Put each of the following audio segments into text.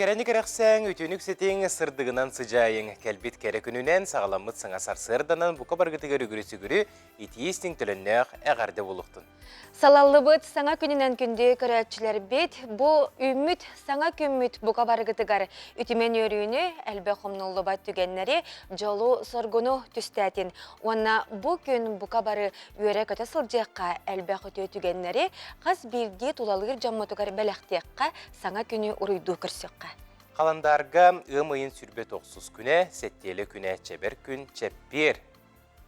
Кэрэни кэрэхсээҥ, үтүөнү үксэтиҥ, сырдыгынан сыдьаайыҥ. Кэлбит кэрэ күнүнэн саҕаламмыт саҥа сарсыарданан бука баргытыгар үгүрү-сүгүрү итии-истиҥ төлөннөөх эҕэрдэ буолуохтун. Салаллыбыт саҥа күнүнэн күндү көрөөччүлэрбит, бу үүммүт саҥа күммүт бука барыгытыгар үтүмэн үөрүүнү, элбэх умнуллубат түгэннэри, дьолу-соргуну түстээтин. Уонна бу күн бука бары үөрэ-көтө сылдьыахха, элбэх үтүө түгэннэри хас биирдии тулалыыр дьоммутугар бэлэхтиэххэ, саҥа күнү уруйдуу көрсүөххэ. Халандаарга ыам ыйын 29 күнэ, сэттиэлэ күнэ, чэбэр күн, чэппиэр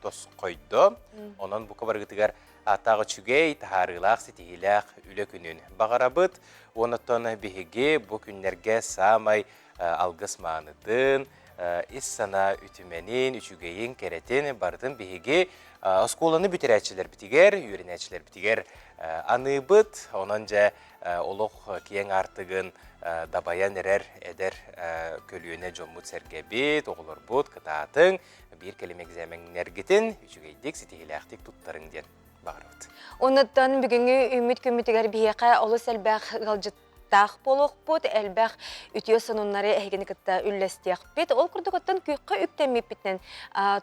тосхойдо. Онон бука барыгытыгар ааттаах үчүгэй, таһаарыылаах, ситиһиилээх үлэ күнүн баҕарабыт. Онтон биһиги бу күннэргэ саамай алгыс маанытын, ис санаа үтүмэнин, үчүгэйин, кэрэтин барытын биһиги оскуоланы бүтэрээччилэрбитигэр, үөрэнээччилэрбитигэр аныыбыт. Онон дьэ олох киэҥ аартыгын дабайан эрэр эдэр көлүөнэ дьоммут-сэргэбит, оҕолорбут кытаатыҥ, биир кэлим экзаменнэргитин үчүгэйдик, ситиһиилээхтик туттарыҥ диэн баҕарабыт. Онуттан бүгүҥҥү үүммүт күммүтүгэр биһиэхэ олус элбэх ыалдьыттаах буолуохпут, элбэх үтүө сонуннары эһигини кытта үллэстиэхпит. Ол курдук оттон күөххэ үктэммиппитинэн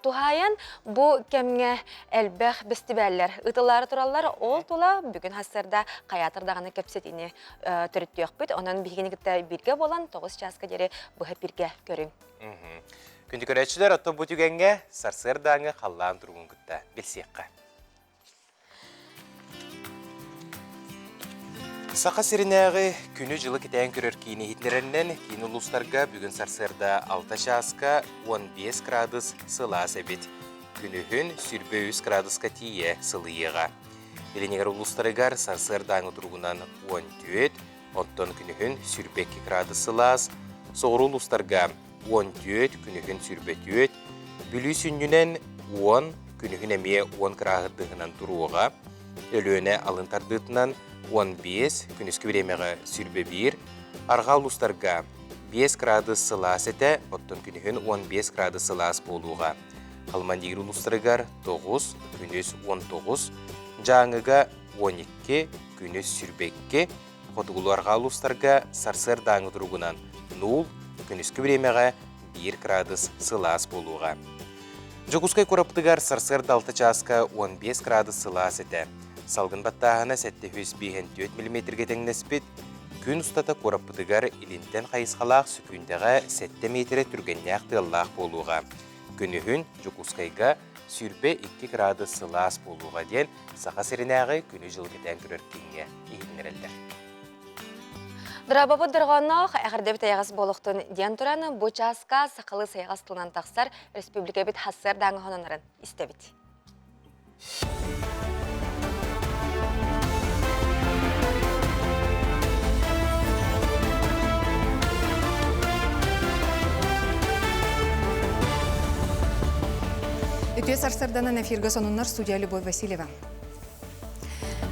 туһаайан бу кэмҥэ элбэх бэстибээллэр ыытыллаары тураллар. Ол тула бүгүн сарсыарда хайаатар даҕаны кэпсэтиини төрүттүөхпүт. Онон биһигини кытта бииргэ буолан 9 чааска диэри быһа бииргэ көрүҥ. Күндү көрөөччүлэр, оттон бу түгэҥҥэ сарсыардааҥы халлаан туругун кытта билсиэххэ. Саха сиринээҕи күнү-дьылы кэтээн көрөр киин иһитиннэрэринэн, киин улуустарга бүгүн сарсыарда 6 чааска 15 градус сылаас эбит. Күнүһүн 23 градуска тиийэ сылыйыаҕа. Илинигэр улуустарыгар сарсыардааҥы туругунан 14, Оттон күнүһүн 22 градус сылаас, соҕуруу улуустарга 14, күнүһүн 24, Бүлүү сүнньүнэн 10, күнүһүн эмиэ 10 кыраһырдыһынан туруоҕа, Өлүөнэ алын тардыытынан 15, күнүскү бириэмэҕэ 21, арҕаа улуустарга 5 градус сылаас этэ, оттон күнүһүн 15 градус сылаас буолуоҕа. Халмандиир улуустарыгар 9, күнүс 19, Дьааҥыга 12, күнүс 22, хотугулуу-арҕаа улуустарга сарсыардааҥы туругунан нуул, күнүскү бириэмэҕэ 1 градус сылаас буолуоҕа. Дьокуускай куораппытыгар сарсыарда 6 чааска 15 градус сылаас этэ. Салгын баттааһына 754 миллиметргэ тэҥнэспит. Күн устата куораппытыгар илинтэн хайысхалаах сөкүүндэҕэ 7 миэтэрэ түргэннээх тыаллаах буолуоҕа. Күнүһүн Дьокуускайга 22 градус сылаас буолуоҕа диэн Саха сиринээҕи күнү-дьылы кэтээн көрөр кииҥҥэ иһитиннэрэллэр. Дорообобут дорҕоонноох эҕэрдэбит эйэҕэс буолуохтун диэн туран, бу чааска сахалыы сайаҕас тылынан тахсар республикабыт хассыардааҥы хононорун истэбит. Үтүө сарсарданан эфиргэ сонуннар студия Любовь Васильева.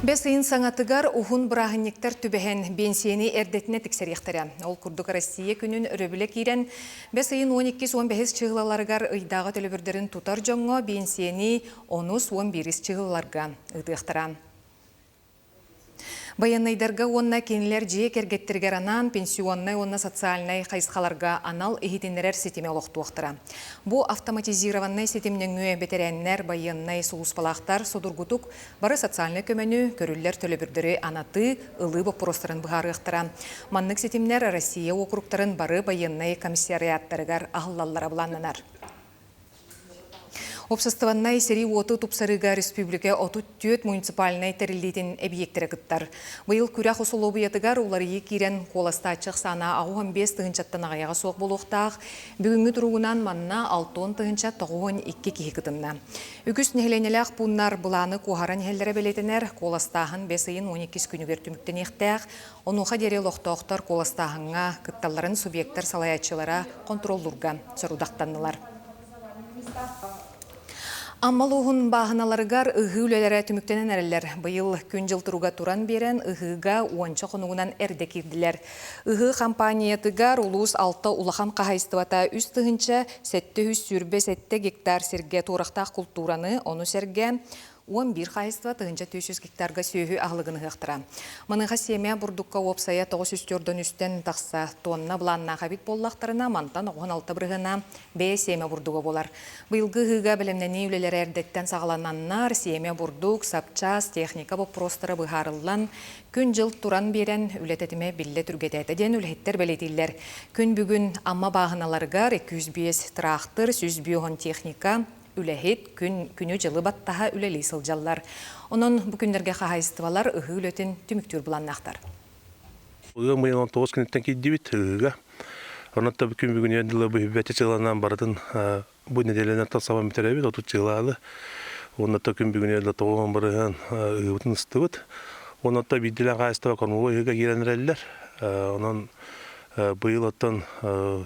Бэс ыйын саҥатыгар уһун бырааһынньыктар түбэһэн биэнсийэни эрдэтинэ тиксэриэхтэрэ. Ол курдук Россия күнүн өрөбүлэ киирэн, бэс ыйын 12-15 чыһылаларыгар ыйдааҕы төлөбүрдэрин тутар дьоҥҥо биэнсийэни онус 11 чыһылаларга ыытыахтара. Байыаннайдарга уонна кинилэр дьиэ кэргэттэригэр анаан пенсионнай уонна социальнай хайысхаларга анал иһитиннэрэр ситими олохтуохтара. Бу автоматизированнай ситим нөҥүө бэтэрээннэр, байыаннай сулууспалаахтар судургутук бары социальнай көмөнү, көрүллэр төлөбүрдэри анатыы, ылыы боппуруостарын быһаарыахтара. Маннык ситимнэр Россия уокуруктарын бары байыаннай комиссариаттарыгар аһыллаллара былааннанар. Уопсастыбаннай сэрии уоту тупсарыыга республика 34 муниципальнай тэриллиитин эбийиэктэрэ кыттар. Быйыл күрэх усулуобуйатыгар уларыйыы киирэн куоластааччы ахсаана 85 тыһыынчаттан аҕыйаҕа суох буолуохтаах. Бүгүҥҥү туругунан манна 60 тыһыынча 92 киһи кытынна. Үгүс нэһилиэнньэлээх пууннар былааны куоһаран иһэллэрэ бэлиэтэнэр. Куоластааһын бэс ыйын 12 күнүгэр түмүктэниэхтээх. Онуоха диэри олохтоохтор куоластааһыҥҥа кытталларын субъектар салайааччылара хонтуруоллуурга сорудахтаннылар. Амма улууһун бааһыналарыгар ыһыы үлэлэрэ түмүктэнэн эрэллэр. Быйыл күн-дьыл туруга туран биэрэн, ыһыыга уонча хонугунан эрдэ киирдилэр. Ыһыы хампааньыйатыгар улуус алта улахан хаһаайыстыбата 3777 гектар сиргэ туорахтаах култуураны, ону сэргэ 11 хаһайыстыба 1300 гектарга сүөһү аһылыгын ыһыахтара. Маныаха сиэмэ бурдукка уопсайа 943 тахса тонна былааннаах эбит буоллахтарына, мантан 96 бырыһыана бэйэ сиэмэ бурдуга буолар. Быйылгы ыһыыга бэлэмнэнии үлэлэрэ эрдэттэн саҕалананнар, сиэмэ бурдук, сапчаас, техника боппуруостара быһаарыллан, күн-дьыл туран биэрэн үлэ тэтимэ биллэ түргэтээтэ диэн үлэһиттэр бэлиэтииллэр. Күн бүгүн Амма бааһыналарыгар 205 тыраахтыр, 150 техника, үлэһит, күн күнү-дьылы баттаһа үлэлии сылдьаллар. Онон бу күннэргэ хаһаайыстыбалар ыһыы үлэтин түмүктүүр былааннаахтар. Ыам ыйын 19 күнүттэн киирдибит ыһыыга. Онон да күн бүгүнүгэр дылы быһыбэти чыыланан барытын бу нэдиэлэнэн сабан бүтэрэбит, отут чыылаалы. Уонна то күн бүгүнүгэр дылы тоҕуһун барыһан ыһыыбытын ыстыбыт. Онон то биирдилээн хаһаайыстыба кормовой ыһыыга киирэн эрэллэр. Онон быйыл оттон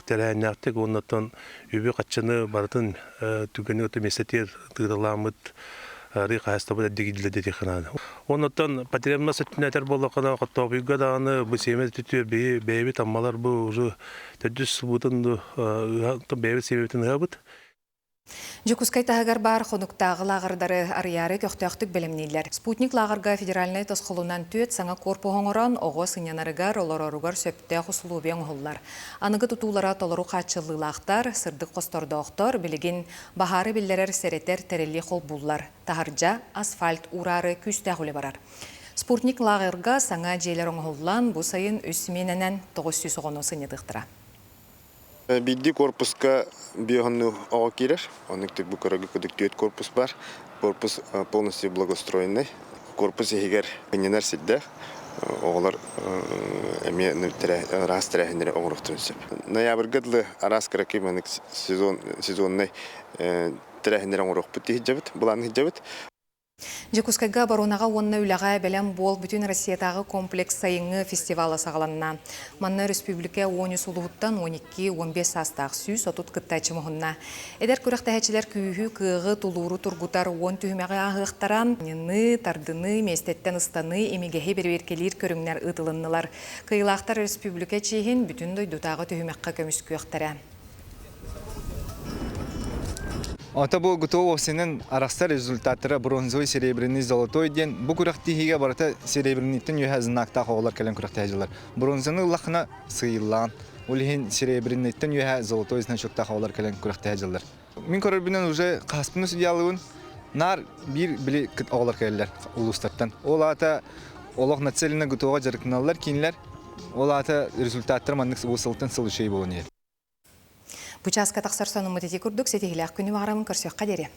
тэрээһиннээхтик уонна оттон үбү-хаччыны барытын түгэни өтө миэстэтигэр тыыралааммыт арыы хаһаайыстыбабыт эрдигиллэ диэтиэххэ наада. Оннуттан потребность өттүнэн этэр буоллаххына, Хоттообуйга даҕаны бу сиэмэ өттүтүгэр биһи бэйэбит Аммалар бу уже төрдүс сылбытын бэйэбит сиэмэбитин ыһабыт. Дьокуускай таһыгар баар хонуктааҕы лааҕырдары арыйаары көхтөөхтүк бэлэмнииллэр. Спутник лааҕырга федеральнай тосхолунан түөрт саҥа корпуһу оҥорон, оҕо сынньанарыгар, олороругар сөптөөх усулуобуйа оҥоһуллар. Аныгы тутуулара толору хааччыллыылаахтар, сырдык хостордоохтор, билигин баһаары биллэрэр сэрэтэр тэрили холбууллар. Таһырдьа асфальт уураары күүстээх үлэ барар. Спутник лааҕырга саҥа дьиэлэр оҥоһуллан, бу сайын үс симиэнэнэн 900 оҕону сынньатыахтара. Биирдии корпуска биоһонну оҕо киирэр. Оннук бу көрөгү кудук түөрт корпус бар. Корпус полностью благоустроенный. Корпус иһигэр ынньанар сирдээх. Оҕолор эмиэ араас тэрээһиннэри оҥоруохтарын сөп. Ноябрьга дылы араас кыракый маннык сезон сезоннай тэрээһиннэри оҥоруохпут дии былаан сылдьабыт. Дьокуускайга оборонаҕа уонна үлэҕэ бэлэм буол бүтүн Россиятааҕы комплекс сайыҥҥы фестивала саҕаланна. Манна өрөспүүбүлүкэ 13 улууһуттан 12-15 саастаах 130 кыттааччы муһунна. Эдэр күрэхтэһээччилэр күүһү, кыаҕы, тулууру тургутар 10 түһүмэҕи ааһыахтара. Ньыныы, тардыныы, миэстэттэн ыстаныы, имигэһи бэрэбиэркэлиир көрүҥнэр ыытылыннылар. Кыайыылаахтар өрөспүүбүлүкэ чиэһин бүтүн дойдутааҕы түһүмэххэ көмүскүөхтэрэ. Ото бу ГТО уопсайынан арахсар результаттара бронзовый, серебряный, золотой диэн бу күрэхтэһиигэ барыта серебряныйтан үөһэ знактаах оҕолор кэлэн күрэхтэһэллэр. Бронзаны ыллаххына сыыйыллаан. Ол иһин серебряныйтан үөһэ золотой значоктаах оҕолор кэлэн күрэхтэһэллэр. Мин көрөрбүнэн уже хаспын судьялыыбын. Наар биир били оҕолор кэлэллэр улуустартан. Ол аата олох нацеленно ГТО-ҕа дьарыктаналлар кинилэр. Ол аата результаттар маннык сылтан сыл үчүгэй буолан иһэр. Бу чааска тахсар сонуммут ити курдук ситиһилээх күнү баҕарамын көрсүөххэ диэри.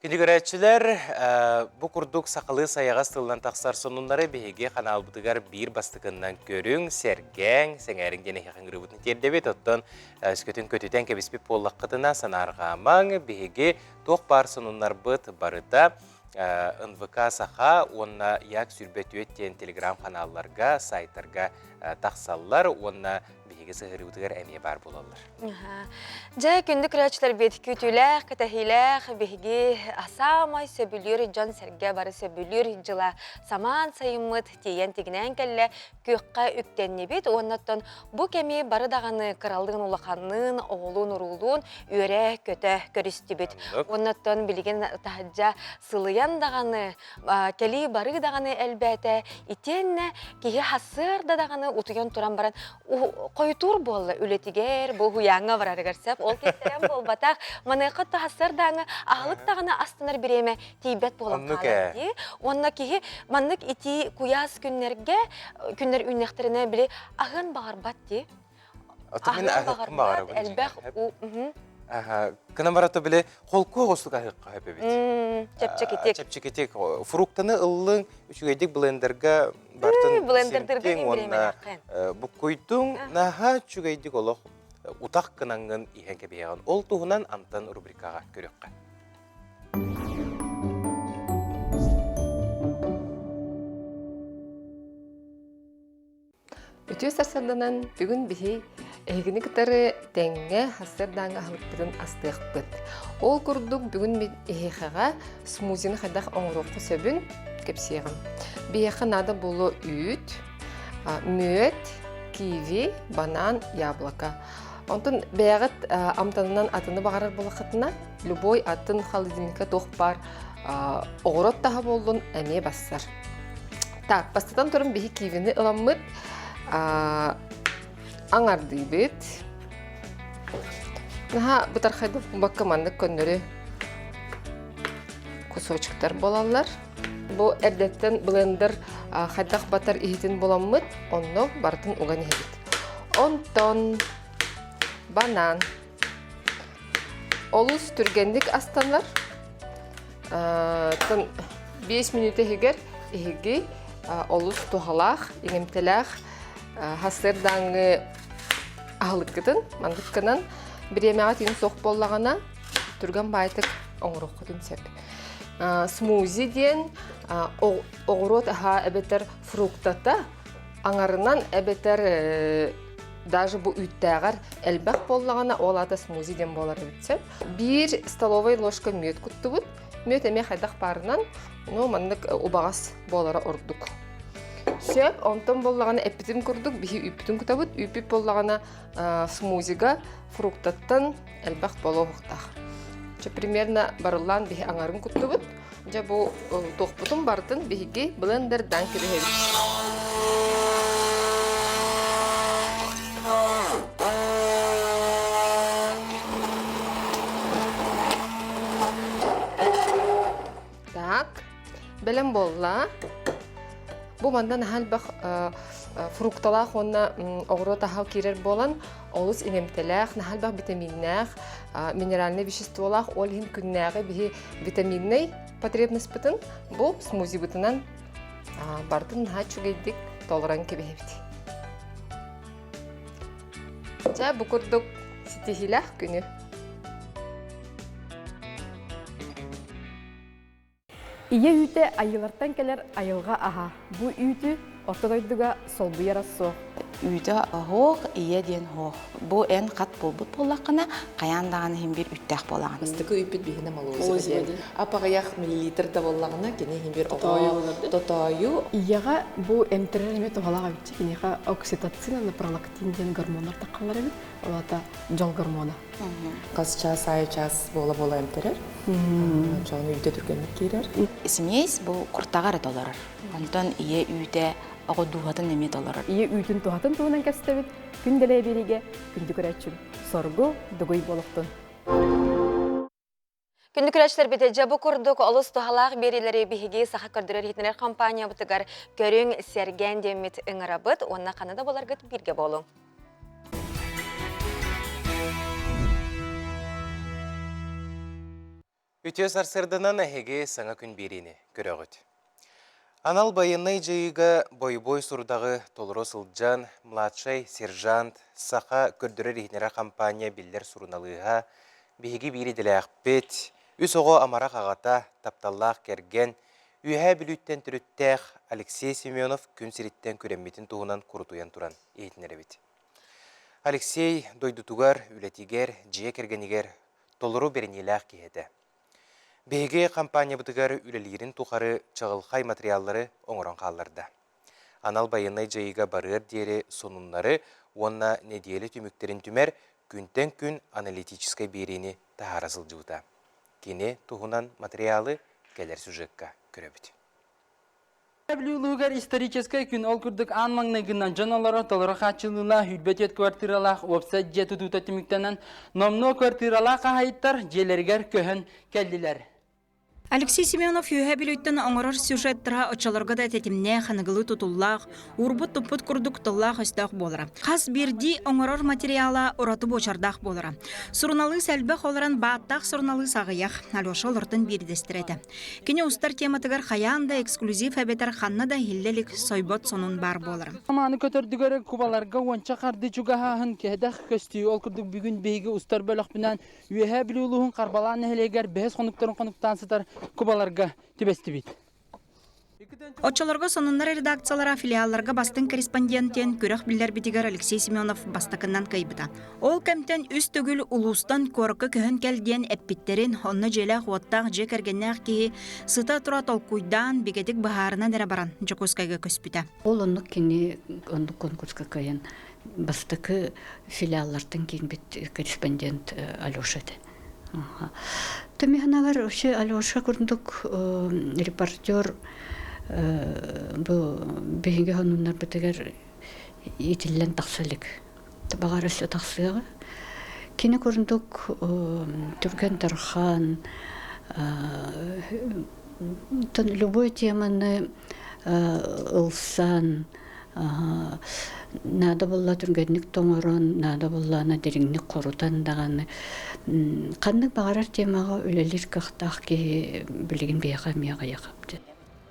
Күндү көрөөччүлэр, бу курдук сахалыы сайаҕас тылынан тахсар сонуннары биһиги ханаалбытыгар биир бастакыннан көрүҥ, сэргээҥ, сэҥээриҥ диэн эһиэхэ ыҥырыыбытын тиэрдэбит. Оттон өскөтүн көтүтэн кэбиспит буоллаххытына санаарҕаамаҥ, биһиги туох баар сонуннарбыт барыта НВК Саха уонна Як 24 диэн телеграм-ханаалларга, сайтарга тахсаллар уонна биһиги сыһыарыыбытыгар эмиэ баар буолаллар. Дьэ, күндү көрөөччүлэрбит күүтүүлээх, кэтэһиилээх биһиги саамай сөбүлүүр дьон-сэргэ бары сөбүлүүр дьыла самаан сайыммыт тиийэн тигинээн кэллэ, күөххэ үктэннибит уоннаттан бу кэми бары даҕаны кыралыын улаханныын, оҕолуун-уруулуун үөрэ-көтө көрүстүбүт. Уоннаттан билигин таһырдьа сылыйан даҕаны, кэлии барыы даҕаны элбээтэ, итиэннэ киһи сарсыарда даҕаны утуйан туран баран хойутуур буолла үлэтигэр, бу уһуйааҥҥа барарыгар сөп. Ол кистэлэҥ буолбатах. Маныаха сарсыардааҥы аһылык даҕаны астынар бириэмэ тиийбэт буолан хаалар дии. Уонна киһи маннык итии куйаас күннэргэ, күннэр үүннэхтэринэ били аһыан баҕарбат дии. Аһыан баҕарбат, элбэх Кынан барата били холку оҕустук аһыахха сөп эбит. Чэпчэкитик. Чэпчэкитик. Фруктаны ыллыҥ, үчүгэйдик блендерга бартын блендердергэ уонна буккуйдуҥ, наһаа үчүгэйдик олох утах гынаҥҥын иһэн кэбиһэҕин. Ол туһунан Антон рубрикаҕа көрүөххэ. Үтүө сарсыарданан бүгүн биһи эһигини кытары тэҥҥэ сарсыардааҥҥы аһылыкпытын астыахпыт. Ол курдук бүгүн мин эһиэхэҕэ смузины хайдах оҥоруохха сөбүн кэпсиэҕим. Биһиэхэ наада буолуо үүт, мүөт, киви, банан, яблоко. Онтон бэйэҕит амтанынан атыны баҕарар буоллаххытына, любой атын холодильникка туох баар оҕурот таһа буоллун эмиэ бассар. Так, бастатан туран биһи кивини ыламмыт аҥардыыбыт. Наһаа бытархайбыт бакка маннык көннөрү кусочектар буолаллар. Бу эрдэттэн блендер хайдах батар иһитин буламмыт, онно барытын уган иһэбит. Онтон банан. Олус түргэнник астанар. 5 мүнүүтэ иһигэр иһиги олус туһалаах, иҥэмтэлээх сарсыардааҥҥы аһылыккытын маннык гынан бириэмэҕэ тиин суох буоллаҕына түргэн баайтык оҥоруоххутун сөп. Смузи диэн оҕуруот аһа эбэтэр фруктата аҥарынан эбэтэр даже бу үүттээҕэр элбэх буоллаҕына ол аата смузи диэн буолар эбит сөп. Биир столовай ложка мүөт куттубут. Мүөт эмиэ хайдах баарынан, ну маннык убаҕас буолара ордук. Сөп, онтон буоллаҕына эппитим курдук биһи үүппүтүн кутабыт. Үүппүт буоллаҕына смузига фруктаттан элбэх буолуохтаах. Чэ, примерно барыллаан биһи аҥарын куттубут. Дьэ бу туохпутун барытын биһиги блендердан кэбиһэбит. Так, бэлэм буолла. Бу манна наһаа элбэх фрукталаах уонна оҕуруот аһа киирэр буолан, олус иҥэмтэлээх, наһаа элбэх витаминнээх, минеральнай веществолаах, ол иһин күннээҕи биһи витаминнай потребностьпытын бу смузибытынан барытын наһаа үчүгэйдик толорон кэбиһэбит. Чэ, бу курдук ситиһиилээх күнү. Ийэ үүтэ айыылартан кэлэр айылҕа аһа. Бу үүтү орто дойдуга солбуйара суох. Үүтэ оһох, ийэ диэн оһох. Бу эн хат буолбут буоллаххына, хайаан даҕаны иһин биир үүттээх буолаҕын. Бастакы үүппүт биһинэ молозиво диэн. Ап-аҕыйах миллилитр да буоллаҕына, кини иһин биир оҕо тотоойу. Ийэҕэ бу эмтэрэр эмиэ туһалаах эбит. Киниэхэ окситоцин уонна пролактин диэн гормоннар таххаллар эбит. Ол аата дьол гормона. Хас час аайы час буола-буола эмтэрэр. Дьон үүтэ түргэнник киирэр. Смесь бу куртаҕа эрэ толорор. Онтон ийэ үүтэ оҕо дууһатын эмиэ толорор. Ийэ үүтүн туһатын туһунан кэпсэтэбит. Күн дэлэй биэриигэ күндү көрөөччүм. Соргу дугуй буолуохтун. Күндү көрөөччүлэрбит дьэ бу курдук олус туһалаах биэриилэри биһиги Саха көрдөрөр иһитиннэрэр компаниябытыгар көрүҥ, сэргээн диэммит ыҥырабыт уонна ханна да буоларгыт бииргэ буолуҥ. Үтүө сарсыарданан эһиги саҥа күн биэриини көрөҕүт. Анал байыаннай дьайыыга бойобуой сурудаҕы толоро сылдьан, младшай сержант, саха көрдөрөр-иһитиннэрэр хампаанньа биллэр суруналыыһа, биһиги биир идэлээхпит, үс оҕо амарах аҕата, тапталлаах кэргэн, Үөһээ Бүлүүттэн төрүттээх Алексей Семенов күн сириттэн күрэммитин туһунан курутуйан туран иһитиннэрэбит. Алексей дойдутугар, үлэтигэр, дьиэ кэргэнигэр толору бэриниилээх киһи этэ. Биһиги хампаанньабытыгар үлэлиирин тухары чаҕылхай матырыйааллары оҥорон хаалларда. Анал байыаннай дьайыыга барыар диэри сонуннары уонна нэдиэлэ түмүктэрин түмэр күнтэн күн аналитическай биэриини таһаара сылдьыбыта. Кини туһунан матырыйаалы кэлэр сюжекка көрөбүт. Бүлүү улууһугар историческай күн ол курдук аан маҥнайгынан дьон олоро толору хааччыллыылаах 24 квартиралаах уопсай дьиэ тутуута түмүктэнэн, номнуо квартиралаах хаһаайыттар дьиэлэригэр көһөн кэллилэр. Алексей Семенов Үөһээ Бүлүүттэн оҥорор сюжеттара оччолорго да тэтимнээх, аныгылыы тутуллаах, уурбут-туппут курдук тыллаах-өстөөх буолара. Хас биирдии оҥорор материала ураты буочардаах буолара. Суруналыыс элбэх олорон бааттаах суруналыыс аҕыйах, Алеша олортон биирдэстэрэ этэ. Кини устар тематыгар хайаан да эксклюзив эбэтэр ханна да иһиллэ илик сойбот сонун баар буолара. Мааны көтөрдүгэр кубаларга уонча харды чугаһааһын кэдэх көстүү. Ол курдук бүгүн биһиги устар бөлөхпүнэн Үөһээ Бүлүү улууһун Харбалаан нэһилиэгэр бэһис хонуктарын хонуктаан сытар кубаларга түбэстибит. Оччолорго сонуннар редакциялара филиалларга бастыҥ корреспондент диэн күрэх биллэрбитигэр Алексей Семенов бастакынан кыайбыта. Ол кэмтэн үс төгүл улуустан куоракка көһөн кэл диэн эппиттэрин, онно дьиэлээх-уоттаах дьиэ кэргэннээх киһи сыта-тура толкуйдаан, бигэтик быһаарынан эрэ баран Дьокуускайга көспүтэ. Ол оннук кини оннук конкурска кыайан. Бастакы филиаллартан киирбит корреспондент Алеша этэ. Томиһанагар вообще Алеша курдук репортер бу биһиги хонуннарбытыгар иитиллэн тахса илик. Баҕар өссө тахсыаҕа. Кини курдук түргэн тархан любой теманы ылсан наада буолла түргэнник тоҥорон, наада буоллаҕына дириҥник хорутан даҕаны ханнык баҕарар темаҕа үлэлиир кыахтаах киһи билигин биһиэхэ эмиэ аҕыйах эбит.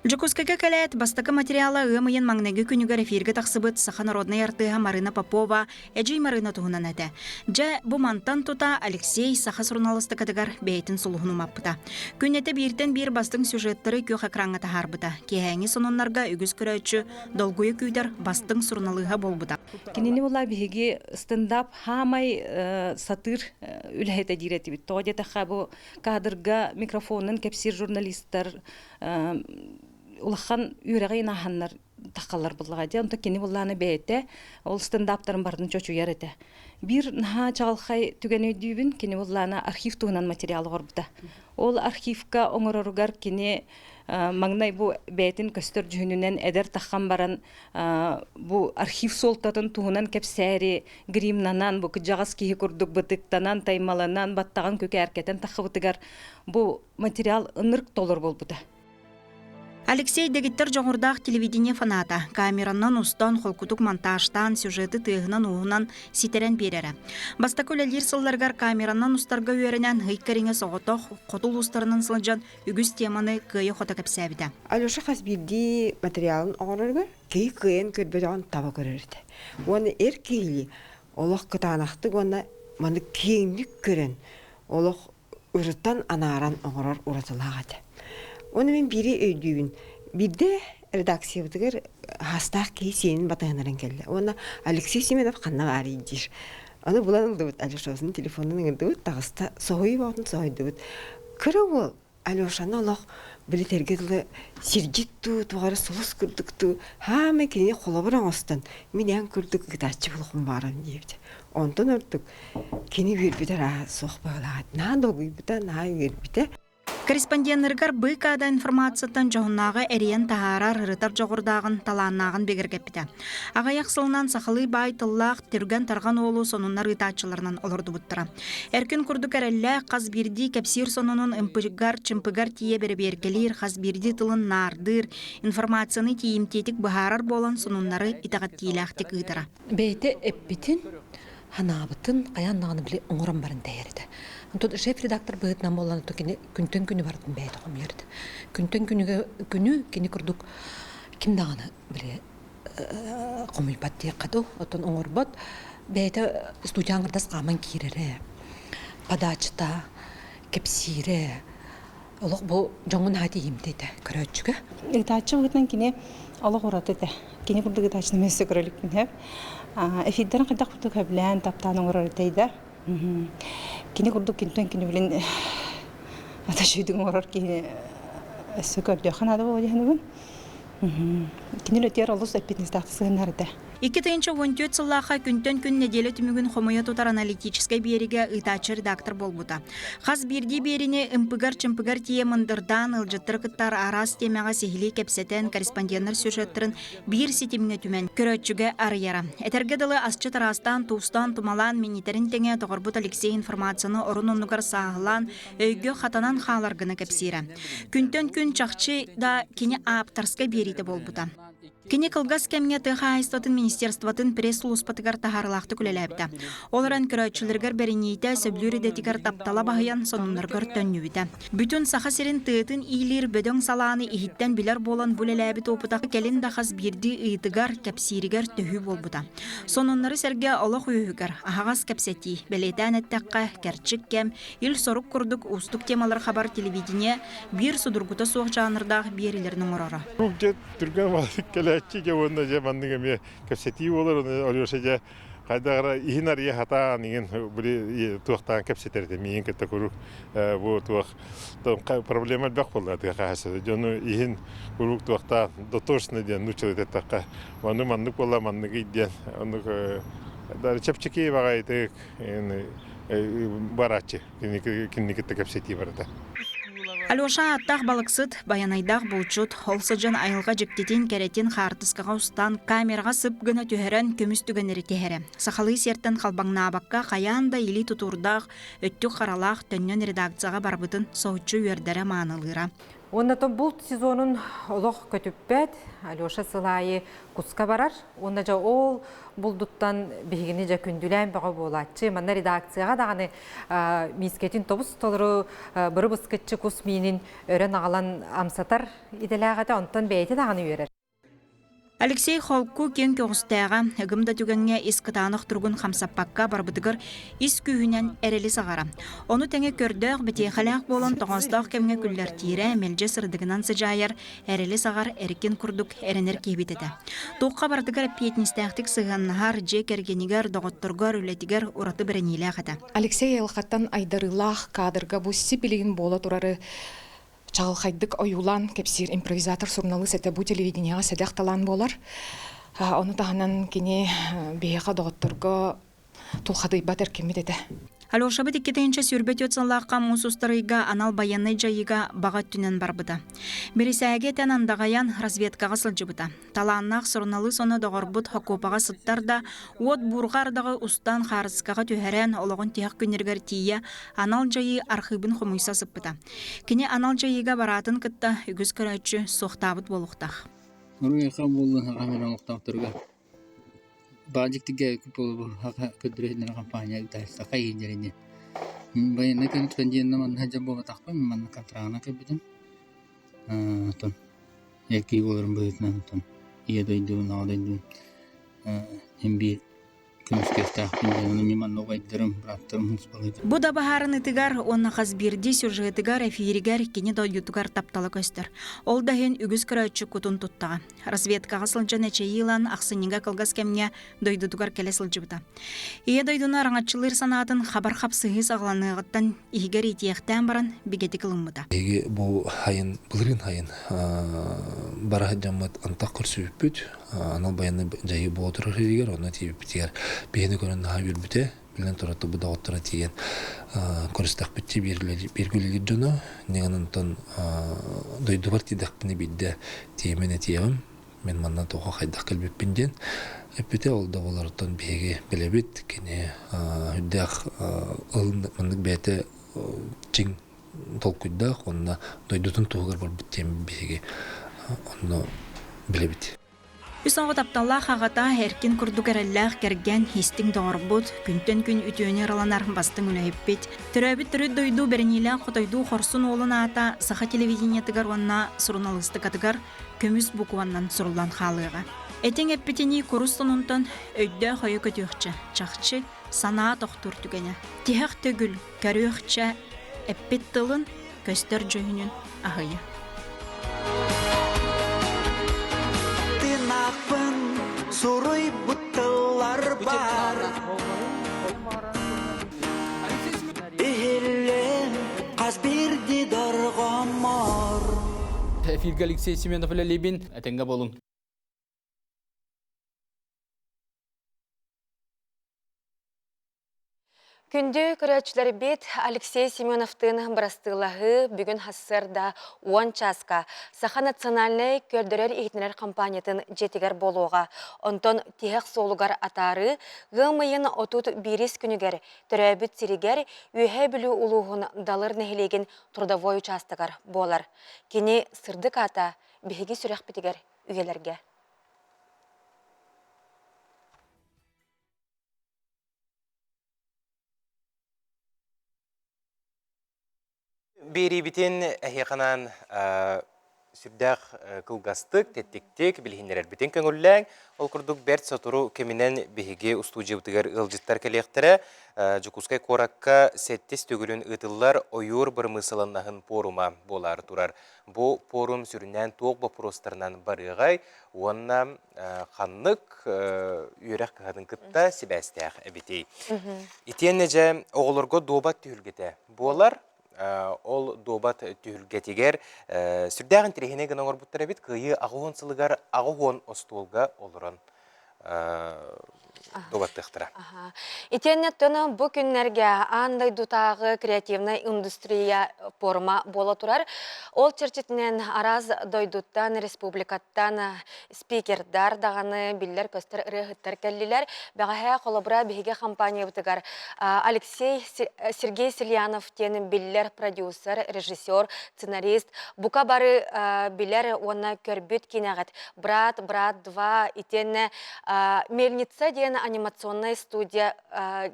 Дьокуускайга кэлээт, бастакы материала ыам ыйын маҥнайгы күнүгэр эфиргэ тахсыбыт саха народнай артыыһа Марина Попова Эдьиий Марина туһунан этэ. Дьэ, бу мантан тута Алексей саха суруналыыстыкатыгар бэйэтин сулуһун умаппыта. Күннэтэ бииртэн биир бастыҥ сюжеттары күөх экраҥҥа таһаарбыта. Киэһээҥҥи сонуннарга үгүс көрөөччү долгуйа күүтэр бастыҥ суруналыыһа буолбута. Кинини була биһиги стендап хаамай сатыыр үлэһитэ диир этибит. Тоҕо диэтэххэ бу кадрга микрофонун кэпсиир журналистар улахан үөрэҕи инааһаннар таххаллар буллаҕа дии. Онто кини буллааны бэйэтэ ол стендаптарын барытын чочуйар этэ. Биир наһаа чаҕылхай түгэни өйдүүбүн, кини буллаана архив туһунан материал оҥорбута. Ол архивка оҥороругар кини маҥнай бу бэйэтин көстөр дьүһүнүнэн эдэр таххан баран бу архив суолтатын туһунан кэпсээри гримнанан бу кыдьаҕас киһи курдук бытыктанан таймаланан баттаҕын күкээркэтэн таххыбытыгар бу материал ынырык толор буолбута. Алексей дэгиттэр дьоҕурдаах телевидение фаната, камеранан устан, холкутук монтажтаан, сюжеты тыаһынан-ууһунан ситэрэн биэрэрэ. Бастакы үлэлиир сылларыгар камеранан устарга үөрэнэн, ый кэриҥэ соҕотох, хоту улуустарынан сылдьан үгүс теманы кыайа-хото кэпсээбитэ. Алеша хас биирдии материалын оҥороругар киһи кыайан көрбөтөҕүн таба көрөр этэ. Уонна эр киһилии олох кытаанахтык уонна маны киэҥник көрөн, олох ырытан анааран оҥорор уратылаах этэ. Уонна мин биири өйдүүбүн. Биирдэ редакциябытыгар хаастаах киһи сиэнин батыһыннаран кэллэ. Уонна Алексей Семенов ханна баарый диир. Аны булан ыллыбыт Алешасын телефонун ыҥырдыбыт, таҕыста, соһуйуу бөҕөтүн соһуйдубут. Кыра уол Алешаны олох билитэргэ дылы сирдьит дуу, туох эрэ сулус курдук дуу, хаамай кинини холобур оҥостон, мин эн курдук ыытааччы буолуохпун баҕарам диэбитэ. Онтон ордук кини үөрбүтэ арааһа суох быһыылаах. Наһаа долгуйбута, наһаа үөрбүтэ. Корреспонденнарыгар БК-да информацияттан дьоһуннааҕы эрийэн таһаарар, ырытар дьоҕурдааҕын, талааннааҕын бигэргэппитэ. Аҕыйах сылынан сахалыы баай тыллаах түргэн-тарҕан уолу сонуннар ыытааччыларынан олордубуттара. Эркин курдук эрэллээх, хас биирдии кэпсиир сонунун ымпыгар-чымпыгар тиийэ бэрэбиэркэлиир, хас биирдии тылын наардыыр, информацияны тиийимтиэтик быһаарар буолан сонуннары итэҕэтиилээхтик ыытара. Бэйэтэ эппитин, ханаабытын хайаан даҕаны били оҥорон баран тэйэр этэ. Онтон шеф-редактор быһыытынан буоллан кини күнтэн күнү барытын бэйэтэ хомуйар этэ. Күнтэн күнүгэ күнү кини курдук ким даҕаны били хомуйбат диэххэ дуу, оттон оҥорбот. Бэйэтэ студия аҥардас хааман киирэрэ, подачата, кэпсиирэ, олох бу дьоҥҥун аһа тиийимтэ этэ көрөөччүгэ. Ыытааччы быһыытынан кини олох ураты этэ. Кини курдук ыытааччыны мен өссө көрө иликпин сөп. Эфирдэрин хайдах курдук сөбүлээн, таптаан оҥорор этэй да. Кини курдук кинтэн кини билин ата үчүгүйдүк оҥорор киһини өссө көрдүөххэ наада буолуо дии саныыбын. Кини үлэтигэр олус эппиэтинэстээх сыһыаннар этэ. 2014 сыллаахха күнтэн күн нэдиэлэ түмүгүн хомуйа тутар аналитическай биэригэ ыытааччы редактор буолбута. Хас биирдии биэриини ымпыгар-чымпыгар тиийэ мындырдаан, ыалдьыттары кытта араас тиэмэҕэ сиһилии кэпсэтэн, корреспонденнар сюжеттарын биир ситимҥэ түмэн, көрөөччүгэ арыйара. Этэргэ дылы, асчыт араастаан, туустаан, тумалаан, минньитэрин тэҥэ доҕорбут Алексей информацияны орун-оннугар сааһылаан, өйгө хатанан хаалар гына кэпсиирэ. Күнтэн күн чахчы да кини ааптарскай биэриитэ буолбута. Кини кылгас кэмҥэ тыа хаһаайыстыбатын министерствотын пресс-сулууспатыгар таһаарыылаахтык үлэлээбитэ. Ол эрэн көрөөччүлэригэр бэриниитэ, сөбүлүүр идэтигэр таптала баһыйан сонуннарыгар төннүбүтэ. Бүтүн Саха сирин тыатын иилиир бөдөҥ салааны иһиттэн билэр буолан бу үлэлээбит опыта кэлин да хас биирдии ыйытыгар, кэпсииригэр төһүү буолбута. Сонуннары сэргэ олох үөһүгэр аһаҕас кэпсэтии, бэлиэтээн эттэххэ, кэрчик кэм, ил сорук курдук уустук темалары хабар телевидение биир судургута суох жанрдаах биэриилэрин оҥороро. Дьэ түргэн балык кэлээччи дьэ уонна дьэ маннык эмиэ кэпсэтии буолар Алеша дьэ. Хайдах эрэ иһин арыйа сатаан иҥин били туохтаан кэпсэтэр этэ миигин кытта куруук бу туох проблема элбэх буолла тыа хаһаайыстыбата дьону иһин куруук туохтаан дотошно диэн нууччалыы эттэххэ маннык маннык буолла манныгый диэн оннук чэпчэки баҕайытык барааччы кинини кытта кэпсэтии барыта. Алеша ааттаах балыксыт, байанайдаах булчут, ол сылдьан айылҕа дьиктитин, кэрэтин хаартыскаҕа устан, камераҕа сып гына түһэрэн көмүс түгэннэри тиһэрэ. Сахалыы сиэртэн халбаҥнаабакка хайаан да илии тутуурдаах, өттүк харалаах төннөн редакцияҕа барбытын соһуччу үөрдэрэ маанылыыра. Уонна булт сезонун олох көтүппэт, Алеша сыл аайы куска барар. Уонна дьэ ол булдуттан биһигини дьэ күндүлээн бөҕө буолааччы. Манна редакцияҕа даҕаны миискэтин тобус толору быры-быскыччы кус миинин өрөн аҕалан амсатар идэлээх этэ, онтон бэйэтэ даҕаны үөрэр. Алексей холку киэҥ көҕүстээҕэ, ыгым да түгэҥҥэ ис кытаанах туругун хамсаппакка барбытыгар ис күүһүнэн эрэли саҕара. Ону тэҥэ көрдөөх, бэтиэхэлээх буолан тоҕоостоох кэмҥэ күллэртиирэ, мэлдьи сырдыгынан сыдьаайар, эрэли саҕар эркин курдук эрэнэр киһибит этэ. Туохха барытыгар эппиэтинэстээхтик сыһыаннаһар, дьиэ кэргэнигэр, доҕотторгор, үлэтигэр ураты бэриниилээх этэ. Алексей айылҕаттан айдарыылаах кадрга бу сип-билигин буола турары чаҕылхайдык ойуулаан кэпсиир импровизатор суруналыыс этэ бу телевидениеҕа сэдэх талаан буолар. Ону таһынан кини биһиэхэ доҕотторго тулхадыйбат эркиммит этэ. Алешабыт 2024 сыллаахха муус устар ыйга анал байыаннай дьайыыга баҕа өттүнэн барбыта. Бирисээгэ этэн андаҕайан разведкаҕа сылдьыбыта. Талааннаах суруналыыс ону доҕорбут Хокуопаҕа сыттар да, уот буурҕа ардаҕы устан хаарыскаҕа түһэрэн, олоҕун тиһэх күннэригэр тиийэ анал дьайыы архыыбын хомуйса сыппыта. Кини анал дьайыыга бараатын кытта үгүс көрөөччү суохтаабыт буолуохтаах. Уруйха буоллун аһымал Баадьыктыга көрдөрө компания саха иһиннэрини военнай корреспондентна манна сылдьар буолбатахпын манна контрагынан кэлбитим оттон эр киһи буоларым быһыытынан оттон ийэ дойдубун аҕа дойдубун син биир көмүскүөхтээхпин диэн ону мин манна убайдарым бырааттарым Бу да баһаарынытыгар уонна хас биирдии сюжетыгар эфиригэр кини дойдутугар таптала көстөр. Ол да иһин үгүс көрөөччү кутун туттаҕа. Разведкаҕа сылдьан эчэйии ылан, ахсынньыга кылгас кэмҥэ дойдутугар кэлэ сылдьыбыта. Ийэ дойдуну араҥаччылыыр санаатын хабар хапсыһыы саҕаланыаҕыттан иһигэр иитиэхтээн баран бигэтик ылыммыта. Биһиги бу хайын, былырыын хайын бара сылдьаммыт антах көрсүбүппүт. Анал байыаннай дьайыы буола турар сиригэр, онно тиийбиппитигэр биһини көрөн наһаа үөрбүтэ. Билэн турар бу доҕотторо тиийэн көрүстэхпитчи бииргэ үлэлиир дьоно. Иннигэн онтон дойдубар тиийдэхпинэ биирдэ тиэмэн этиэҕим. Мин манна тоҕо хайдах кэлбиппин диэн эппитэ. Ол да буоларыттан биһиги билэбит. Кини үрдээх ыл маннык бэйэтэ чиҥ толкуйдаах уонна дойдутун туһугар барбыт диэн биһиги онно билэбит. Үс оҕо тапталлаах аҕата, эркин курдук эрэллээх кэргэн, истиҥ доҕорбут, күнтэн күн үтүөнү ыраланар бастыҥ үлэһиппит, төрөөбүт төрүт дойду бэриниилээх хотойдуу хорсун уолун аата саха телевидениетыгар уонна суруналыыстыкатыгар көмүс букваннан суруллан хаалыаҕа. Этиҥ эппитинии курус сонунтан өйдөөх өйө көтүөхчэ, чахчы, санаа тохтуур түгэнэ. Тиһэх төгүл көрүөхчэ, эппит тылын көстөр дьүһүнүн аһыйа. Тынаахпын суруйбут тыллар бар Иһиллин хас биирдии дорҕоммор Эфиргэ Алексей Семенов үлэлиибин. Этэҥҥэ буолуҥ. Күндү көрөөччүлэрбит Алексей Семеновтыын бырастыылаһыы бүгүн сарсыарда 10 чааска Саха национальнай көрдөрөр-иһитиннэрэр компаниятын дьиэтигэр буолуоҕа. Онтон тиһэх суолугар атаарыы ыам ыйын 31 күнүгэр төрөөбүт сиригэр Үөһээ Бүлүү улууһун Далыр нэһилиэгин трудовой учаастагар буолар. Кини сырдык аата биһиги сүрэхпитигэр үйэлэргэ. Биэриибитин эһиэхэ анаан сүрдээх кылгастык, тэттиктик билиһиннэрэрбитин көҥүллээҥ. Ол курдук бэрт сотору кэминэн биһиги устуудьуйабытыгар ыалдьыттар кэлиэхтэрэ. Дьокуускай куоракка сэттис төгүлүн ыытыллар ойуур бырамыысыланнаһын пуорума буолаары турар. Бу пуорум сүрүннээн туох боппуруостарынан барыаҕай уонна ханнык үөрэх кыһатын кытта сибээстээх эбитий? Итиэннэ дьэ оҕолорго дуобат түһүлгэтэ буолар. Ол дуобат түһүлгэтигэр сүрдээх интэриэһинэй гына оҥорбуттар эбит. Кыайыы 80 сылыгар 80 остуолга олорон дуобаттыахтара. Итиэннэ тоно бу күннэргэ аан дойдутааҕы креативнай индустрия пуорума буола турар. Ол чэрчитинэн араас дойдуттан, республикаттан спикердар даҕаны биллэр-көстөр ырыаһыттар кэллилэр. Бэҕэһээ холобура биһиги компаниябытыгар Алексей Сергей Сельянов диэн биллэр продюсер, режиссер, сценарист бука бары билэр уонна көрбүт киинэҕит «Брат, брат 2» итиэннэ «Мельница» диэн анимационнай студия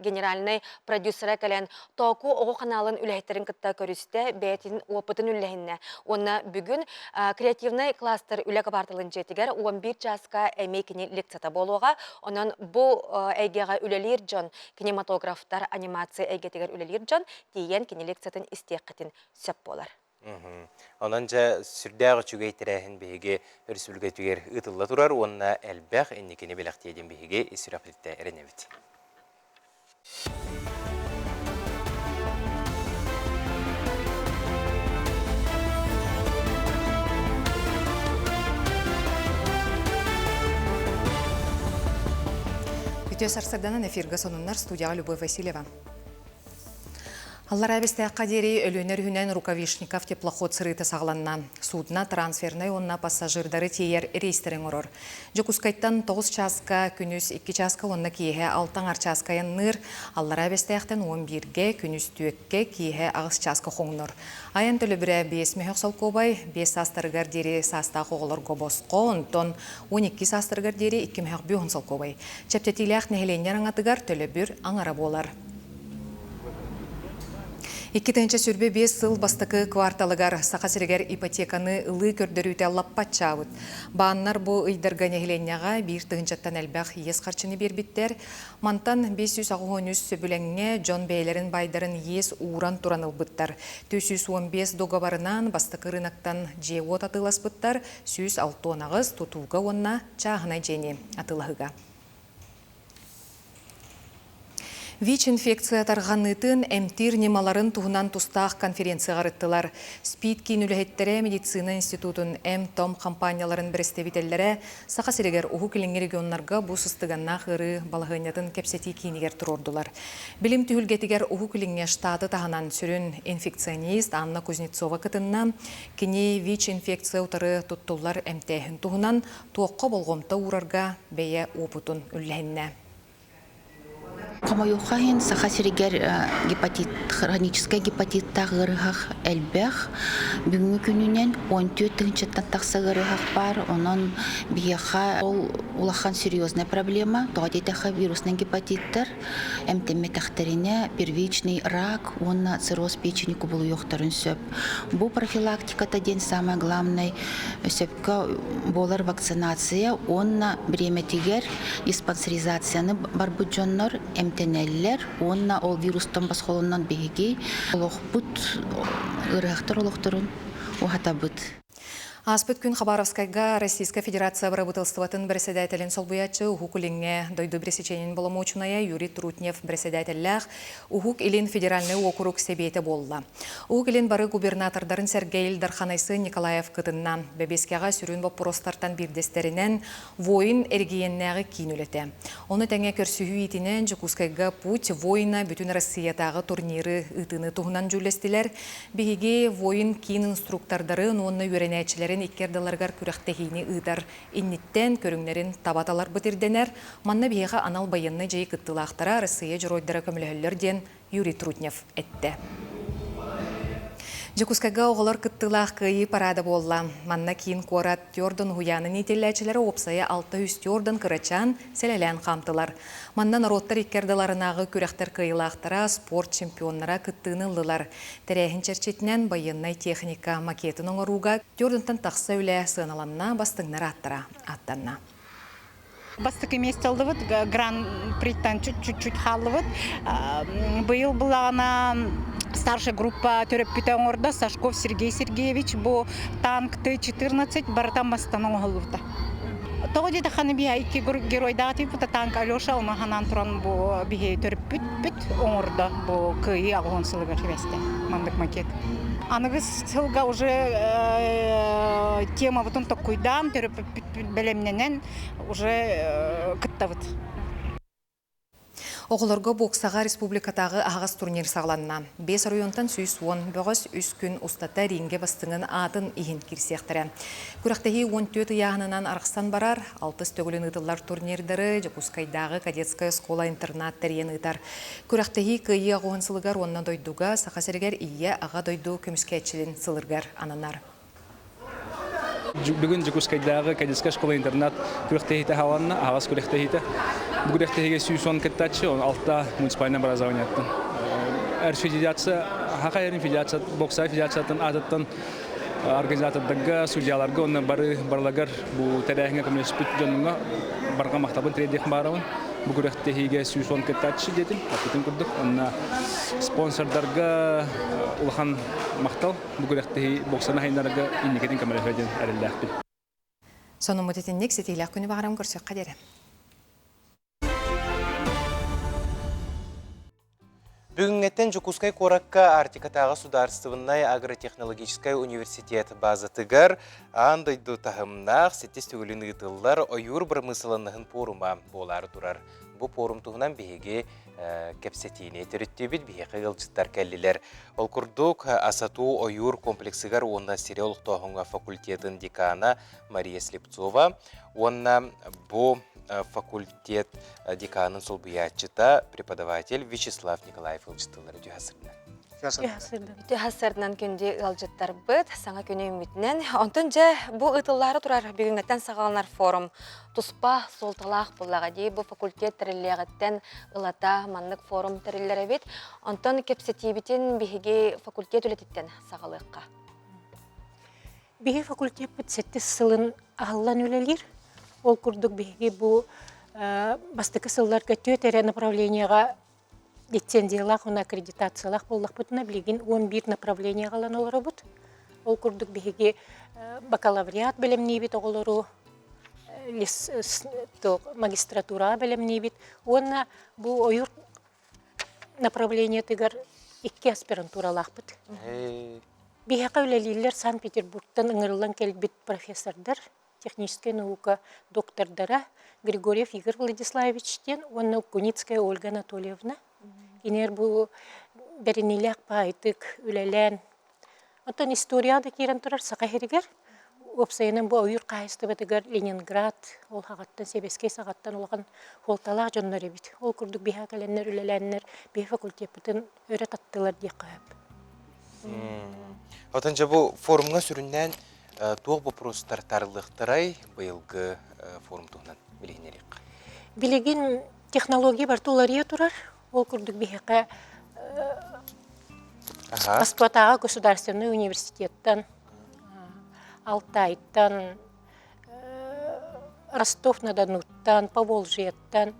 генеральнай продюсера кэлэн Тооку оҕо ханаалын үлэһиттэрин кытта көрүстэ, бэйэтин опытын үллэһиннэ. Уонна бүгүн креативнай кластер үлэ кыбаарталын дьиэтигэр 11 чааска эмиэ кини лекцията буолуоҕа. Онон бу эйгэҕэ үлэлиир дьон, кинематографтар, анимация эйгэтигэр үлэлиир дьон тиийэн кини лекциятын истиэххитин сөп буолар. Онон дьэ сүрдээх үчүгэй тэрээһин биһиги өрөспүүбүлүкэтигэр ыытылла турар уонна элбэх инникини бэлэхтиэ диэн биһиги ис сүрэхпититтэн эрэнэбит. Үтүө сарсырданан эфиргэ сонуннар студияҕа Любовь Васильева. Аллараа Бэстээххэ диэри Өлүөнэ өрүһүнэн Рукавишников теплоход сырыыта саҕаланна. Судно трансфернай уонна пассажирдары тиэйэр рейстэри оҥорор. Дьокуускайтан 9 чааска, күнүс 2 чааска уонна киэһэ 6 аҥар чааска айанныыр. Аллараа Бэстээхтэн 11-гэ, күнүс 4-кэ, киэһэ 8 чааска хоҥнор. Айан төлөбүрэ 5 мөһөх солкуобай, 5 саастарыгар диэри саастаах оҕолорго босхо, онтон 12 саастарыгар диэри 2 мөһөх 5 солкуобай. Чэпчэтиилээх нэһилиэнньэ араҥатыгар төлөбүр аҥара буолар. 2025 сыл бастакы кварталыгар Саха сиригэр ипотеканы ылыы көрдөрүүтэ лаппа аччаабыт. Бааннар бу ыйдарга нэһилиэнньэҕэ биир тыһыынчаттан элбэх иэс харчыны биэрбиттэр. Мантан 583 сөбүлэҥҥэ дьон бэйэлэрин баайдарын иэс ууран туран ылбыттар. 415 дуогабарынан бастакы рыноктан дьиэ-уот атыыласпыттар, 168 тутууга уонна чааһынай дьиэни атыылаһыыга. ВИЧ-инфекция тарҕаныытын эмтиир ньымаларын туһунан тустаах конференцияҕа ырыттылар. СПИД киин үлэһиттэрэ медицина институтун М-том компанияларын бэрэстэбиитэллэрэ Саха сиригэр Уһук Илиҥҥи регионнарга бу сыстыганнаах ыарыы балаһыанньатын кэпсэтии киинигэр туруордулар. Билим түһүлгэтигэр Уһук Илиҥҥэ штаты таһынан сүрүн инфекционист Анна Кузнецова кытынна. Кини ВИЧ-инфекция утары туттуллар эмтээһин туһунан туохха болҕомто уурарга бэйэ уопутун үллэһиннэ. Хомойуохха иһин, Саха сиригэр гепатит, хроническай гепатиттаах ыарыһах элбэх. Бүгүҥҥү күнүнэн 14 тыһыынчаттан тахса ыарыһах баар. Онон биһиэхэ ол улахан серьезная проблема. Тоҕо диэтэххэ, вируснай гепатиттар эмтэммэтэхтэринэ первичный рак уонна цирроз печени кубулуйуохтарын сөп. Бу профилактиката диэн самое главное сөпкө буолар вакцинация уонна бириэмэтигэр диспансеризацияны барбыт дьоннор эмтэнэллэр уонна ол вирустан босхолонон биһиги олохпут ыарыһахтар олохторун уһатабыт. Ааспыт күн Хабаровскайга Российскай Федерация бырабыыталыстыбатын бэрэссэдээтэлин солбуйааччы Уһук Илиҥҥэ дойду бэрэсидьиэнин боломуочунайа Юрий Трутнев бэрэссэдээтэллээх Уһук Илин федеральнай уокурук сэбиэтэ буолла. Уһук Илин бары губернатордарын сэргэ Ил Дархан Айсен Николаев кытынна. Бэбиэскэҕэ сүрүн боппуруостартан биирдэстэринэн Воин эрэгийиэннээҕи киин үлэтэ. Ону тэҥэ көрсүһүү иитинэн Дьокуускайга Путь воина бүтүн Россиятааҕы турниры ыытыыны туһунан дьүүллэстилэр. Биһиги Воин киин инструктордарын уонна үөрэнээччилэрин икки ардыларыгар күрэхтэһиини ыытар инниттэн көрүҥнэрин таба таларбыт ирдэнэр. Манна биһиэхэ анал байыаннай дьайыы кыттыылаахтара Арассыыйа дьоруойдара көмөлөһөллөр диэн Юрий Трутнев эттэ. Дьокуускайга оҕолор кыттыылаах кыайыы параада буолла. Манна киин куорат Тёрдон уһуйаанын иитиллээччилэрэ уопсайа 600 Тёрдон кырачаан сэлэлээн хаамтылар. Манна норуоттар икки ардыларынааҕы күрэхтэр кыайыылаахтара, спорт чемпионнара кыттыыны ыллылар. Тэрээһин чэрчитинэн байыаннай техника макетын оҥорууга Тёрдонтон тахса үлэ сыаналанна, бастыҥнар ааттара ааттанна. Бастакы миэстэ ыллыбыт, гран-приттан чуть-чуть хааллыбыт. Быйыл булаҕына старшая группа төрөппүтэ оҥордо Сашков Сергей Сергеевич бу танк Т-14 барыта мастан оҥоһуллубута. Тоҕо диэтэххэ биһи икки геройдаах тыыппыта танк Алеша ону ханаан туран бу биһи төрөппүппүт оҥордо бу кыайыы аҕыһын сылыгар түбэстэ маннык макет. Аныгы сылга уже темабытын токкуйдаан төрөппүппүт бэлэмнэнэн уже кыттабыт. Оҕолорго боксаҕа республикатааҕы аһаҕас турнир саҕаланна. Биэс оройуонтан 110 бөҕөс үс күн устата рингэ бастыҥын аатын иһин киирсиэхтэрэ. Күрэхтэһии 14 ыйааһынынан арахсан барар. Алтыс төгүлүн ыытыллар турнирдары Дьокуускайдааҕы кадетская оскуола-интернат тэрийэн ыытар. Күрэхтэһии кыайыы аҕыһын сылыгар уонна дойдуга Саха сиригэр Ийэ, Аҕа дойду көмүскээччилин сылыргар ананар. Бүгүн Дьокуускайдааҕы кадетскай школа-интернат күрэхтэһиитэ аһаланна, аһаҕас күрэхтэһиитэ. Бу күрэхтэһиигэ 110 кыттааччы, алта муниципальное образованиеттан. Эр федерация, Саха эрин федерация, бокса федерациятын аатыттан организатордарга, судьяларга уонна бары барыларыгар бу тэрээһиҥҥэ көмөлөспүт дьонуҥа барҕа махтабын тириэрдиэх баарабын. Бу күрэхтэһиигэ 110 кыттааччы диэтим, эппитим курдук. Онно спонсордарга улахан махтал. Бу күрэхтэһии боксаны хайыннарарга инникитин көмөлөһүө диэн эрэллээхпин. Сонуммут итинник ситиилээх күнү баҕарам көрсүөххэ диэри. Бүгүҥҥэттэн Дьокуускай куоракка Арктикатааҕы судаарыстыбыннай агротехнологическай университет базатыгар аан дойду таһымнаах сэттис төгүлүн ыытыллар ойуур бырамыысыланнаһын пуорума буолаары турар. Бу пуорум туһунан биһиги кэпсэтиини төрүттүүбүт биһиэхэ ыалдьыттар кэллилэр. Ол курдук, Асатуу ойуур комплексыгар уонна сири олохтооһуҥҥа факультетын декана Мария Слепцова уонна бу факультет деканын солбуйааччыта, преподаватель Вячеслав Николаев ыалдьыттылар үтүө сырдынан. Үтүө сырдынан күндү ыалдьыттарбыт саҥа күнү үммүтүнэн. Онтон дьэ бу ыытыллаары турар бүгүҥҥэттэн саҕаланар форум туспа суолталаах буоллаҕа дии. Бу факультет тэриллиэҕиттэн ылата маннык форум тэриллэр эбит. Онтон кэпсэтиибитин биһиги факультет үлэтиттэн саҕалыахха. Биһи факультеппыт сэттис сылын аһыллан үлэлиир. Ол курдук биһиги бу бастакы сылларга түөрт эрэ направлениеҕа лицензиялаах уонна аккредитациялаах буоллахпытына, билигин 11 направлениеҕа ылан олоробут. Ол курдук биһиги бакалавриат бэлэмниибит оҕолору, магистратураҕа бэлэмниибит уонна бу ойуур направлениетыгар икки аспирантуралаахпыт. Биһиэхэ үлэлииллэр Санкт-Петербургтан ыҥырыллан кэлбит профессордар, техническэй наука доктордара Григорьев Игорь Владиславович диэн уонна Куницкая Ольга Анатольевна. Кинилэр бу бэриниилээх баайдык үлэлээн Оттон историяҕа да киирэн турар Саха сиригэр уопсайынан бу ойуур хаһаайыстыбатыгар Ленинград ол саҕаттан сэбиэскэй саҕаттан улахан суолталаах дьоннор эбит. Ол курдук биһиэхэ кэлэннэр үлэлээннэр биһи факультеппытын өрө таттылар диэххэ сөп. Оттон дьэ бу форумҥа сүрүннээн туох боппуруостар таарыллыахтарай быйылгы форум туһунан билиһиннэриэххэ. Билигин технология барыта уларыйа турар. Ол курдук биһиэхэ Москватааҕы государственнай университеттан, Алтайтан, Ростов-на-Донуттан, Поволжьеттан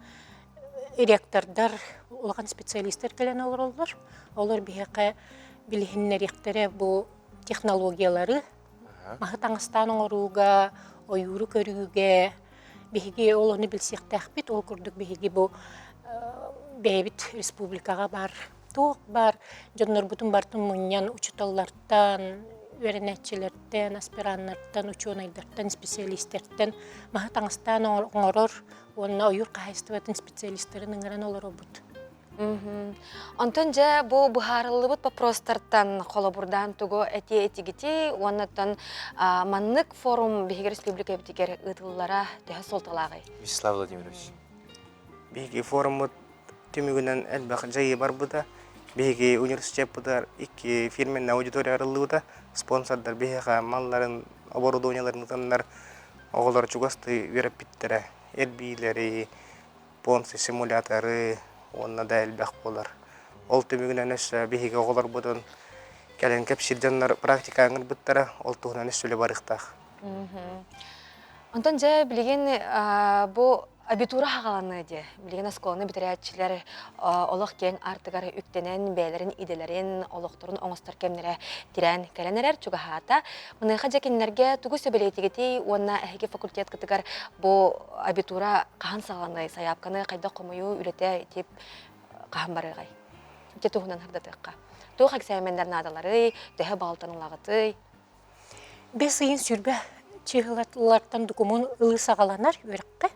ректордар, улахан специалистар кэлэн олороллор. Олор биһиэхэ билиһиннэриэхтэрэ бу технологиялары маһы таҥастаан оҥорууга, ойууру көрүүгэ, Биһиги ол ону билсиэхтээхпит. Ол курдук биһиги бу бэйэбит республикаҕа баар туох баар дьоннорбутун барытын мунньан учууталлартан, үөрэнээччилэртэн, аспираннартан, учуонайдартан, специалистэртэн маһы таҥастаан оҥорор уонна ойуур хаһаайыстыбатын специалистарын ыҥыран олоробут. Онтон дьэ бу быһаарыллыбыт вопростартан холобурдаан тугу этиэ этигити уоннаттан маннык форум биһиги республикабытыгар ыытыллара төһө суолталааҕый? Вячеслав Владимирович. Биһиги форуммут түмүгүнэн элбэх дьайыы барбыта. Биһиги университеппытыгар икки фирменнэй аудитория арыллыбыта. Спонсордар биһиэхэ малларын, оборудованиеларын ытаннар оҕолор чугастыы үөрэппиттэрэ. Эрбиилэри, понсы, симуляторы уонна да элбэх буолар. Ол түмүгүнэн өссө биһиги оҕолорбутун кэлэн кэпсиир дьоннор практика ыҥырбыттара, ол туһунан өссө үлэ барыахтаах. Онтон дьэ билигин бу абитура хаҕаланыы диэ. Билигин оскуоланы бүтэрээччилэр олох киэҥ аартыгар үктэнэн, бэйэлэрин идэлэрин, олохторун оҥостор кэмнэрэ тирээн кэлэн эрэр, чугаһаата. Маныаха дьэ кинилэргэ тугу сөбүлээтигитий уонна эһиги факультеткытыгар бу абитура хаһан саҕаланыай, сайаапканы хайдах хомуйуу үлэтэ тип хаһан барыаҕай? Ити туһунан сырдатыахха. Туох эксээмэннэр наадаларый, төһө баалтан ылаҕытый? Бэс ыйын сүрбэ чыыһылартан докумуон ылыы саҕаланар үөрэххэ.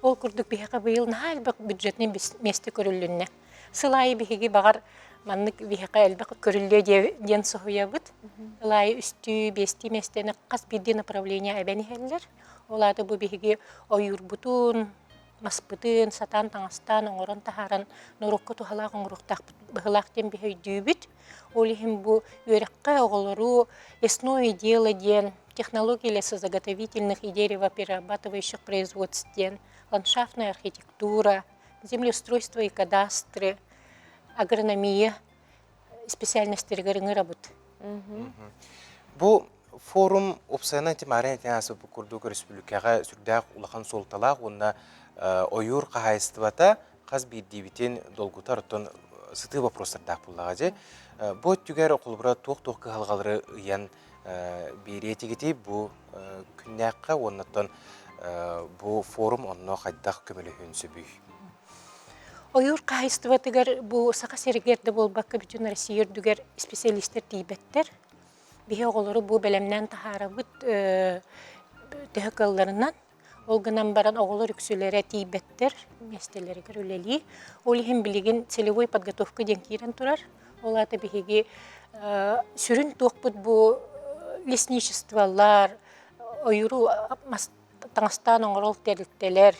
Ол курдук биһиэхэ быйыл наһаа элбэх бюджетнай миэстэ көрүлүннэ. Сыл аайы биһиги баҕар маннык биһиэхэ элбэх көрүллүө диэн соһуйабыт. Сыл аайы үстүү, биэстии миэстэни хас биирдии направление эбэн иһэллэр. Ол аата бу биһиги ойуурбутун, маспытын сатаан таҥастаан оҥорон таһааран норуокка туһалаах оҥоруохтаахпыт быһыылаах диэн биһи өйдүүбүт. Ол иһин бу үөрэххэ оҕолору лесное дело диэн технология лесозаготовительных и деревоперерабатывающих производств диэн ландшафтная архитектура, землеустройство и кадастры, агрономия специальностарыгар ыҥырабыт. Бу форум уопсайынан тимарин этэн ааспыт курдук өрөспүүбүлүкэҕэ сүрдээх улахан суолталаах уонна ойуур хаһаайыстыбата хас биирдиибитин долгутар оттон сытыы вопростардаах буоллаҕа дьэ. Бу өттүгэр холобура туох-туох кыһалҕалары ыйан биэриэ этигитий бу күннээххэ уонна оттон бу форум онно хайдах көмөлөһүөн сөбүй? Ойуур хаһаайыстыбатыгар бу Саха сиригэр да буолбакка бүтүн Россия үрдүгэр специалистэр тиийбэттэр. Биһи оҕолору бу бэлэмнээн таһаарабыт төһө кыалларынан. Ол гынан баран оҕолор үксүлэрэ тиийбэттэр миэстэлэригэр үлэлии. Ол иһин билигин целевой подготовка диэн киирэн турар. Ол аата биһиги сүрүн туохпут бу лесничестволар, ойууру таҥастаан оҥорол тэрилтэлэр,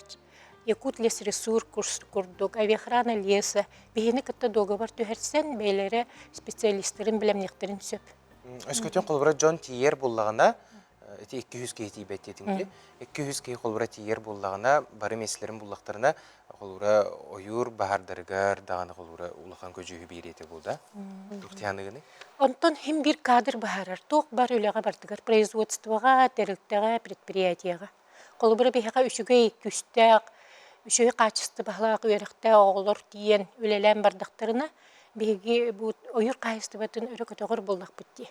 Якутлесресурс курдук авиаохрана леса биһини кытта дуогабар түһэрсэн бэйэлэрэ специалистарын бэлэмниэхтэрин сөп. Өскөтүн холобура дьон тиийэр буоллаҕына, ити 200 киһи тиийбэт диэтиҥ 200 киһи холобура тиийэр буоллаҕына, бары миэстэлэрин буллахтарына, холобура ойуур баһаардарыгар даҕаны холобура улахан көдьүүһү биэриэ этэ буолда. Туох тиһаныгыный? Онтон хим биир кадр баһаарар. Туох бар үлэҕэ бардыгар производствоҕа, тэрилтэҕэ, предприятиеҕа. Холобура, биһиэхэ үчүгэй күүстээх, үчүгэй хаачыстыбалаах үөрэхтээх оҕолор тиийэн үлэлээн бардахтарына, биһиги бу ойуур хаһаайыстыбатын өрө көтөҕөр буоллахпыт дии.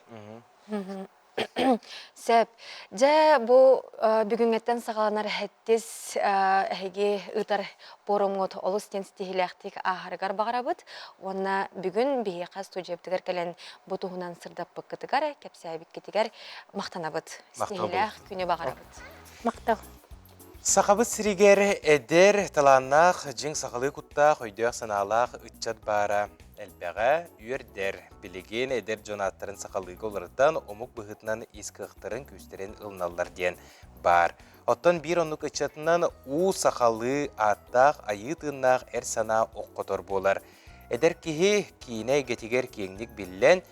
Сөп. Дьэ, бу бүгүҥҥэттэн саҕаланар сэттис эһиги ыытар пуорумҥут олус диэн ситиһиилээхтик ааһарыгар баҕарабыт. Уонна бүгүн биһиэхэ студиябытыгар кэлэн бу туһунан сырдаппыккытыгар, кэпсээбиккитигэр махтанабыт. Ситиһиилээх күнү баҕарабыт. Махтал. Сахабыт сиригэр эдэр, талааннаах, дьиҥ сахалыы куттаах, өйдөөх-санаалаах ыччат баара элбэҕэ үөрдэр. Билигин эдэр дьон ааттарын сахалыыга уларытан, омук быһыытынан ис кыахтарын, күүстэрин ылыналлар диэн баар. Оттон биир оннук ыччатынан уу сахалыы ааттаах, айыы тыыннаах эр санаа ох-хотор буолар. Эдэр киһи киинэ эйгэтигэр киэҥник биллэн,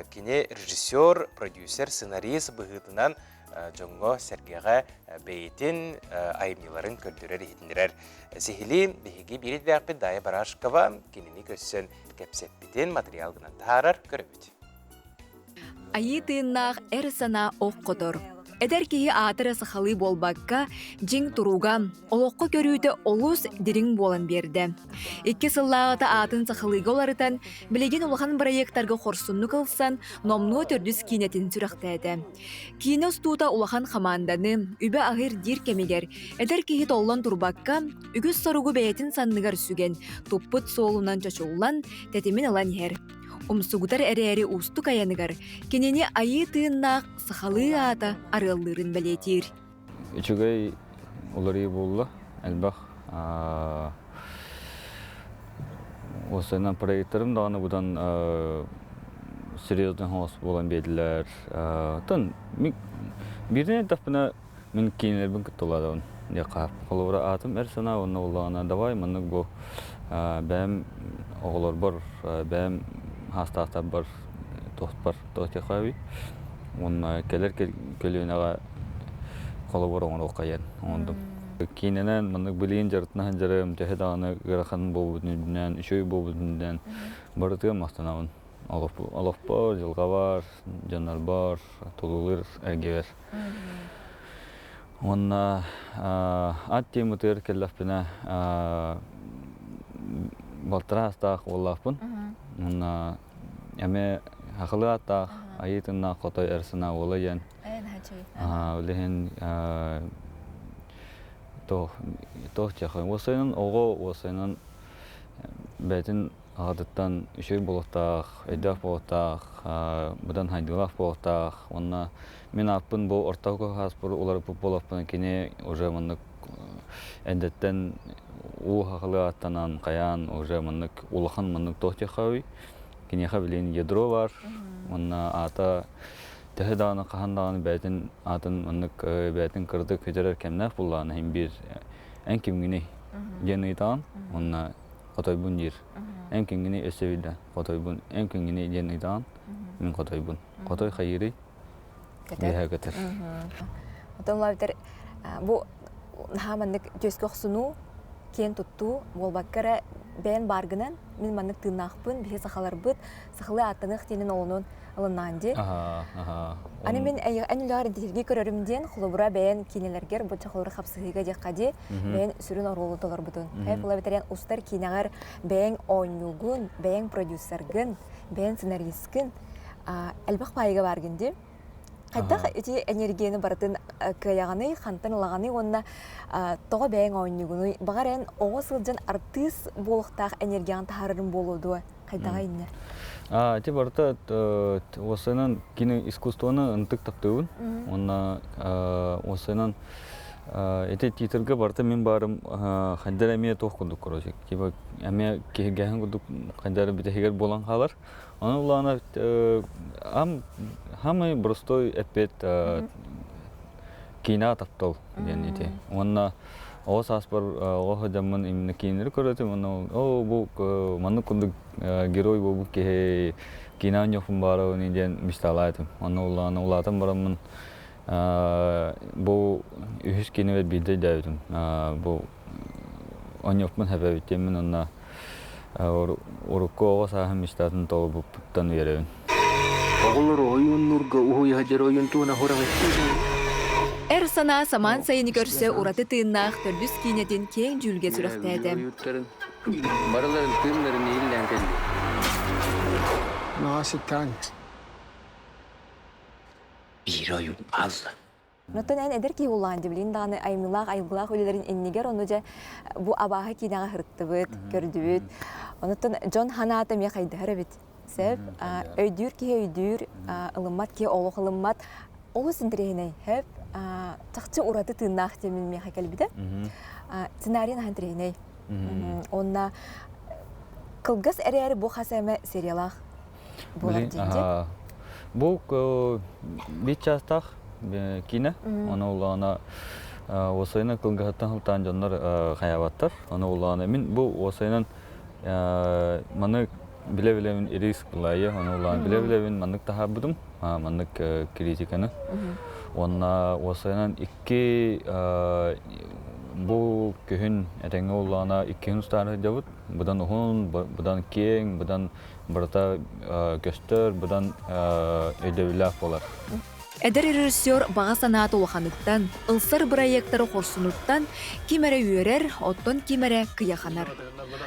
кини режиссер, продюсер, сценарист быһыытынан дьоҥҥо-сэргэҕэ бэйэтин айымньыларын көрдөрөр-иһитиннэрэр. Сиһилии биһиги биир идэлээхпит Дая Барашкова кинини көрсөн кэпсэппитин материал гынан таһаарар көрөбүт. Айыы тыыннаах эр санаа ох хотор. Эдэр киһи аатыра сахалыы буолбакка, дьиҥ туруга, олоххо көрүүтэ олус дириҥ буолан биэрдэ. Икки сыллааҕыта аатын сахалыыга уларытан, билигин улахан бырайыактарга хорсуннук ылсан, номнуо төрдүс киинэтин сүрэхтээтэ. Киинэ устуута улахан хамаанданы, үбэ-аһы ирдиир кэмигэр, эдэр киһи толлон турбакка, үгүс соругу бэйэтин санныгар сүгэн, туппут суолунан чочуллан, тэтимин ылан иһэр. Умсугутар эрээри уустук айаныгар кинини айыы тыыннаах сахалыы аата арыаллыырын бэлиэтиир. Үчүгэй уларыйыы буолла. Элбэх уопсайынан проекторым даҕаны быдан серьезный хоос буолан биэрдилэр. Оттон биирдэн эттэхпинэ мин киинэлэрбин кытта улаатабын диэххэ. Холобура аатым эр санаа уонна буоллаҕына давай маннык бу. Бэйэм оҕолорбор, бэйэм хаастаахтарбар туохпар туох Уонна кэлэр көлүөнэҕэ холобур оҥоруохха диэн оҥордум. Киинэнэн маннык билигин дьарыктана сылдьарым төһө даҕаны ыарахан буолбутун үрдүнэн, үчүгэй буолбутун үрдүнэн барытыгар махтанабын. Олохпор, дьылҕабар, дьоннорбор, тулулуур эргибэр. Уонна ат тематыгар кэллэхпинэ балтараа астаах уоллаахпын. Уонна эмиэ хахылыы ааттаах айыы тыннаах хотой эр санаа уола диэн. Ол иһин туох туох диэххэ уосайынан оҕо уосайынан бэйэтин аҕатыттан үчүгэй буолуохтаах, өйдөөх буолуохтаах, быдан хайдыылаах буолуохтаах уонна мин ааппын бу ортоку хааспар уларыппыт буолуохпун кини уже маннык эрдэттэн уу хахылыы ааттанан хайаан уже маннык улахан маннык туох диэххэ киниэхэ билигин ядро бар уонна аата төһө даҕаны хаһан даҕаны бэйэтин аатын маннык бэйэтин кыратык көтөрөр кэмнээх буоллаҕына иһин биир эн кимҥиний диэн ыйытаҕын уонна хотойбун диир эн кимҥиний өссө биирдэ хотойбун эн кимҥиний диэн ыйытаҕын мин хотойбун хотой хайыырый Көтөр. көтөр. Отон лабитер бу наһаа маннык түөскэ охсунуу, киэн туттуу буолбакка эрэ бэйэн бааргынан мин маннык тыыннаахпын, биһи сахаларбыт, сахалыы ааттаныах диэнин олонун ылыннаан дии. Аны мин эн үлэҕэр интиһиргии көрөрүм диэн, холобура бэйэн киинэлэргэр бу холобура хапсыһыыга диэххэ дии, бэйэн сүрүн оруолу толорбутун. Эй була устар киинэҕэр бэйэҥ оонньуугун, бэйэҥ продюсергын, бэйэн сценаристкын, элбэх паайыга бааргын дии. Хайдах ити энергияны барытын кыайаҕыный, хантан ылаҕыный уонна тоҕо бэйэҥ оонньуугунуй? Баҕар эн оҕо сылдьан артыыс буолуохтаах энергияҕын таһаарарым буолуо дуо? Хайдаҕа иннэ? Ити барыта уосайынан кини искусствоны ынтык таптыыбын. Уонна уосайынан ити титрга барыта мин баарым хайдара эмиэ туох курдук короче. Типа эмиэ киһиргэһин курдук хайдара бүтэһигэр буолан хаалар. Ону улаана самый простой эппиэт киинэҕэ таптал диэн ити. Уонна оҕо сааспар оҕо сылдьаммын именно киинэлэри көрөтүм уонна оо бу маннык курдук герой буолбут киһи киинэ оонньуохпун баарабын диэн мечталаа этим. Онно улаана улаатан бараммын бу үһүс киинэбэр биирдэ өйдөөбүтүм. Бу оонньуохпун сөбөбүт диэммин уонна Урукку оҕо сааһым мечтатын толорбуппуттан үөрэбин. Оҕолор ойууннуурга уһуйа дьэр ойуун туһуна хураҕы Эр санаа самаан сайыны көрсө ураты тыыннаах төрдүс киинэтин киэҥ дьүүлгэ сүрэхтээтэ. Барыларын тыыннарын иһиллээн кэлли. Наасытаан. Биир ойуун хаалла. Оттон эн эдэр киһи улаан дьэ даҕаны айымньылаах айылгылаах үлэлэрин иннигэр ону дьэ бу абааһы киинэҕэ сырыттыбыт, көрдүбүт. Онуттан дьон ханаата эмиэ хайдыһар эбит. Сөп. Өйдүүр киһи өйдүүр, ылыммат киһи олох ылыммат. Олус интэриэһинэй. Сөп. Чахчы ураты тыыннаах диэмин миэхэ кэлбитэ. Сценарий наһаа интэриэһинэй. Уонна кылгас эрээри бу хас эмэ сериялаах буолар диэн. Бу биир чаастаах киинэ. Ону улаана уосайынан кылгаһыттан сылтаан дьоннор хайаабаттар. Ону улаана мин бу уосайынан маны билэ-билэбин риск былайы, ону улаан билэ-билэбин маннык таһаарбытым, маннык критиканы. Уонна уосайынан икки бу күһүн этэҥҥэ улаана иккиһин устаары сылдьабыт. Быдан уһун, быдан киэҥ, быдан барыта көстөр, быдан өйдөбүллээх буолар. Эдэр режиссер баҕа санаата улаханыттан, ылсар бырайыактары хорсунуттан ким эрэ үөрэр, оттон ким эрэ кыйаханар.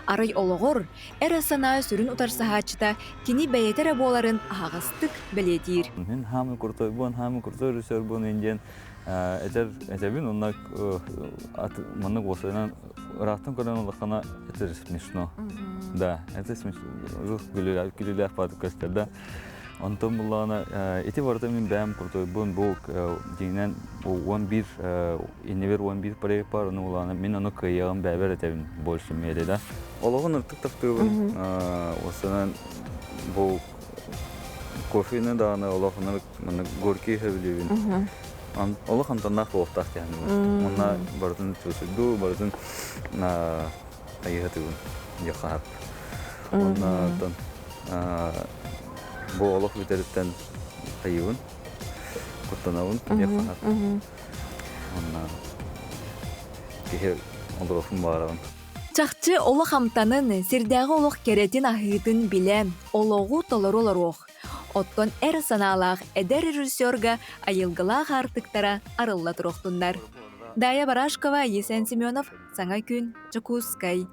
Арай олоҕор эрэ санаа сүрүн утарсаһааччыта кини бэйэтэ эрэ буоларын аһаҕастык бэлиэтиир. Мин хаамы крутой буон, хаамы крутой режиссер буон диэн этэр этэбин уонна маннык уосайынан ыраахтан көрөн ыллаххына это же смешно. Да, это смешно. Күлүүлээх баатык көстөр да. Онтон буллаҕына ити барыта мин бэйэм крутойбун бу дьиҥинэн 11 иннибэр 11 проект бар ону улаана мин ону кыайыаҕым бэйэбэр этэбин больше мере да. Олоҕун ыртык таптыыбын осынан бу кофены даҕаны олох маннык горький сөбүлүүбүн. Олох амтаннаах буолуохтаах диэн. Уонна барытын чуусуйдуу, барытын айыһатыбын диэххэ сөп. Уонна оттон бу олох бүтэриттэн хайыыбын, куттанабын диэххэ сөп. Уонна киһи олоруохпун баҕарабын. Чахчы олох амтанын, сирдээҕи олох кэрэтин аһыытын билэ, олоҕу толору олоруох. Оттон эр санаалаах эдэр режиссерга айылгылаах аартыктара арылла туруохтуннар. Дая Барашкова, Есен Семенов, Саҥа күн, Дьокуускай.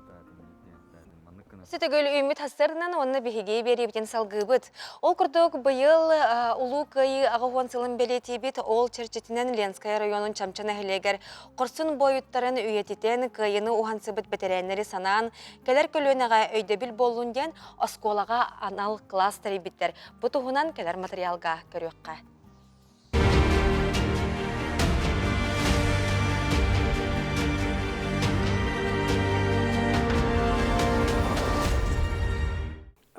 Сөтөгөл үүммүт хассарынан уонна биһиги биэриибитин салгыыбыт. Ол курдук быйыл Улуу Кыайыы аҕыс сылын бэлиэтиибит. Ол чэрчитинэн Ленскэй районун Чамча нэһилиэгэр хорсун буойуттарын үйэтитэн, кыайыыны уһансыбыт бэтэрээннэри санаан, кэлэр көлүөнэҕэ өйдөбүл буоллун диэн оскуолаҕа анал кылаас тэрийбиттэр. Бу туһунан кэлэр материалга көрүөххэ.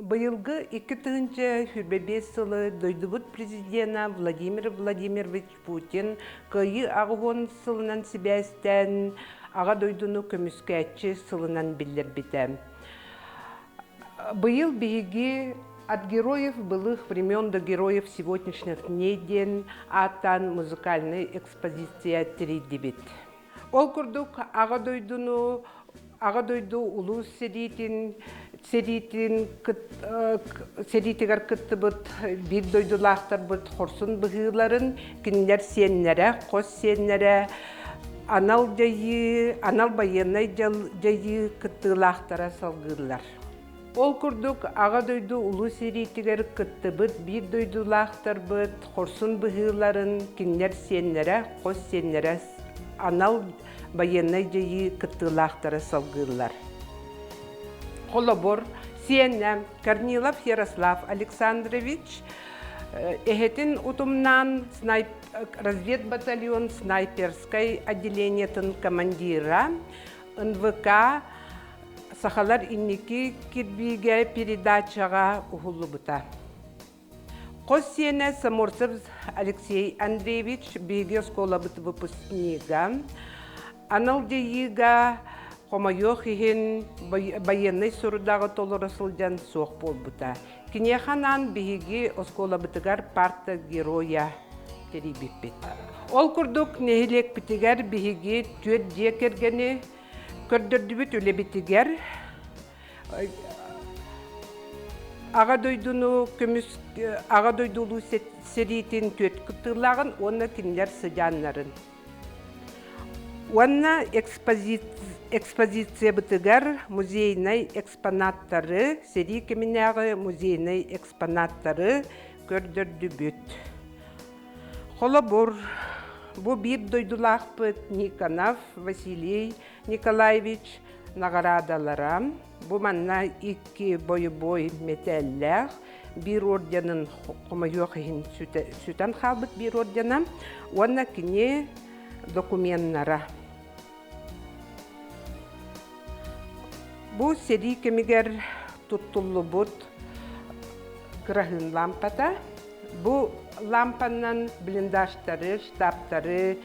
Быйылгы 2025 сылы дойдубут президена Владимир Владимирович Путин Кыайыы 80 сылынан сибээстээн Аҕа дойдуну көмүскээччи сылынан биллэрбитэ. Быйыл биһиги От героев былых времен до героев сегодняшних дней диэн ааттаан музыкальнай экспозиция тэрийдибит. Ол курдук Аҕа дойдуну Аҕа дойду улуус сэриитин сэриитин сэриитигэр кыттыбыт биир дойдулаахтарбыт хорсун быһыыларын кинилэр сиэннэрэ, хос сиэннэрэ анал дьайыы, анал байыаннай дьайыы кыттыылаахтара салгыыллар. Ол курдук Аҕа дойду улуу сэриитигэр кыттыбыт биир дойдулаахтарбыт хорсун быһыыларын кинилэр сиэннэрэ, хос сиэннэрэ анал байыаннай дьайыы кыттыылаахтара салгыыллар. Холобур, сиэнэ Корнилов Ярослав Александрович эһэтин утумнаан разведбатальон снайперскай отделениетын командира, НВК Сахалар инники кирбиигэ передачаҕа уһуллубута. Хос сиэнэ Саморцев Алексей Андреевич биһиги оскуолабыт выпускнига. Анал дьайыыга хомойуох иһин байыаннай сорудаҕы толоро сылдьан суох буолбута. Киниэхэ анаан биһиги оскуолабытыгар парта героя тэрийбиппит. Ол курдук нэһилиэкпитигэр биһиги түөрт дьиэ кэргэни Көрдөрдүбүт үлэбитигэр Аҕа дойдуну көмүс Аҕа дойду улуу сэриитин түөрт кыттыылааҕын уонна кинилэр сыдьааннарын. Уонна экспозициябытыгар музейнай экспонаттары, сэрии кэминээҕи музейнай экспонаттары көрдөрдүбүт. Холобур, бу биир дойдулаахпыт Никонов Василий Николаевич наҕараадалара. Бу манна икки бойобуой мэтээллээх, биир орденын хомойуох иһин сүтэн хаалбыт биир ордена уонна кини докуменнара. Бу сэрии кэмигэр туттуллубут кыраһыын лампата. Бу лампанан блиндажтары, штабтары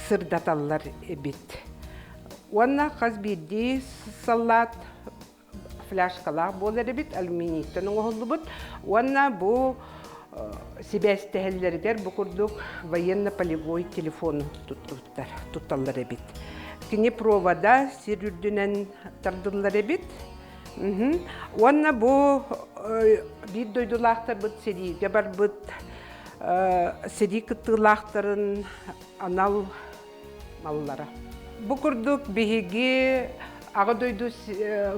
сырдаталлар эбит. Уонна хас биирдии саллаат фляжкалаах буолар эбит, алюминийтан оҥоһуллубут. Уонна бу сибээстэһэллэригэр бу курдук военно-полевой телефон туттубуттар, тутталлар эбит. Кини провода сир үрдүнэн тардыллар эбит. Уонна бу биир дойдулаахтарбыт сэриигэ барбыт сэрии кыттыылаахтарын анал маллара. Бу курдук биһиги Аҕа дойду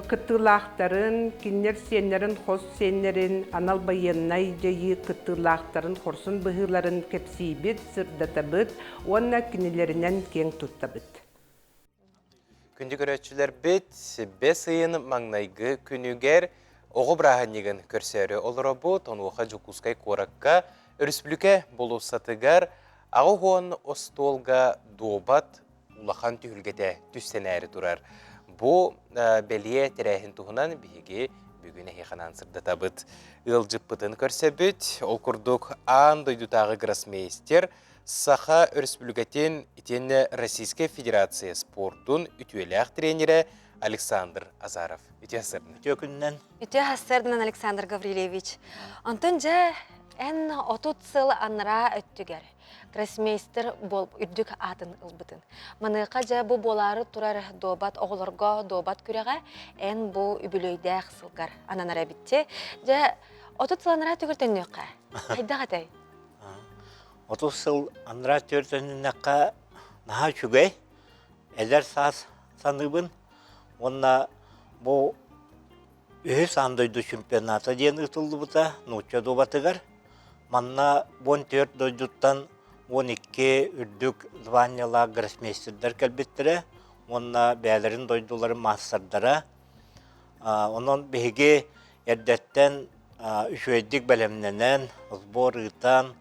кыттыылаахтарын, кинилэр сиэннэрин, хос сиэннэрин, анал байыаннай дьайыы кыттыылаахтарын хорсун быһыыларын кэпсиибит, сырдатабыт уонна кинилэринэн киэҥ туттабыт. Күндү көрөөччүлэрбит, бэс ыйын маҥнайгы күнүгэр оҕо бырааһынньыгын көрсөөрү олоробут. Онуоха Дьокуускай куоракка өрөспүүбүлүкэ болуоссатыгар 80 остуолга дуобат улахан түһүлгэтэ түстэнээри турар. Бу бэлиэ тэрээһин туһунан биһиги бүгүн эһиэхэ анаан сырдатабыт. Ыалдьыппытын көрсөбүт. Ол курдук аан дойдутааҕы гроссмейстер Саха Өрөспүүбүлүкэтин итиэннэ Российскай Федерация спордун үтүөлээх тренерэ Александр Азаров. Үтүө сарсыарданан. Үтүө күнүнэн. Үтүө сарсыарданан Александр Гаврильевич. Онтон дьэ эн 30 сыл анараа өттүгэр гроссмейстер буол үрдүк аатын ылбытын. Маныаха дьэ бу буолаары турар дуобат оҕолорго дуобат күрэҕэ эн бу үбүлүөйдээх сылгар ананар эбитти. Дьэ 30 сыл анараа өттүгэр төннүөххэ. Хайдах этэй? 30 сыл анараа өттүгэр төннүннэххэ наһаа үчүгэй. Эдэр саас саныыбын. Уонна бу үһүс аан дойду чемпионата диэн ыытыллыбыта нуучча дуобатыгар. Манна 14 дойдуттан 12 үрдүк званиелаах гроссмейстердэр кэлбиттэрэ уонна бэйэлэрин дойдуларын маастардара. Онон биһиги эрдэттэн үчүгэйдик бэлэмнэнэн, сбор ыытан,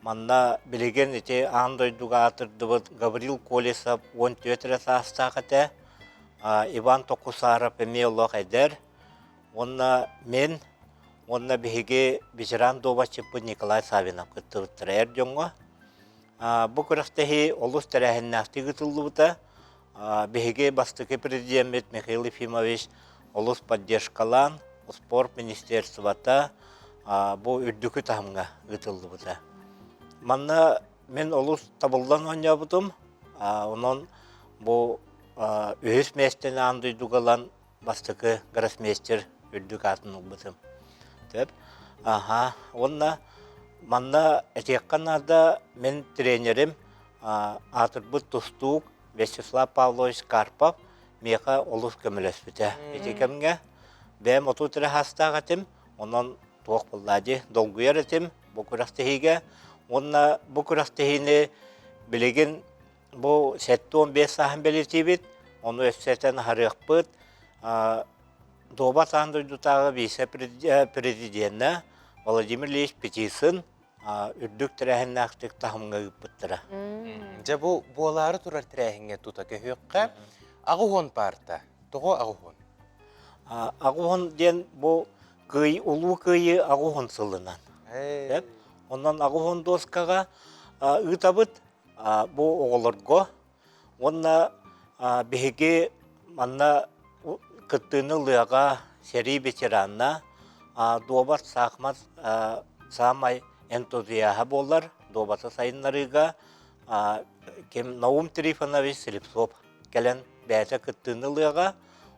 манна билигин ити аан дойдуга аатырдыбыт Гаврил Колесов 14 эрэ саастаах этэ. Иван Токусаров эмиэ олох эдэр. Уонна мен уонна биһиги ветеран дуобатчыппыт Николай Савинов кыттыбыттара эр дьоҥҥо. Бу күрэхтэһии олус тэрээһиннээхтик ыытыллыбыта. Биһиги бастакы президеммит Михаил Ефимович олус поддержкалаан, спорт министерствота бу үрдүкү таһымҥа ыытыллыбыта. Манна мин олус табыллан оонньообутум. Онон бу үһүс миэстэни аан дойдуга ылан бастакы гроссмейстер үрдүк аатын ылбытым. Төп. Аха. Уонна манна этиэххэ наада мин тренерим аатырбыт тустуук Вячеслав Павлович Карпов миэхэ олус көмөлөспүтэ. Ити кэмҥэ бэйэм 30 эрэ саастаах этим, онон туох буолла дии долгуйар этим бу күрэхтэһиигэ. Уонна бу күрэхтэһиини билигин бу 75 сааһын бэлиэтиибит, ону өссө этэн аһарыахпыт. Дуобат аан дойдутааҕы вице-президенэ Владимир Ильич Петицын үрдүк тэрээһиннээхтик таһымҥа ыыппыттара. Дьэ бу буолаары турар тэрээһиҥҥэ тута көһүөххэ. Аҕыһуон паарта. Тоҕо аҕыһуон? Аҕыһуон диэн бу кыай улуу кыайыы аҕыһуон сылынан. Онон аҕыһуон дуоскаҕа ыытабыт бу оҕолорго уонна биһиги манна кыттыыны ылыаҕа сэрии ветеранна дуобат саахымат саамай энтузиаһа буолар дуобаты сайыннарыыга ким Наум Трифонович Слепцов кэлэн бэйэтэ кыттыыны ылыаҕа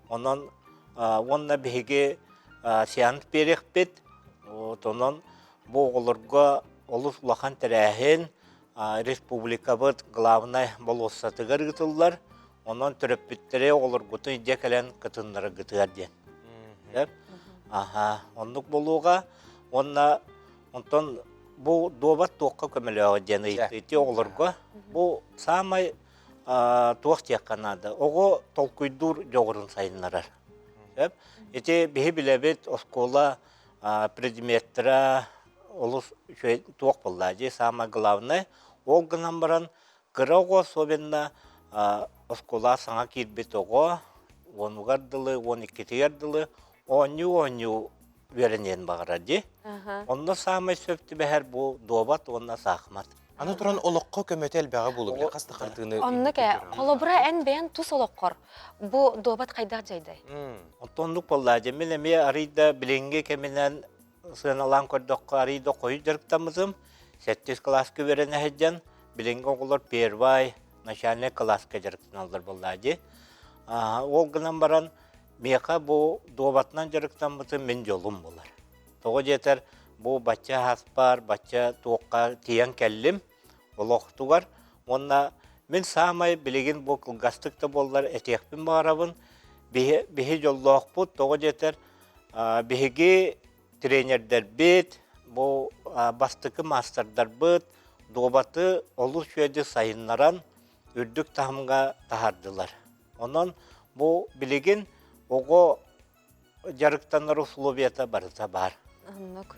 онон уонна биһиги сеанс биэриэхпит онон бу оҕолорго олус улахан тэрээһин республикабыт главнай болуоссатыгар ыытыллар. Онон төрөппүттэри оҕолоргутун илдьэ кэлэн кытыннараргытыгар диэн. Аха, оннук буолуоҕа. Уонна онтон бу дуобат туохха көмөлөөҕө диэн ыйытыы оҕолорго. Бу саамай туох диэххэ наада. Оҕо толкуйдуур дьоҕурун сайыннарар. Ити биһи билэбит оскуола предметтэрэ олус үчүгэй туох буолла дии самое главное ол гынан баран кыра оҕо особенно оскуола саҥа киирбит оҕо уонугар дылы уон иккитигэр дылы оонньуу оонньуу үөрэниэн баҕарар дии онно саамай сөп түбэһэр бу дуобат уонна саахымат Аны туран олоххо көмөтө элбэҕи буолуо бile хас да хардыыны Оннук ээ. Холобура эн бэйэн тус олоххор бу дуобат хайдах дьайдай? Онтон оннук буолла дьэ мин эмиэ арыйда билиҥҥи кэминэн сыаналаан көрдөххө арыый да хойут дьарыктаммытым. Сэттис кылааска үөрэнэ сылдьан, билиҥҥи оҕолор первай, начальнай кылааска дьарыктаналлар буоллаа дии. Ол гынан баран, миэхэ бу дуобатынан дьарыктаммытым мин дьолум буолар. Тоҕо диэтэр, бу бачча аһаспар, бачча туохха тиийэн кэллим олохтугар. Уонна мин саамай билигин бу кылгастык да буоллар этиэхпин баҕарабын, биһи, биһи дьоллоохпут, тоҕо диэтэр, Биһиги тренердэрбит, бу бастакы маастардарбыт дуобаты олус үчүгэйдик сайыннаран үрдүк таһымҥа таһаардылар. Онон бу билигин оҕо дьарыктанар условията барыта баар. Оннук.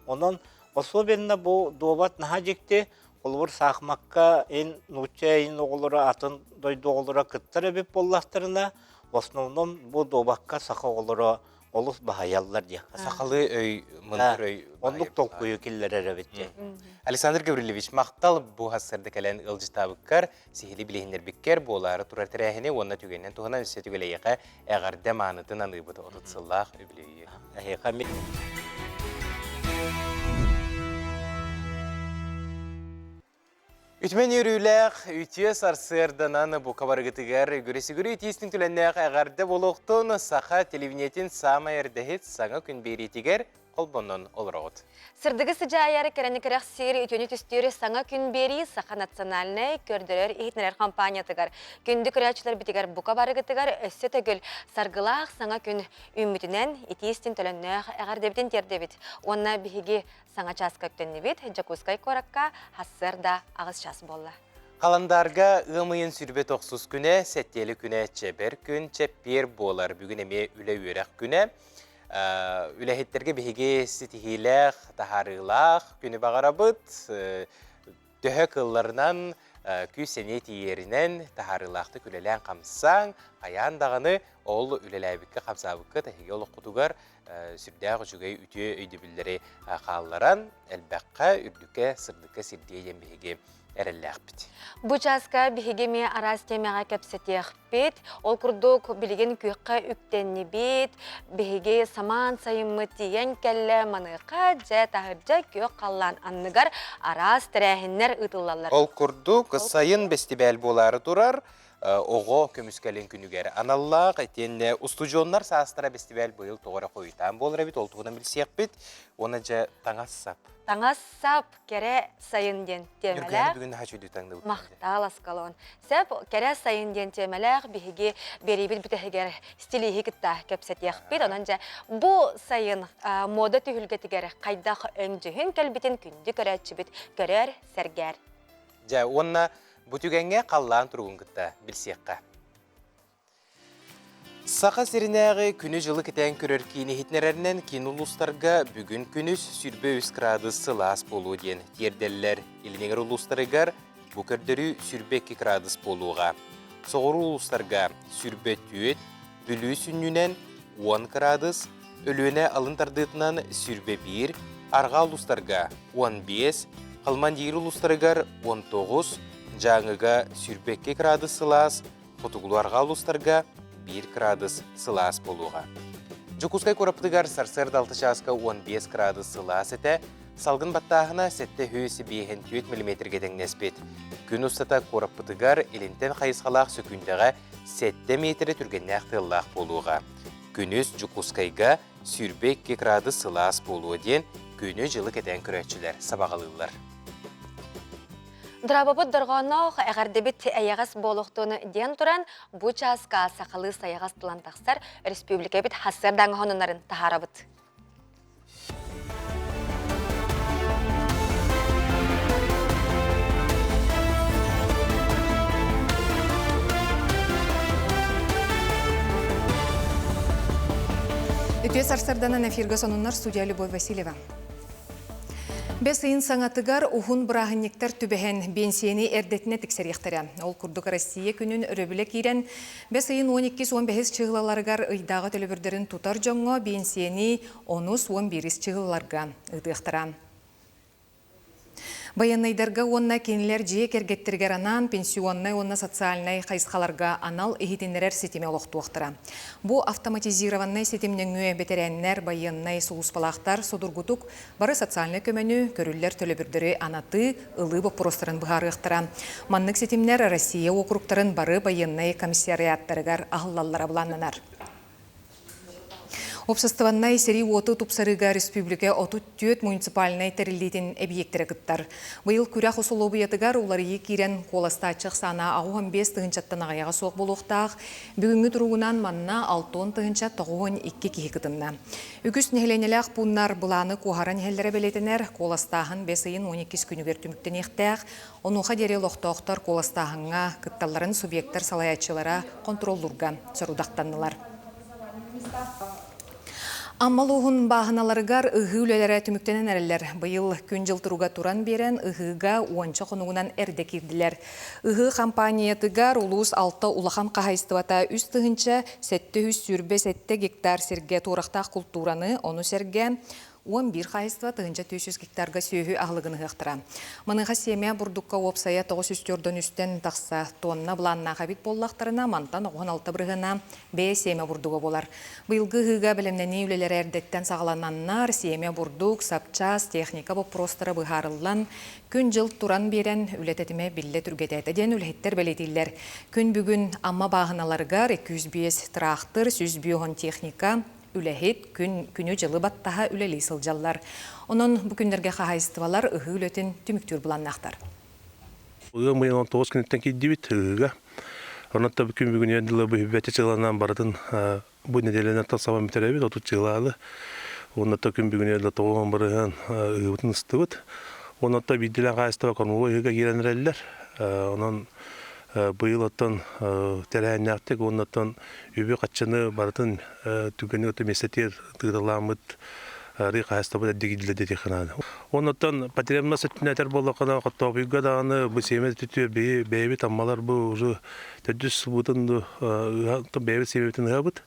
Онон особенно бу дуобат наһаа дьикти, холобур саахымакка ин нуучча ин оҕолоро атын дойду оҕолоро кыттар эбит буоллахтарына, В основном бу дуобакка саха оҕолоро олус баһыйаллар диэххэ. Сахалыы өй, мындыр өй. Оннук толкуйу киллэрэр эбит диэн. Александр Гаврильевич, махтал бу сарсыарда кэлэн ыалдьыттаабыккар, сиһилии билиһиннэрбиккэр буолаары турар тэрээһини уонна түгэнинэн туһанан өссө түгэл эйиэхэ эҕэрдэ маанытын аныыбыт 30 сыллаах үбүлүөйү. Эһиэхэ Үтүмэн үөрүүлээх үтүө сарсыарданан бука барыгытыгар үгүрү-сүгүрү итиистин түлэннээх эҕэрдэ буолуохтун саха телевидениетин саамай эрдэһит саҥа күн биэриитигэр холбонон олороҕут. Сырдыгы сыдьаайар кэрэни кэрэхсиир үтүөнү түстүүр саҥа күн биэрии Саха национальнай көрдөрөр иһитиннэрэр компаниятыгар күндү көрөөччүлэрбитигэр бука барыгытыгар өссө төгүл саргылаах саҥа күн үүммүтүнэн итиистин төлөннөөх эҕэрдэбитин тиэрдэбит уонна биһиги Саҥа чааска үктэннибит. Дьокуускай куоракка сарсыарда 8 час буолла. Халандаарга ыам ыйын 29 күнэ, сэттиэлэ күнэ чэбэр күн, чэппиэр буолар. Бүгүн эмиэ үлэ-үөрэх күнэ. Үлэһиттэргэ биһиги ситиһиилээх, таһаарыылаах күнү баҕарабыт. Төһө кылларынан, күүс-сэниэ тиийэринэн таһаарыылаахтык үлэлээн-хамсааҥ, хайаан даҕаны ол үлэлээбиккэ-хамсаабыкка тэһиги олоххутугар сүрдээх үчүгэй үтүө өйдөбүллэри хаалларан, элбэххэ, үрдүккэ, сырдыкка сирдиэ диэн биһиги эрэллээхпит. Бу чааска биһиги эмиэ араас тиэмэҕэ кэпсэтиэхпит. Ол курдук билигин күөххэ үктэннибит, биһиги самаан сайыммыт тиийэн кэллэ, маныаха дьэ таһырдьа күөх халлаан анныгар араас тэрээһиннэр ыытыллаллар. Ол курдук сайын бэстибээл буолаары турар, оҕо көмүскэлин күнүгэр аналлаах итиэннэ устудьуоннар саастара бэстибээл быйыл тоҕо эрэ хойутаан буолар эбит ол туһунан билсиэхпит уонна дьэ таҥас-сап Таҥас-сап кэрэ сайын диэн тиэмэлээх бүгүн наһаа үчүгэй таҥныбыт Махтал Аскалон. Сөп кэрэ сайын диэн тиэмэлээх биһиги биэриибит бүтэһигэр стилииһи кытта кэпсэтиэхпит. Онон дьэ бу сайын мода түһүлгэтигэр хайдах өҥ-дьүһүн кэлбитин күндү көрөөччүбүт көрөр, сэргээр. Дьэ уонна Бу түгэҥҥэ халлаан туругун кытта билсиэххэ. Саха сиринээҕи күнү-дьылы кэтээн көрөр киин иһитиннэрэринэн киин улуустарга бүгүн күнүс 23 градус сылаас буолуо диэн тиэрдэллэр. Илиниҥэр улуустарыгар бу көрдөрүү 22 градус буолуоҕа. Соҕуруу улуустарга 24, Бүлүү сүнньүнэн 10 градус, Өлүөнэ алын тардыытынан 21, арҕаа улуустарга 15, Халмандиир улуустарыгар 19, Дьааҥыга 22 градус сылаас, хотугулуу-арҕаа улуустарга 1 градус сылаас буолуоҕа. Дьокуускай куораппытыгар сарсыарда 6 чааска 15 градус сылаас этэ, салгын баттааһына 754 миллиметргэ тэҥнэспит. Күн устата куораппытыгар илинтэн хайысхалаах сөкүүндэҕэ 7 миэтэрэ түргэннээх тыаллаах буолуоҕа. Күнүс Дьокуускайга 22 градус сылаас буолуо диэн күнү-дьылы кэтээн көрөөччүлэр сабаҕалыыллар. Дорообобут дорҕоонноох эҕэрдэбит эйэҕэс буолуохтун диэн туран, бу чааска сахалыы сайаҕас тылан тахсар республикабыт хассыардаҥа хонуннарын таһаарабыт. Үтүө сарсарданан эфиргэ сонуннар студия Любовь Васильева. Бэс ыйын саҥатыгар уһун бырааһынньыктар түбэһэн биэнсийэни эрдэтинэ тиксэриэхтэрэ. Ол курдук Россия күнүн өрөбүлэ киирэн, бэс ыйын 12-15 чыһылаларыгар ыйдааҕы төлөбүрдэрин тутар дьоҥҥо биэнсийэни онус 11 чыһылаларга ыытыахтара. Байыаннайдарга уонна кинилэр дьиэ кэргэттэригэр анаан пенсионнай уонна социальнай хайысхаларга анал иһитиннэрэр ситими олохтуохтара. Бу автоматизированнай ситим нөҥүө бэтэрээннэр, байыаннай сулууспалаахтар судургутук бары социальнай көмөнү, көрүллэр төлөбүрдэри анатыы, ылыы боппуруостарын быһаарыахтара. Маннык ситимнэр Россия уокуруктарын бары байыаннай комиссариаттарыгар аһыллаллара былааннанар. Уопсастыбаннай сэрии уоту тупсарыыга республика 34 муниципальнай тэриллиитин эбийиэктэрэ кыттар. Быйыл күрэх усулуобуйатыгар уларыйыы киирэн куоластааччы ахсаана 85 тыһыынчаттан аҕыйаҕа суох буолуохтаах. Бүгүҥҥү туругунан манна 60 тыһыынча 92 киһи кытынна. Үгүс нэһилиэнньэлээх пууннар былааны куоһаран иһэллэрэ бэлиэтэнэр. Куоластааһын бэс ыйын 12 күнүгэр түмүктэниэхтээх. Онуоха диэри олохтоохтор куоластааһыҥҥа кытталларын субъектар салайааччылара хонтуруоллуурга сорудахтаннылар. Амма улууһун бааһыналарыгар ыһыы үлэлэрэ түмүктэнэн эрэллэр. Быйыл күн-дьыл туруга туран биэрэн, ыһыыга уонча хонугунан эрдэ киирдилэр. Ыһыы хампааньыйатыгар улуус алта улахан хаһаайыстыбата 3727 гектар сиргэ туорахтаах култуураны, ону сэргэ 11 хаһаайыстыба 1400 гектарга сүөһү аһылыгын ыһыахтара. Маныаха сиэмэ бурдукка уопсайа 943 тахса тонна былааннаах эбит буоллахтарына, мантан 96 бырыһыана бэйэ сиэмэ бурдуга буолар. Быйылгы ыһыыга бэлэмнэнии үлэлэрэ эрдэттэн саҕалананнар, сиэмэ бурдук, сапчаас, техника боппуруостара быһаарыллан, күн-дьыл туран биэрэн, үлэ тэтимэ биллэ түргэтээтэ диэн үлэһиттэр бэлиэтииллэр. Күн бүгүн Амма бааһыналарыгар 205 тыраахтыр, 150 техника, үлэһит, күн күнү-дьылы баттаһа үлэлии сылдьаллар. Онон бу күннэргэ хаһаайыстыбалар ыһыы үлэтин түмүктүүр былааннаахтар. Ыам ыйын 19 күнүттэн киирдибит ыһыыга. Онон да күн бүгүнүгэр дылы быһыбэти чыыланан барытын бу нэдиэлэнэн тахсабан бүтэрэбит, отут чыылаалы. Уонна то күн бүгүнүгэр дылы тоҕуһун барыһын ыһыыбытын ыстыбыт. Онон то биирдилээн хаһаайыстыба кормовой ыһыыга киирэн эрэллэр. Онон быйыл оттон тэрээһиннээхтик уонна оттон үбү-хаччыны барытын түгэни өтө миэстэтигэр тыыралааммыт арыы хаһаайыстыбабыт эрдигиллэ диэтиэххэ наада. Оннуттан потребность өттүнэн этэр буоллаххына, хоттообуйга даҕаны бу сиэмэ түтүө бэйэбит аммалар бу уже төрдүс сылбытын бэйэбит сиэмэбитин ыһабыт.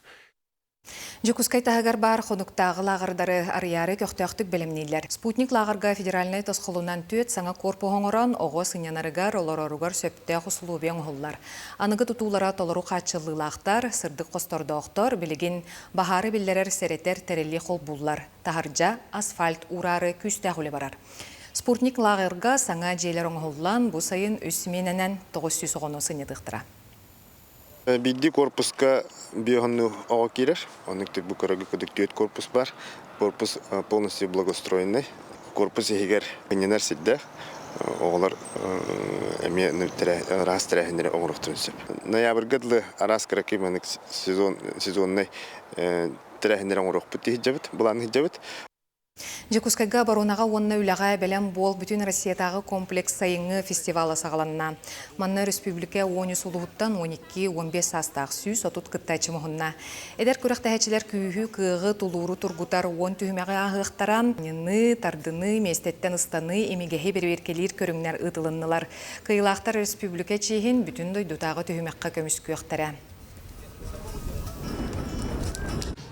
Дьокуускай таһыгар баар хонуктааҕы лааҕырдары арыйаары көхтөөхтүк бэлэмнииллэр. Спутник лааҕырга федеральнай тосхолунан түөрт саҥа корпуһу оҥорон, оҕо сынньанарыгар, олороругар сөптөөх усулуобуйа оҥоһуллар. Аныгы тутуулара толору хааччыллыылаахтар, сырдык хостордоохтор, билигин баһаары биллэрэр сэрэтэр тэрили холбууллар. Таһырдьа асфальт уураары күүстээх үлэ барар. Спутник лааҕырга саҥа дьиэлэр оҥоһуллан, бу сайын үс симиэнэнэн 900 оҕону сынньатыахтара. Биирдии корпуска биоһонну оҕо киирэр. Оннук бу көрөгү кудук түөрт корпус бар. Корпус полностью благоустроенный. Корпус иһигэр ынньанар сирдээх. Оҕолор эмиэ араас тэрээһиннэри оҥоруохтарын сөп. Ноябрьга дылы араас кыракый маннык сезон сезоннай тэрээһиннэри оҥоруохпут дии былаан сылдьабыт. Дьокуускайга оборонаҕа уонна үлэҕэ бэлэм буол бүтүн Россиятааҕы комплекс сайыҥҥы фестивала саҕаланна. Манна өрөспүүбүлүкэ 13 улууһуттан 12-15 саастаах 130 кыттааччы муһунна. Эдэр күрэхтэһээччилэр күүһү, кыаҕы, тулууру тургутар уон түһүмэҕи ааһыахтара. Ньыныы, тардыныы, миэстэттэн ыстаныы, имигэһи бэрэбиэркэлиир көрүҥнэр ыытылыннылар. Кыайыылаахтар өрөспүүбүлүкэ чиэһин бүтүн дойдутааҕы түһүмэххэ көмүскүөхтэрэ.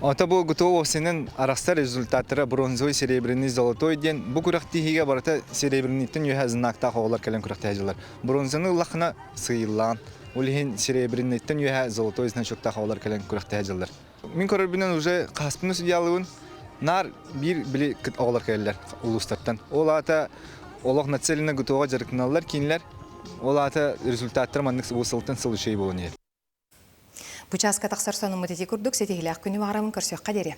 Ото бу ГТО синен арахсар результаттара бронзовый, серебряный, золотой диэн бу күрэхтэһиигэ барыта серебряныйтан үөһэ знактаах оҕолор кэлэн күрэхтэһэллэр. Бронзаны ыллаххына сыыйыллаан, ол иһин серебряныйтан үөһэ золотой значоктаах оҕолор кэлэн күрэхтэһэллэр. Мин көрөрбүнэн уже хаспын судьялыыбын наар биир били оҕолор кэлэллэр улуустартан. Ол аата олох нацеленно ГТО-ҕа дьарыктаналлар кинилэр. Ол аата результаттара маннык сылтан сыл үчүгэй буолан иһэр. Бу чааска тахсар сонуммут ити курдук ситиһилээх күнү баҕарамын көрсүөххэ диэри.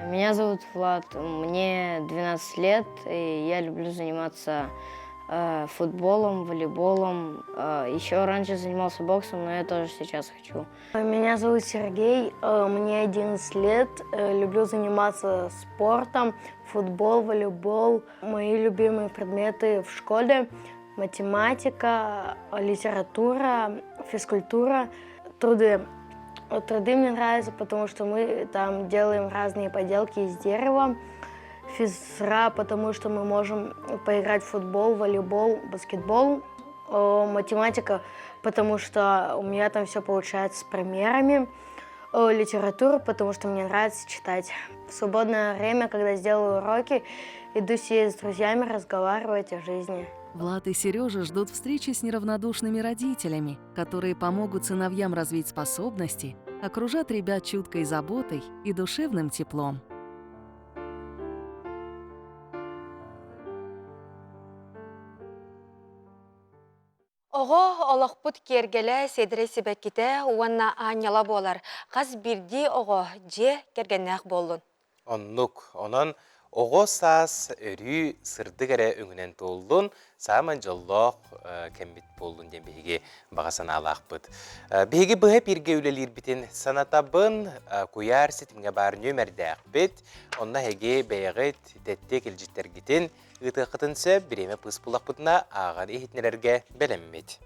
Меня зовут Влад, мне 12 лет, и я люблю заниматься э, футболом, волейболом. Э, еще раньше занимался боксом, но я тоже сейчас хочу. Меня зовут Сергей, э, мне 11 лет, люблю заниматься спортом, футбол, волейбол. Мои любимые предметы в школе – математика, литература, физкультура, труды. Труды мне нравятся, потому что мы там делаем разные поделки из дерева. Физра, потому что мы можем поиграть в футбол, волейбол, баскетбол. Математика, потому что у меня там все получается с примерами. Литература, потому что мне нравится читать. В свободное время, когда сделаю уроки, иду сидеть с друзьями, разговаривать о жизни. Влад и Сережа ждут встречи с неравнодушными родителями, которые помогут сыновьям развить способности, окружат ребят чуткой заботой и душевным теплом. Оҕо олохпут киэргэлэ, сиэдэрэй сибэккитэ уонна аанньала буолар. Хас биирдии оҕо дьиэ кэргэннээх буоллун. Оннук. Онон оҕо саас өрүү сырдык эрэ өҥүнэн туоллун, саамай дьоллоох кэммит буоллун диэн биһиги баҕа санаалаахпыт. Биһиги быһа эпииргэ үлэлиирбитин санатабын, куйаар ситимҥэ баар нүөмэрдээхпит. Онно эһиги бэйэҕит тэттик илдьиттэргитин Ыытыаххытын сөп, бириэмэ быыс буллахпытына ааҕан иһитиннэрэргэ бэлэммит.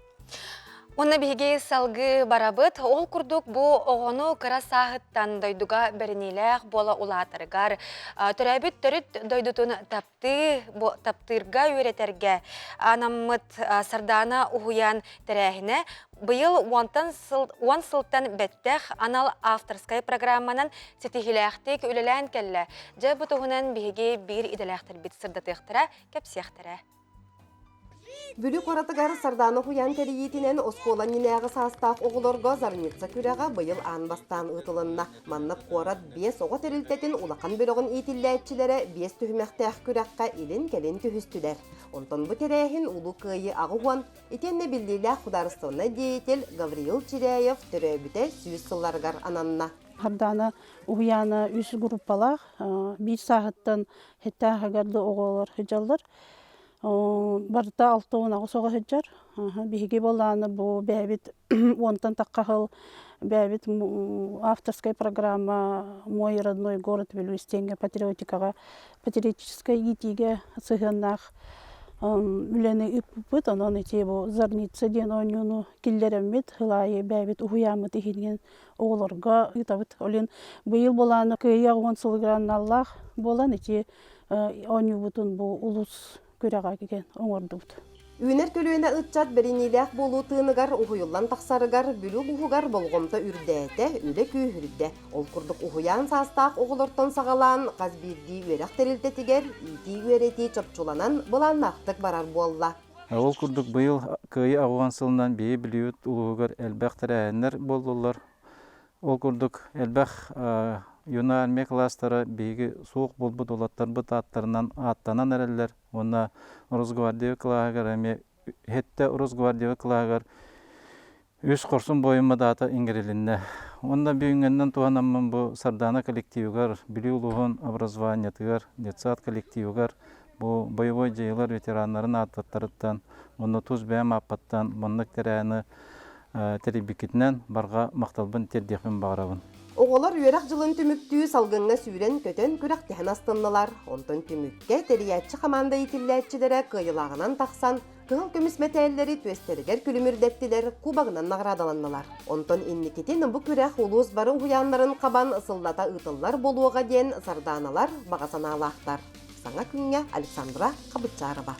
Уонна биһиги салгыы барабыт. Ол курдук бу оҕону кыра сааһыттан дойдуга бэриниилээх буола улаатарыгар, төрөөбүт төрүт дойдутун таптыы, таптыырга үөрэтэргэ анаммыт Сардаана уһуйаан тэрээһинэ быйыл уонтан сыл, уон сылтан бэттэх анал авторскай программанан ситиһиилээхтик үлэлээн кэллэ. Дьэ бу туһунан биһиги биир идэлээхтэрбит сырдатыахтара, кэпсиэхтэрэ. Бүлүү куоратыгар Сардаана уһуйаан тэрийиитинэн оскуола иннинээҕи саастаах оҕолорго Зарница күрэҕэ быйыл аан бастаан ыытылынна. Манна куорат биэс оҕо тэрилтэтин улахан бөлөҕүн иитиллээччилэрэ биэс түһүмэхтээх күрэххэ илин-кэлин түһүстүлэр. Онтон бу тэрээһин Улуу Кыайыы аҕыс уон, итиэннэ биллиилээх судаарыстыбаннай деятель Гавриил Чиряев төрөөбүтэ 100 сылларыгар ананна. Сардаана уһуйаана үс группалаах, биир сааһыттан сэттээхигэр да оҕолор сылдьаллар. Барыта 68 оҕо сылдьар. Биһиги буоллаҕына бу бэйэбит уонтан тахха сыл бэйэбит авторскай программа «Мой родной город Вилюйск» диэҥҥэ патриотикаҕа патриотическай иитиигэ сыһыаннаах үлэни ыыппыппыт. Онон ити бу «Зарница» диэн оонньууну киллэрэммит, сыл аайы бэйэбит уһуйааммыт иһинэн оҕолорго ыытабыт. Ол иһин быйыл буолааны кыайыы 10 сылыгар аналлаах буолан ити оонньуубутун бу улуус күрэҕэ кигэн оҥордубут. Үүнэр көлүөнэ ыччат бэриниилээх буолуу тыыныгар уһуйуллан тахсарыгар Бүлүү улууһугар болҕомто үрдээтэ, үлэ күүһүрдэ. Ол курдук уһуйаан саастаах оҕолортон саҕалаан хас биирдии үөрэх тэрилтэтигэр иитии-үөрэтии чопчуланан былааннаахтык барар буолла. Ол курдук быйыл Кыайыы аҕыс уон сылынан биһи Бүлүүбүт улууһугар элбэх тэрээһиннэр буоллулар. Ол курдук элбэх юная армия кылаастара биһиги суох буолбут уолаттарбыт ааттарынан ааттанан эрэллэр уонна Росгвардия кылааһыгар эмиэ сэттэ Росгвардия кылааһыгар үс хорсун буойун даата иҥэрилиннэ. Уонна бүгүҥҥэннэн туһанаммын бу Сардаана коллективыгар, Бүлүү улууһун образованиетыгар, детсад коллективыгар бу боевой дьайыылар ветераннарын ааттаттарыттан уонна тус бэйэм ааппаттан маннык тэрээһини тэрийбиккитинэн барҕа махталбын тиэрдиэхпин баҕарабын. Оҕолор үөрэх дьылын түмүктүү салгыҥҥа сүүрэн-көтөн күрэхтэһэн астыннылар. Онтон түмүккэ тэрийээччи хамаанда иитиллээччилэрэ кыайыылааҕынан тахсан, кыһыл көмүс мэтээллэри түөстэригэр күлүмүрдэттилэр, кубогынан наҕараадаланнылар. Онтон инникитин бу күрэх улуус бары уһуйааннарын хабан сыллата ыытыллар буолуоҕа диэн сардааналар баҕа санаалаахтар. Саҥа күҥҥэ Александра Хабытчарова.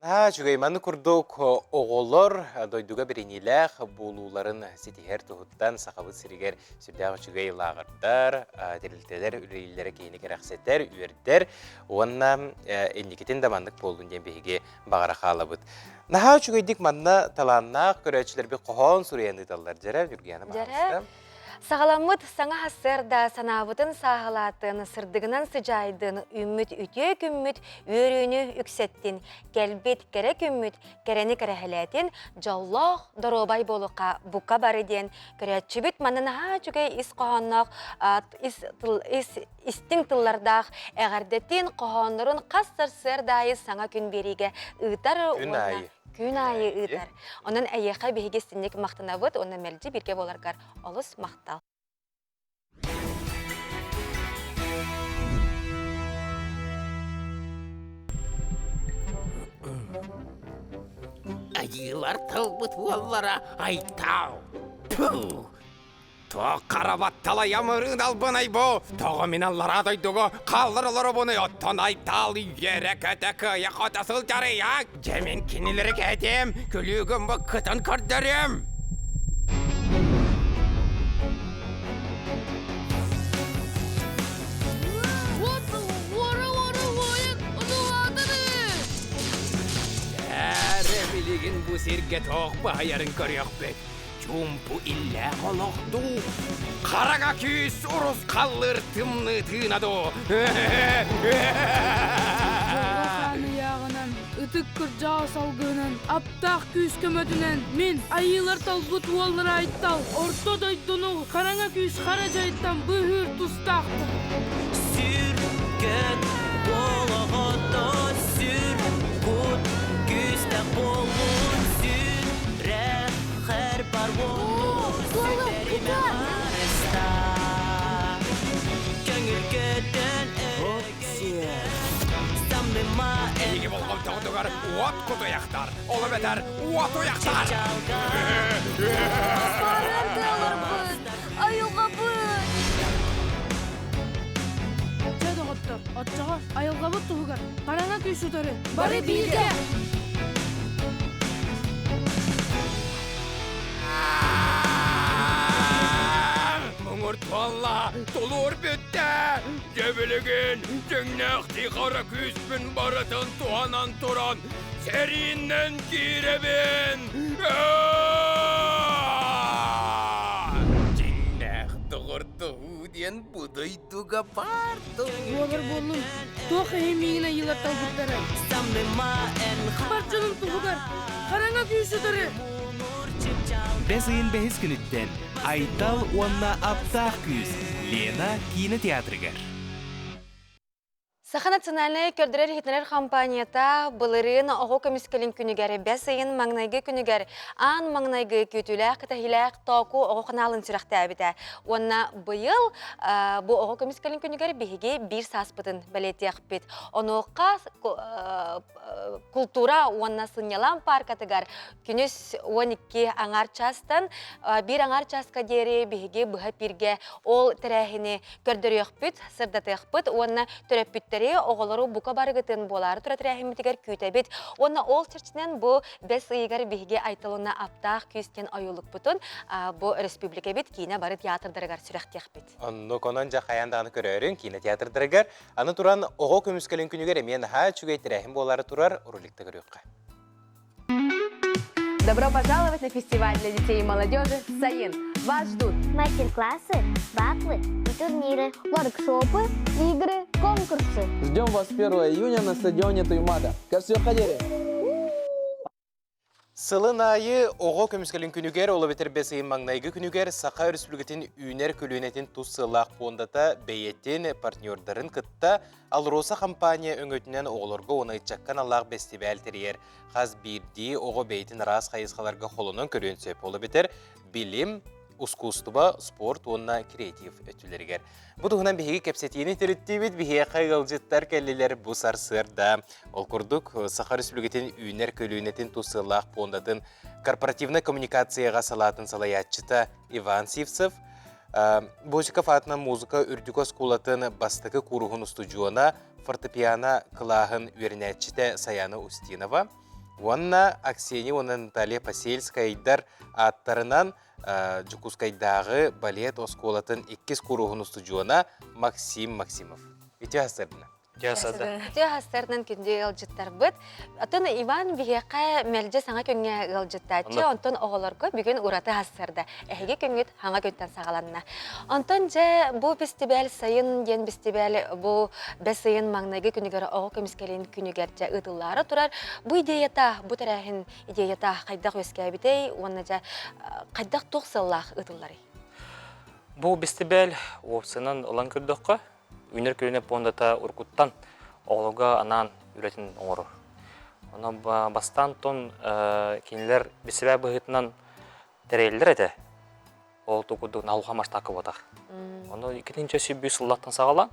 Наһаа үчүгэй маннык курдук оҕолор дойдуга бэриниилээх буолууларын ситиһэр туһуттан Сахабыт сиригэр сүрдээх үчүгэй лааҕырдар, тэрилтэлэр үлэлииллэрэ киһини кэрэхсэтэр, үөрдэр уонна инникитин да маннык буоллун диэн биһиги баҕара хаалабыт. Наһаа үчүгэйдик манна талааннаах көрөөччүлэрбит хоһоон суруйан ыыталлар. Дьэрэ, Ньургуяна, Дьэрэ, Саҕаламмыт саҥа сарсыарда санаабытын сааһылаатын, сырдыгынан сыдьаайдын, үүммүт үтүө күммүт үөрүүнү үксэттин, кэлбит кэрэ күммүт кэрэни кэрэһэлээтин, дьоллоох доруобай буолуохха бука бары диэн көрөөччүбүт манна наһаа үчүгэй ис хоһоонноох ис, тыл, ис истиҥ тыллардаах эҕэрдэтин хоһооннорун хас сарсыарда аайы саҥа күн биэриигэ ыытар Күн аайы. күн аайы ыытар. Онон эйиэхэ биһиги истинник махтанабыт уонна мэлдьи бииргэ буоларгар олус махтал. Айыылар тылбыт уоллара Айтал. Пу! Туох хара батталай амырыын албынай бу? Тоҕо мин аллараа дойдуга хааллар олоробунуй оттон Айтал үөрэ-көтө кыайа-хото сылдьарый, а? Дьэ мин кинилэри кээтиэм, күлүүгүм быккытын көрдөрүөм! Эрэ билигин бу сиргэ туох баһыйарын көрүөхпүт. Чуумпу иллээх олох дуу, хараҥа күүс урусхаллыыр тымныы тыына дуу. Дьылҕа ытык кырдьаҕас алгыһынан, аптаах күүс көмөтүнэн мин, айыылар талбыт уоллара Айтал, орто дойдуну хараҥа күүс хара дьайыттан быыһыыр тустаахпын. Сүргөт олоҕото сүр кут күүстээх буоллун сүрэххэр бар уоту сүтэримэ харыста көҥүл көтөн өрөгөйдөн самныма Эһиги болҕомто Онтоҕутугар уот кутуйахтар, ол эбэтэр уот уйахтар! Баран тыаларбыт, айылҕабыт! Дьэ, доҕоттор, оччоҕо айылҕабыт туһугар хараҥа күүс утары бары бииргэ! Муҥур туолла, тулуур бүттэ! Дьэ билигин дьиҥнээхтии хара күүспүн барытын туһанан туран сэрииннэн киирэбин! Дьиҥнээх доҕордоһуу диэн бу дойдуга баар дуо? Буолар буоллун, туох иһин миигин айыылар талбыттара? Бар дьонум туһугар хараҥа күүс утары! Бэс ыйын бэһис күнүттэн Айтал уонна Аптаах күүс Лена киинэ театрыгар. Саха национальнай көрдөрөр-иһитиннэрэр компанията былырыын оҕо көмүскэлин күнүгэр бэс ыйын маҥнайгы күнүгэр аан маҥнайгы күүтүүлээх кэтэһиилээх Тооку оҕо ханаалын сүрэхтээбитэ. Уонна быйыл бу оҕо көмүскэлин күнүгэр биһиги биир сааспытын бэлиэтиэхпит. Онуоха култуура уонна сынньалаҥ пааркатыгар күнүс 12 аҥаар чаастан биир аҥаар чааска диэри биһиги быһа пииргэ ол тэрээһини көрдөрүөхпүт, сырдатыахпыт уонна төрөппүттэри, оҕолору бука барыгытын буолаары турар тэрээһиммитигэр күүтэбит. Уонна ол чэрчинэн бу бэс ыйыгар биһиги Айталына аптаах күүс диэн ойуулукпутун бу республикабит киинэ бары театрдарыгар сүрэхтиэхпит. Оннук онон дьэ хайаан даҕаны көрөөрүҥ киинэ театрдарыгар. Аны туран оҕо көмүскэлин күнүгэр эмиэ наһаа үчүгэй тэрээһин буолаары турар роликта көрүөххэ. Добро пожаловать на фестиваль для детей и молодежи «Саин». Вас ждут мастер-классы, батлы и турниры, воркшопы, игры, конкурсы. Ждем вас 1 июня на стадионе Туймада. Ко все Сылын аайы оҕо көмүскэлин күнүгэр, ол эбэтэр бэс ыйын маҥнайгы күнүгэр Саха Өрөспүүбүлүкэтин үүнэр көлүөнэтин тус сыаллаах пуондата бэйэтин партнердарын кытта АЛРОСА компания өҥөтүнэн оҕолорго уонна ыччакка аналлаах бэстибээл тэрийэр. Хас биирдии оҕо бэйэтин араас хайысхаларга холонон көрүөн сөп. Ол эбэтэр билим, ускуустуба, спорт уонна креатив өттүлэригэр. Бу туһунан биһиги кэпсэтиини төрүттүүбүт. Биһиэхэ ыалдьыттар кэллилэр бу сарсыарда. Ол курдук, Саха Өрөспүүбүлүкэтин үүнэр көлүөнэтин тус сыаллаах пуондатын корпоративнай коммуникацияҕа салаатын салайааччыта Иван Сивцев, Босиков аатынан музыка үрдүкү оскуолатын бастакы кууруһун устудьуона, фортепиано кылааһын үөрэнээччитэ Саяна Устинова уонна Аксения уонна Наталья Посельскайдар ааттарынан Дьокуускайдааҕы балет оскуолатын иккис кууруһун устудьуона Максим Максимов. Үтүө сарсыарда. Үтүө сарсыарданан күндү ыалдьыттарбыт. Оттон Иван биһиэхэ мэлдьи саҥа күҥҥэ ыалдьыттааччы, онтон оҕолорго бүгүн ураты сарсыарда. Эһиги күҥҥүт хаҥа күнтэн саҕаланна. Онтон дьэ бу фестиваль сайын диэн фестиваль бу бэс ыйын маҥнайгы күнүгэр оҕо көмүскэлин күнүгэр дьэ ыытыллаары турар. Бу идеята, бу тэрээһин идеята хайдах үөскээбитэй уонна дьэ хайдах туох сыаллаах ыытылларый? Бу бэстибээл уопсайынан ылан көрдөххө, Үүнэр көлүөнэ пуондата уруккуттан оҕолорго анаан үлэтин оҥорор. Онон бастаан тон кинилэр бэстибээл быһыытынан тэрийэллэр этэ. Ол курдук наһулха масштабка буотах. Ону 2023 сыллартан саҕалаан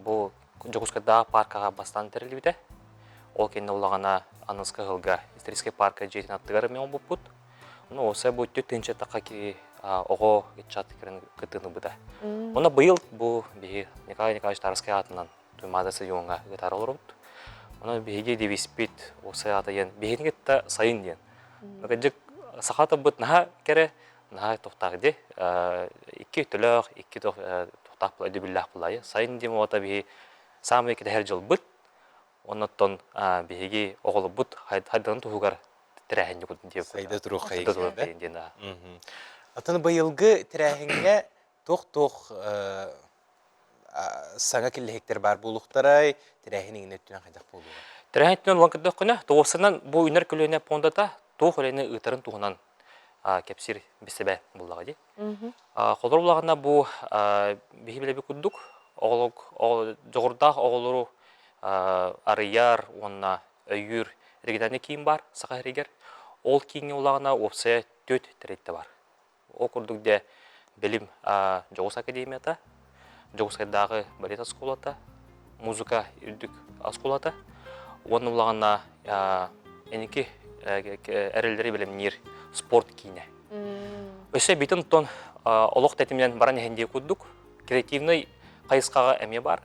бу Дьокуускайдааҕы пааркаҕа бастаан тэриллибитэ. Ол кэннэ улаҕана аныгыскы ыһылга историческай парка дьиэтин аттыгар эмиэ оҥорбуппут. Ну, осы бу түт тахха ки оҕо ыччат кытыыны быта. Онно быйыл бу биһи Николай Николаевич Тарскай аатынан Туймаада стадиоҥҥа ыытар олоробут. Онон биһиги девизпит осы аата диэн биһигини кытта сайын диэн. Кырдьык саха тылбыт наһаа кэрэ, наһаа тохтаах ди. Икки өттөлөөх, икки тохтаах өйдөбүллээх булайы. Сайын диэн уота биһи саамай кэтэһэр дьылбыт. Оннуттан биһиги оҕолорбут хайдарын туһугар тэрээһин диэн Сайда туруох диэн. Атын быйылгы тэрээһиҥҥэ туох-туох саҥа киллэһиктэр баар буолуохтарай, тэрээһин иҥин өттүнэн хайдах буолуоҕа? Тэрээһин өттүнэн улан көрдөххүнэ, тоҕусынан бу үүнэр көлүөнэ пуондата туох үлэни ыытарын туһунан кэпсиир бисэбэ буллаҕа дии. Холобур улаҕана бу биһи билэби курдук дьоҕурдаах оҕолору арыйар уонна өйүүр региональный киин баар Саха сиригэр. Ол кииҥҥэ улаҕана уопсайа түөрт тэрилтэ бар. Ол курдук дьэ билим дьоҕус академията, Дьокуускайдааҕы балет оскуолата, музыка үрдүк оскуолата. Уонна улаҕана эники эрэллэри бэлэмниир спорт киинэ. Өссө битин тон олох тэтиминэн баран иһэн дии курдук креативный хайысхаҕа эмиэ бар.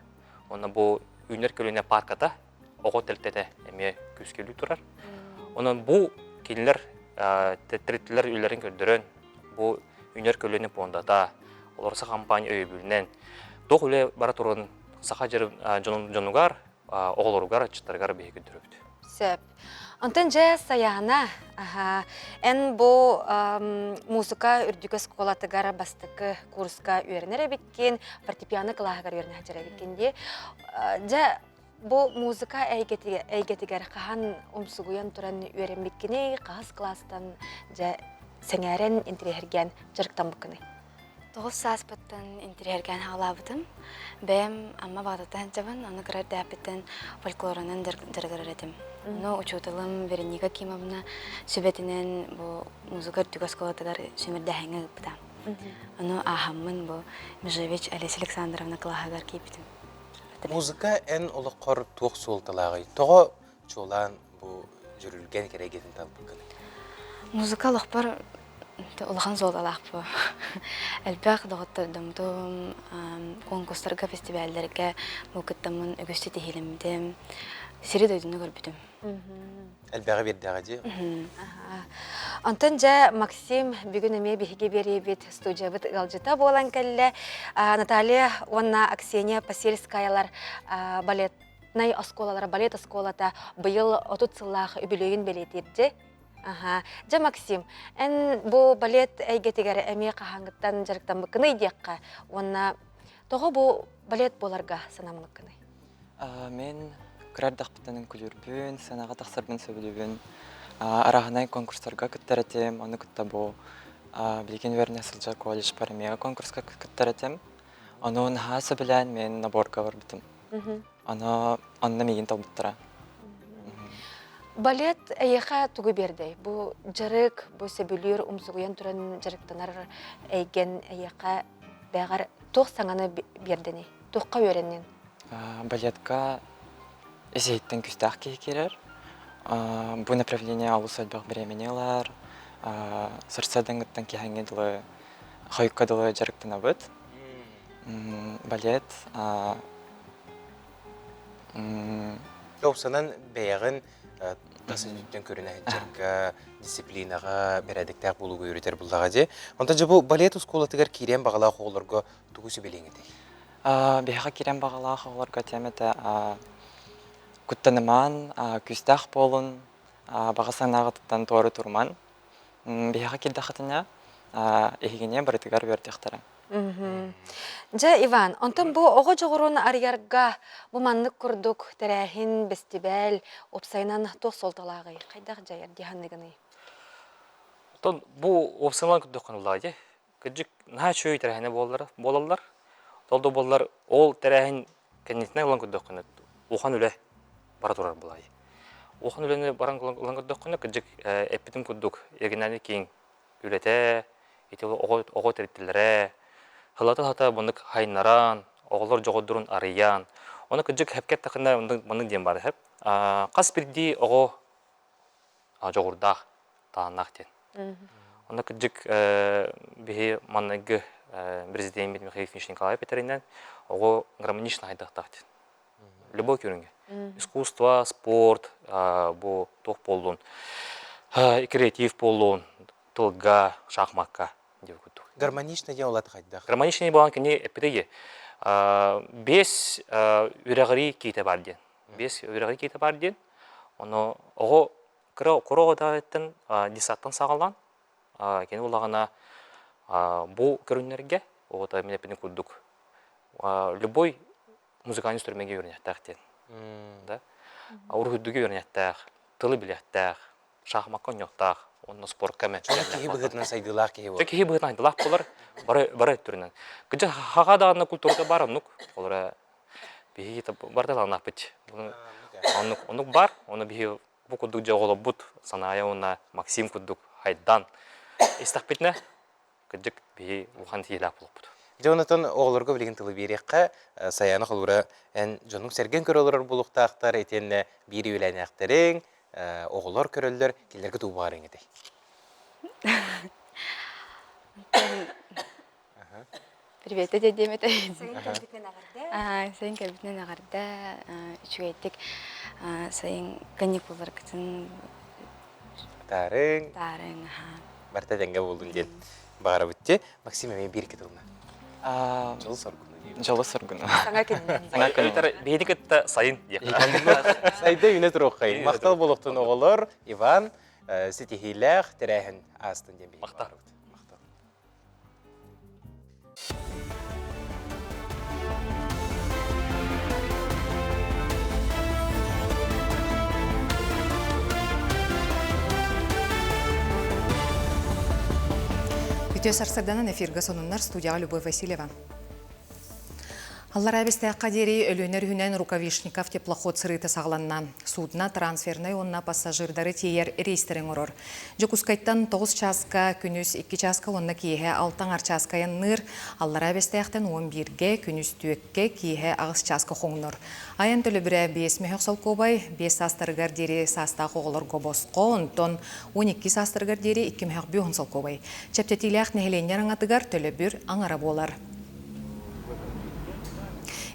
Онно бу үүнэр көлүөнэ парката оҕо тэрилтэтэ эмиэ күүскэ турар. Онон бу кинилэр тэрилтэлэр үлэлэрин көрдөрөн, бу үүнэр көлүөнэ пуондата, олорсо хампаанньа өйөбүлүнэн туох үлэ бара турарын саха дьонугар, оҕолоругар, ыччаттарыгар биһиги көрдөрөбүт. Сөп. Онтон дьэ Саяна, аха, эн бу музыка үрдүкү оскуолатыгар бастакы курска үөрэнэр эбиккин, фортепиано кылааһыгар үөрэнэ сылдьар эбиккин дии. Дьэ, бу музыка эйгэтигэр хаһан умсугуйан туран үөрэммиккиний, хаһыс кылаастан дьэ сэҥээрэн, интириэһиргээн дьарыктаммыккыный? Тоҕус сааспыттан интириэһиргээн хаалаабытым. Бэйэм Амма Баҕатыттан сылдьабын, ону кыра эрдэхпиттэн фольклорунан дьарыгырар этим. Ону учууталым Вероника Кимовна сүбэтинэн бу музыка үрдүк оскуолатыгар сүмүрдээһиҥҥэ ыыппыта. Ону ааһаммын бу Межевич Олеся Александровна кылааһыгар киирбитим. Музыка эн олоххор туох суолталааҕый? Тоҕо чуолаан бу дьүрүлгэн кэрэгитин талбыккыный? Музыка олохпор улахан суолталаах бу. Элбэх доҕоттордоммутум, конкурстарга, фестивалларга бу кыттаммын үгүс ситиһиилэммитим, сири-дойдуну көрбүтүм. Элбэҕи биэрдэҕэ дии. Онтон дьэ Максим бүгүн эмиэ биһиги биэриибит студиябыт ыалдьыта буолан кэллэ. Наталья уонна Аксения Посельскаялар балетнай оскуолалара, балет оскуолата быйыл 30 сыллаах үбүлүөйүн бэлиэтиирдэ. Аха. Дьэ, Максим, эн бу балет эйгэтигэр эмиэ хаһааҥҥыттан дьарыктаммыккыный диэххэ уонна тоҕо бу балет буоларга санаммыккыный? Мин кыра эрдэхпиттэн үҥкүүлүүрбүн, сценаҕа тахсарбын сөбүлүүбүн. Арааһынай конкурстарга кыттар этим, ону кытта бу билигин үөрэнэ сылдьар колледжпар эмиэ конкурска кыттар этим. Ону наһаа сөбүлээн мин наборга барбытым. Ону онно миигин талбыттара. Балет эйиэхэ тугу биэрдэй? Бу дьарык, бу сөбүлүүр, умсугуйан туран дьарыктанар эйгэн эйиэхэ бэҕэр туох саҥаны биэрдэний? Туохха үөрэннин? Балетка ис-иһиттэн күүстээх киһи киирэр. Бу направление олус элбэх бириэмэни ылар. Сарсыардаҥҥыттан киэһэҥҥи дылы, хойукка дылы дьарыктанабыт. Балет Уопсанан бэйэҕин тас өттүттэн көрүнэ сылдьарга, дисциплинаҕа, бэрээдэктээх буолууга үөрэтэр буллаҕа дии. Онтон дьэ бу балет оскуолатыгар киириэн баҕалаах оҕолорго тугу сүбэлиэҥ этэй? Биһиэхэ киирэн баҕалаах оҕолорго этиэм этэ куттанымаан, күүстээх буолун, баҕа санааҕытыттан туора туруман. Биһиэхэ киирдэххитинэ эһигини барытыгар үөрдүөхтэрэ. Дьэ, Иван, онтон бу оҕо дьоҕурун арыйарга бу маннык курдук тэрээһин, бэстибээл уопсайынан туох суолталааҕый? Хайдах дьайар дии саныыгыный? Оттон бу уопсайынан көрдөххүнэ улаҕа дии. Кырдьык, наһаа үчүгэй тэрээһинэ буоллар, буолаллар. Ол да буоллар, ол тэрээһин кэннитинэн ылан көрдөххүнэ, улахан үлэ бара турар былай. Улахан үлэни баран ылан көрдөххүнэ, кырдьык, эппитим курдук, региональный киин үлэтэ, ити оҕо, оҕо тэрилтэлэрэ, сылата-сата маннык хайыннаран, оҕолор дьоҕурдарын арыйан, ону кырдьык хэпкэ эттэххинэ маннык диэн баар хэп. Хас биирдии оҕо дьоҕурдаах, талааннаах диэн. Онно кырдьык биһи манныгы президеммит Михаил Ефимович Николаев этэринэн оҕо гармонично хайдахтаах диэн. Любой көрүҥҥэ. Искусство, спорт, бу туох буоллун, креатив буоллун, тылга, шахмакка диэн курдук. Гармонично диэн ол хайдах? Гармоничный буолан кини эппитэ бес үрэҕирии киитэ бар диэн. Бес үрэҕирии киитэ бар диэн. Ону оҕо кыра кура оҕототтан детсадтан саҕалаан кини улаҕана бу көрүҥнэргэ оҕото мин эппитим курдук любой музыкальный инструмеҥҥа үөрэниэхтээх диэн. Да? Уруһуйдуга үөрэниэхтээх, тылы билиэхтээх, шахмакка оонньуохтаах, уонна спортка эмэ. Киһи быһыытынан сайдыылаах киһи буолар. Киһи быһыытынан сайдыылаах буолар, бары бары өттүрүнэн. Кыдьа хаха даҕаны культурата бар оннук. Олора биһиги барыта талааннаахпыт. Оннук оннук бар, оны биһи бу курдук дьэ оҕолорбут Санаайа уонна Максим курдук хайдан истэхпитинэ кырдьык биһи улахан сиилээх буолуохпут. Дьэ онтон оҕолорго билигин тылы биэриэххэ, Сайаана холуура эн дьонуҥ сэргэн көрө олорор буолуохтаахтар, итиэннэ биир үөлээнээхтэриҥ, оҕолор көрөллөр, кинилэргэ тугу баҕарыаҥ этэй? Привет диэм этэ. Сайын кэлбитинэн эҕэрдэ. Үчүгэйдик сайын каникулларгытын Таарыҥ. Таарыҥ, Барыта тэҥҥэ буоллун диэн баҕарабыт дии. Максим эмиэ биир тылынан. Дьолу соргуну. Дьолу соргуну. Саҥа күннэн. Саҥа күннэн. Биһиги кытта сайын диэххэ. Сайда үүнэ туруоххайын. Махтал буолуохтун оҕолор, Иван, ситиһиилээх тэрээһин аастын диэн биһиги баҕарабыт. Махтал. Үтүө сарсырданан эфиргэ сонуннар студияҕа Любовь Васильева. Аллараа Бэстээххэ диэри Өлүөнэ өрүһүнэн Рукавишников теплоход сырыыта саҕаланна. Судно трансфернай уонна пассажирдары тиэйэр рейстэри оҥорор. Дьокуускайтан 9 чааска, күнүс 2 чааска уонна киэһэ 6 аҥар чааска айанныыр. Аллараа Бэстээхтэн 11-гэ, күнүс 4-кэ, киэһэ 8 чааска хоҥнор. Айан төлөбүрэ 5 мөһөх солкуобай, 5 саастарыгар диэри саастаах оҕолорго босхо, онтон 12 саастарыгар диэри 2 мөһөх 5 солкуобай. Чэпчэтиилээх нэһилиэнньэ араҥатыгар төлөбүр аҥара буолар.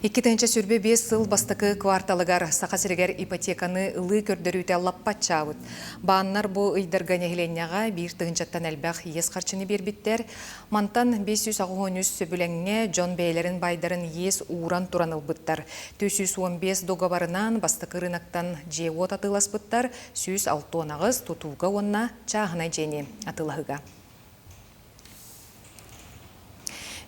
2025 сыл бастакы кварталыгар Саха сиригэр ипотеканы ылыы көрдөрүүтэ лаппа аччаабыт. Бааннар бу ыйдарга нэһилиэнньэҕэ биир тыһыынчаттан элбэх иэс харчыны биэрбиттэр. Мантан 583 сөбүлэҥҥэ дьон бэйэлэрин баайдарын иэс ууран туран ылбыттар. 415 дуогабарынан бастакы рыноктан дьиэ-уот атыыласпыттар, 168 тутууга уонна чааһынай дьиэни атыылаһыыга.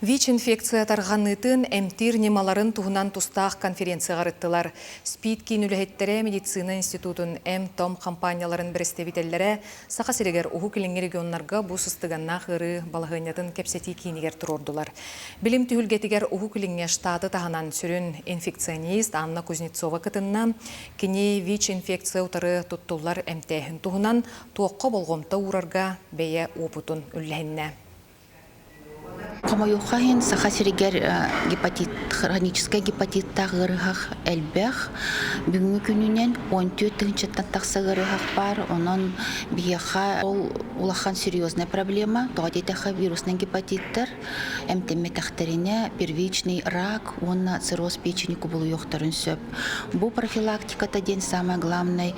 ВИЧ-инфекция тарҕаныытын эмтиир ньымаларын туһунан тустаах конференцияҕа ырыттылар. СПИД киин үлэһиттэрэ медицина институтун М-том компанияларын бэрэстэбиитэллэрэ Саха сиригэр Уһук Илиҥҥи регионнарга бу сыстыганнаах ыарыы балаһыанньатын кэпсэтии киинигэр туруордулар. Билим түһүлгэтигэр Уһук Илиҥҥэ штаты таһынан сүрүн инфекционист Анна Кузнецова кытынна. Кини ВИЧ-инфекция утары туттуллар эмтээһин туһунан туохха болҕомто уурарга бэйэ уопутун үллэһиннэ. Хомойуохха иһин, Саха сиригэр гепатит, хроническай гепатиттаах ыарыһах элбэх. Бүгүҥҥү күнүнэн 14 тыһыынчаттан тахса ыарыһах баар. Онон биһиэхэ ол улахан серьезная проблема. Тоҕо диэтэххэ, вируснай гепатиттар эмтэммэтэхтэринэ первичный рак уонна цирроз печени кубулуйуохтарын сөп. Бу профилактиката диэн самое главное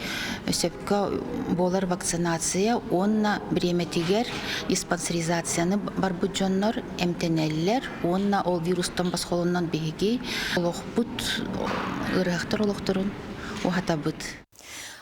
сөпкө буолар вакцинация уонна бириэмэтигэр диспансеризацияны барбыт дьоннор эмтэнэллэр уонна ол вирустан босхолонон биһиги олохпут ыарыһахтар олохторун уһатабыт.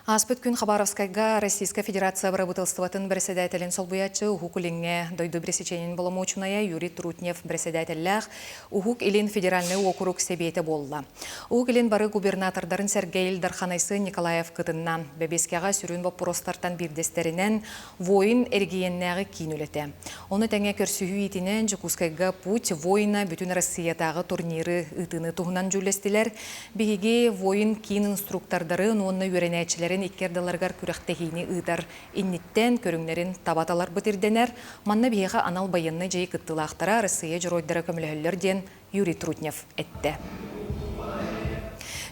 Ааспыт күн Хабаровскайга Российскай Федерация бырабыыталыстыбатын бэрэссэдээтэлин солбуйааччы Уһук Илиҥҥэ дойду бэрэсичиэнин боломуочунайа Юрий Трутнев бэрэссэдээтэллээх Уһук Илин федеральнай уокурук сэбиэтэ буолла. Уһук Илин бары губернатордарын сэргэ Ил Дархан Айсен Николаев кытынна. Бэбиэскэҕэ сүрүн боппуруостартан биирдэстэринэн Воин эрэгийиэннээҕи киин үлэтэ. Ону тэҥэ көрсүһүү иитинэн Дьокуускайга Путь воина бүтүн Россиятааҕы турниры ыытыыны туһунан дьүүллэстилэр. Биһиги Воин киин инструктордарын уонна үөрэнээччилэрин икки ардыларыгар күрэхтэһиини ыытар инниттэн көрүҥнэрин таба таларбыт ирдэнэр. Манна биһиэхэ анал байыаннай дьайыы кыттыылаахтара Россия дьоруойдара көмөлөһөллөр диэн Юрий Трутнев эттэ.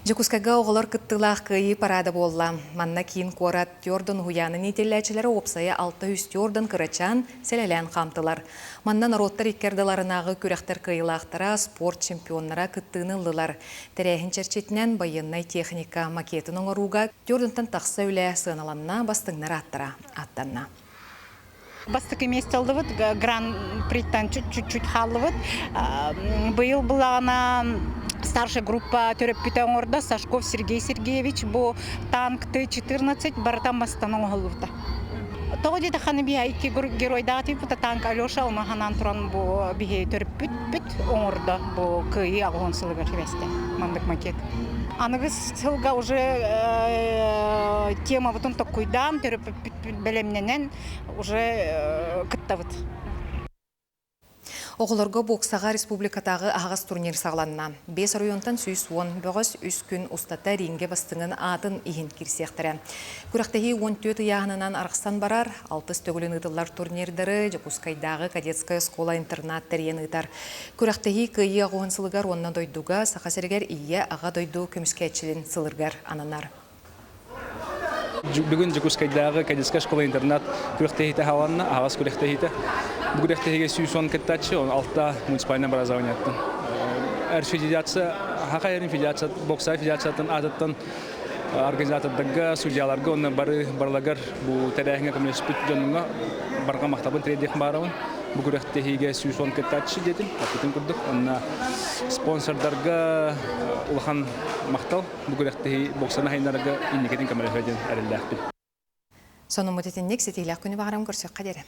Дьокуускайга оҕолор кыттыылаах кыайыы параада буолла. Манна киин куорат Тёрдон уһуйаанын иитиллээччилэрэ уопсайа 600 Тёрдон кырачаан сэлэлээн хаамтылар. Манна норуоттар икки ардыларынааҕы күрэхтэр кыайыылаахтара, спорт чемпионнара кыттыыны ыллылар. Тэрээһин чэрчитинэн байыаннай техника макетын оҥорууга Тёрдонтон тахса үлэ сыаналанна, бастыҥнар ааттара ааттанна. Бастакы место ыллыбыт, гран-приттан чуть-чуть хааллыбыт. Быйыл булаҕына старшая группа төрөппүтэ оҥордо Сашков Сергей Сергеевич бу танк Т-14 барыта мастан оҥоһуллубута. Тоҕо диэтэххэ биһи икки геройдаах тиийбит танк Алеша ону ханаан туран бу биһи төрөппүппүт оҥордо бу кыайыы аҕыс сылыгар түбэстэ маннык макет. Аныгыс сылга уже темабытын токкуйдаан төрөппүппүт бэлэмнэнэн уже кыттабыт. Оҕолорго боксаҕа республикатааҕы аһаҕас турнир саҕаланна. Биэс оройуонтан 110 бөҕөс үс күн устата рингэ бастыҥын аатын иһин киирсиэхтэрэ. Күрэхтэһии 14 ыйааһынынан арахсан барар. Алтыс төгүлүн ыытыллар турнирдары Дьокуускайдааҕы кадетскай оскуола-интернат тэрийэн ыытар. Күрэхтэһии Кыайыы аҕыһын сылыгар уонна дойдуга Саха сиригэр Ийэ, Аҕа дойду көмүскээччилин сылыргар ананар. Бүгүн Дьокуускайдааҕы кадетскай школа-интернат күрэхтэһиитэ аһаланна, аһаҕас күрэхтэһиитэ. Бу күрэхтэһиигэ 110 кыттааччы, он алта муниципальное образованиеттан. Эр федерация, Хаха Эрин федерация, бокса федерациятын аатыттан организатордарга, судьяларга уонна бары барыларыгар бу тэрээһиҥҥэ көмөлөспүт дьонуҥа барҕа махтабын тириэрдиэх баарабын. Бу күрэхтэһиигэ 110 кыттааччы диэтим, эппитим курдук. Онно спонсордарга улахан махтал. Бу күрэхтэһии боксаны хайыннарарга инникитин көмөлөһүө диэн эрэллээхпин. Сонуммут итинник ситиилээх күнү баҕарам көрсүөххэ диэри.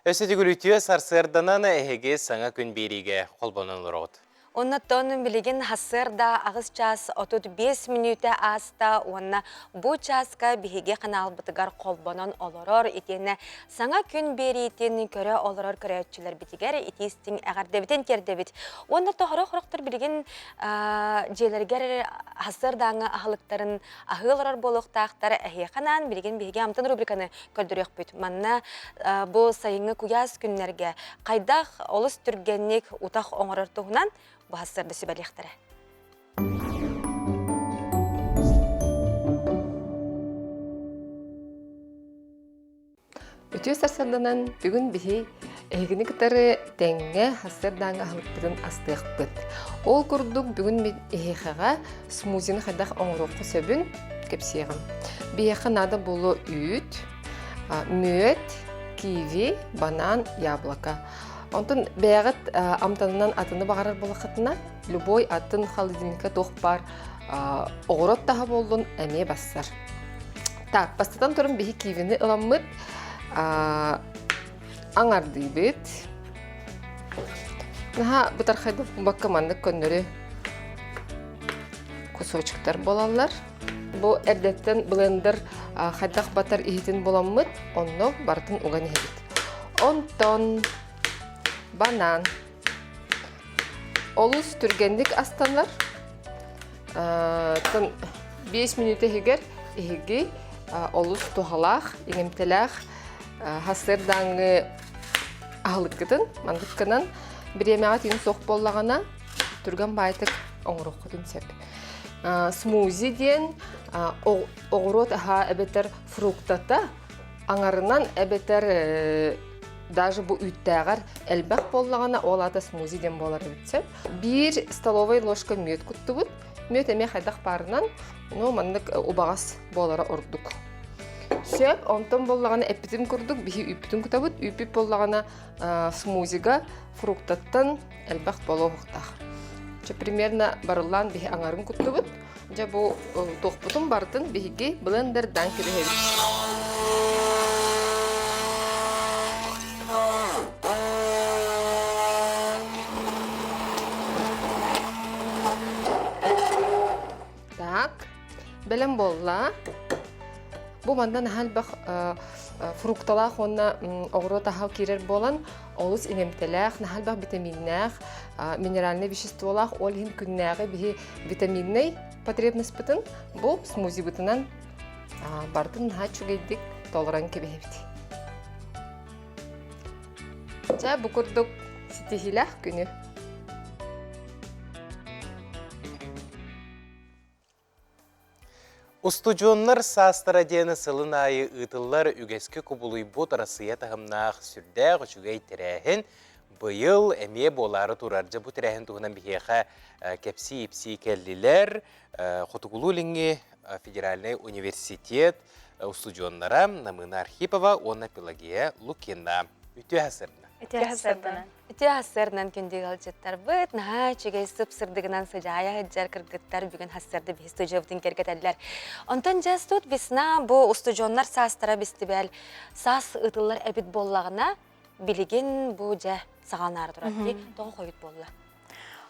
Өссө төгүл сарсыарданан эһиги саҥа күн биэриигэ холбонон олороҕут. Оннотон билигин сарсыарда аҕыс чаас 35 мүнүүтэ ааста уонна бу чааска биһиги ханаалбытыгар холбонон олорор итиэннэ саҥа күн биэриитин көрө олорор көрөөччүлэрбитигэр итии-истиҥ эҕэрдэбитин тиэрдэбит. Уонна тоһоро хорохтор билигин дьиэлэригэр сарсыардааҥҥы аһылыктарын аһыы олорор буолуохтаахтар. Эһиэхэ анаан билигин биһиги амтан рубриканы көрдөрүөхпүт. Манна бу сайыҥҥы куйаас күннэргэ хайдах олус түргэнник утах оҥорор туһунан бу сарсыарда сүбэлиэхтэрэ. Үтүө сарсыарданан бүгүн биһи эһигини кытары тэҥҥэ сарсыардааҥҥы аһылыкпытын астыахпыт. Ол курдук бүгүн мин эһиэхэҕэ смузины хайдах оҥоруохха сөбүн кэпсиэҕим. Биһиэхэ наада буолуо үүт, мүөт, киви, банан, яблоко. Онтон бэйэҕит амтанынан атыны баҕарар буоллаххытына, любой атын холодильникка туох баар оҕуруот таһа буоллун эмиэ бассар. Так, бастатан туран биһи кивини ыламмыт аҥардыыбыт. Наһаа бытархайбыт бакка маннык көннөрү кусочектар буолаллар. Бу эрдэттэн блендер хайдах батар иһитин буламмыт, онно барытын уган иһэбит. Онтон банан. Олус түргэнник астанар. 5 мүнүүтэ иһигэр иһиги олус туһалаах, иҥэмтэлээх сарсыардааҥҥы аһылыккытын маннык гынан бириэмэҕэ тиин суох буоллаҕына түргэн баайтык оҥоруоххутун сөп. Смузи диэн оҕуруот аһа эбэтэр фруктата аҥарынан эбэтэр даже бу үүттээҕэр элбэх буоллаҕына ол аата смузи диэн буолар эбит сөп. Биир столовай ложка мүөт куттубут. Мүөт эмиэ хайдах баарынан, но маннык убаҕас буолара ордук. Сөп, онтон буоллаҕына эппитим курдук биһи үүппүтүн кутабыт. Үүппүт буоллаҕына смузига фруктаттан элбэх буолуохтаах. Чэ, примерно барыллаан биһи аҥарын куттубут. Дьэ бу туохпутун барытын биһиги блендердаан кэбиһэбит. Так, бэлэм буолла. Бу манна наһаа элбэх фрукталаах уонна оҕуруот аһа киирэр буолан, олус иҥэмтэлээх, наһаа элбэх витаминнээх, минеральнай веществолаах, ол иһин күннээҕи биһи витаминнай потребностьпытын бу смузибытынан барытын наһаа үчүгэйдик толорон кэбиһэбит. Дьэ, бу курдук ситиһиилээх күнү. Устудьуоннар саастара диэн сылын аайы ыытыллар үгэскэ кубулуйбут Арассыыйа таһымнаах сүрдээх үчүгэй тэрээһин быйыл эмиэ буолаары турар. Дьэ бу тэрээһин туһунан биһиэхэ кэпсии-ипсии кэллилэр. Хотугулуу-Илиҥҥи федеральнай университет устудьуоннара Намыына Архипова уонна Пелагея Лукина. Үтүө сарсыарда. Үтүө сарсыарданан. Үтүө сарсыарданан күндү ыалдьыттарбыт, наһаа үчүгэй сып-сырдыгынан сыдьаайа сылдьар кыргыттар бүгүн сарсыарда биһи студиябытын кэргэтэллэр. Онтон дьэ тут весна бу устудьуоннар саастара бэстибээл саас ыытыллар эбит буоллаҕына, билигин бу дьэ саҕаланаары турар дии, тоҕо хойут буолла?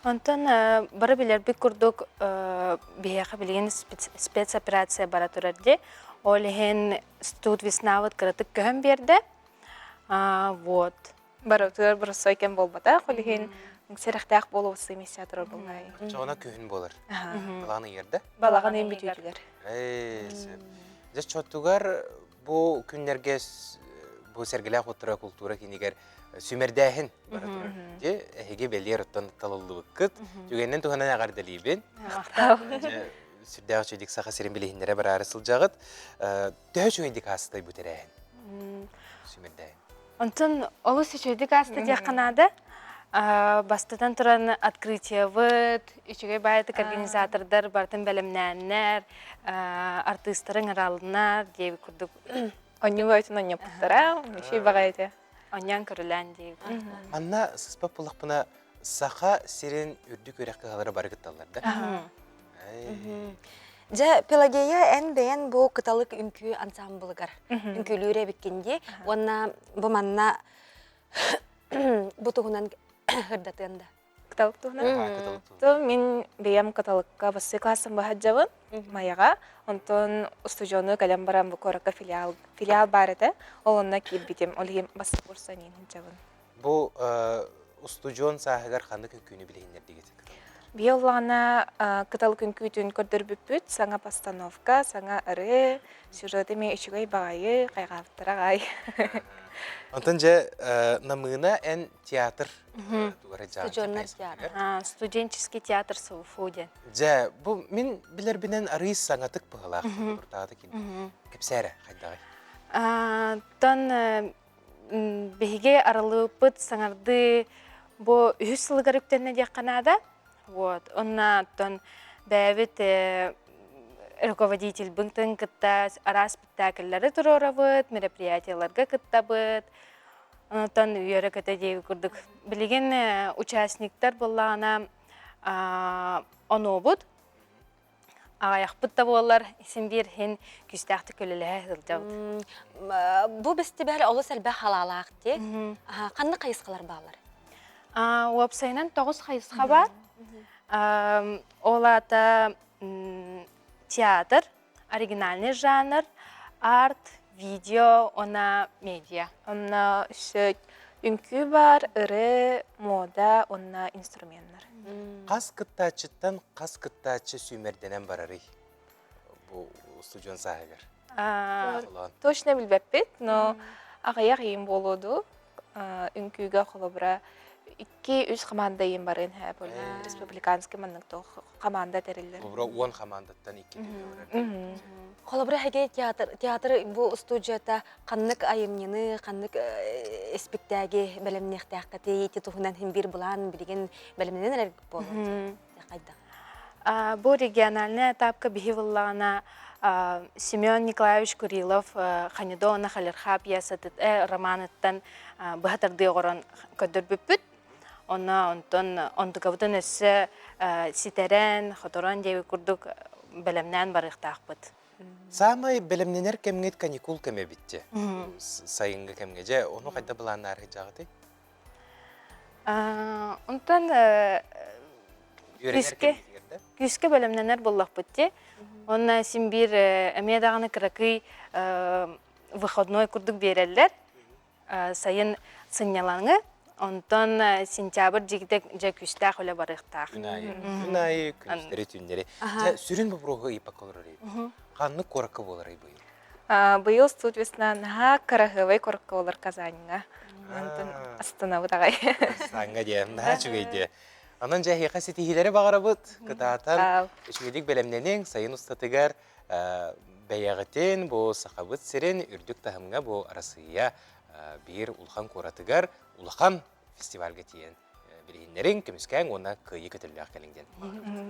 Онтон бары билэрбит курдук биһиэхэ билигин спецоперация бара турар дии. Ол иһин студ веснабыт кыратык көһөн биэрдэ. Вот. Барытыгар боростой кэм буолбатах, ол иһин сэрэхтээх буолуо миссия турар буоллай. Оччоҕуна күһүн буолар. Балаҕан ыйарда? Балаҕан ыйын бүтүүтүгэр. Ээ, сөп. Дьэ, чотугар бу күннэргэ бу Сэргэлээх уоттара култуура киинигэр сүмэрдээһин бара турар. Дьэ, эһиги бэлиэр оттон талыллыбыккыт. Түгэнинэн туһанан эҕэрдэлиибин. Махтал. Дьэ, сүрдээх үчүгэйдик Саха сирин билиһиннэрэ бараары сылдьаҕыт. Төһө үчүгэйдик аастай бу тэрээһин? Сүмэрдээһин. Онтон олус үчүгэйдик ааста диэххэ наада. Бастатан туран открытиебыт, үчүгэй баайытык организатордар барытын бэлэмнээннэр, артыыстары ыҥыралынар диэбит курдук. Онньуга өтүн онньоппуттара, үчүгэй баҕайы этэ. Онньоон көрүлээн диэбит. Манна сыспат буллахпына Саха сирин үрдүк үөрэх кыһалара бары кытталлар да? Дьэ, Пелагея, эн бэйэн бу Кыталык үҥкүү ансаамбылыгар үҥкүүлүүр эбиккин дии. Уонна бу манна бу туһунан ырдатыан да. Кыталык туһунан? То мин бэйэм Кыталыкка бастакы класстан баһаджабын Майаҕа. Онтон устудьуону кэлэн баран бу куоракка филиал, филиал баар этэ. Ол онно киирбитим. Ол иһин бастакы курса иһин сылдьабын. Бу устудьуон сааһыгар ханнык үҥкүүнү билиһиннэрдигит? Биһи оллаҕына кыталык үҥкүүтүн көрдөрбүппүт. Саҥа постановка, саҥа ырыа, сюжет эмиэ үчүгэй баҕайы, хайҕаабыттара аҕай. Онтон дьэ Намыына эн театр тугара Студеннар театр. Студенческий театр СУФУ диэн. Дьэ, бу мин билэрбинэн арыый саҥатык быһылаах туртаата кин. Кэпсээрэ хайдаҕый? Тон биһиги арылыыппыт саҥардыы бу үһүс сылыгар үктэннэ диэххэ наада. Вот. Онна оттон бэйэбит руководительбытын кытта араас спектакльлары туруорабыт, мероприятиеларга кыттабыт. Онтон үөрэ-көтө диэби курдук. Билигин участниктар буоллаҕына онуобут. Аҕайахпыт да буоллар, син биир иһин күүстээхтик үлэлэһэ сылдьабыт. Бу бэстибээл олус элбэх халаалаах дии. Ханнык хайысхалар бааллар? Уопсайынан тоҕус хайысха баар. Ол аата театр, оригинальный жанр, арт, видео уонна медиа. Онно өссө үҥкүү баар, ырыа, мода уонна инструменнар. Хас кыттааччыттан хас кыттааччы сүүмэрдэнэн барарый бу устудьуон сааһыгар? Точно билбэппит, но аҕыйах иин буолуо дуу. Үҥкүүгэ холобура икки-үс команда иин барыан һэ республиканский маннык туох команда тэриллэр. Холобура уон командаттан икки барар. Холобура эһиги театр театр бу устудьуйата ханнык айымньыны, ханнык испиктээги бэлэмниэхтээххитий ити туһунан иһин биир былаан билигин бэлэмнэнэн эрэр буолуо хайдах? Бу региональный этапка биһи буллаҕына Семен Николаевич Курилов Ханидо уонна Халерха пьесатын романыттан быһа тардыы оҥорон көрдөрбүппүт. Онно онтон онтукабытын өссө ситэрэн, хоторон диэбит курдук бэлэмнээн барыахтаахпыт. Саамай бэлэмнэнэр кэмҥит каникул кэмэ эбит Сайыҥҥы кэмҥэ дьэ ону хайда былааннаары сылдьаҕытый? Онтон күүскэ күүскэ бэлэмнэнэр буоллахпыт дии. Уонна син биир эмиэ даҕаны кыракый выходной курдук биэрэллэр. Сайын сынньалаҥы, онтон сентябрь дьигитэ дьэ күүстээх үлэ барыахтаах. Күн аайы, күн аайы, күнүстэри, түүннэри. Дьэ, сүрүн боппуруоһу ыйыппакка олорор эбит. Ханнык куоракка буоларый быйыл? Быйыл студ весна наһаа кыраһыабай куоракка буолар Казаньҥа. Онтон астынабыт аҕай. Казаньҥа диэ, наһаа үчүгэй диэ. Онон дьэ эһиэхэ ситиһиилэри баҕарабыт. Кытаатан үчүгэйдик бэлэмнэниҥ, сайын устатыгар бэйэҕитин бу Сахабыт сирин үрдүк таһымҥа бу Арассыыйа биир улахан куоратыгар улахан фестивальга тиийэн билиһиннэриҥ, көмүскээҥ уонна кыайыы көтөллөөх кэлиҥ диэн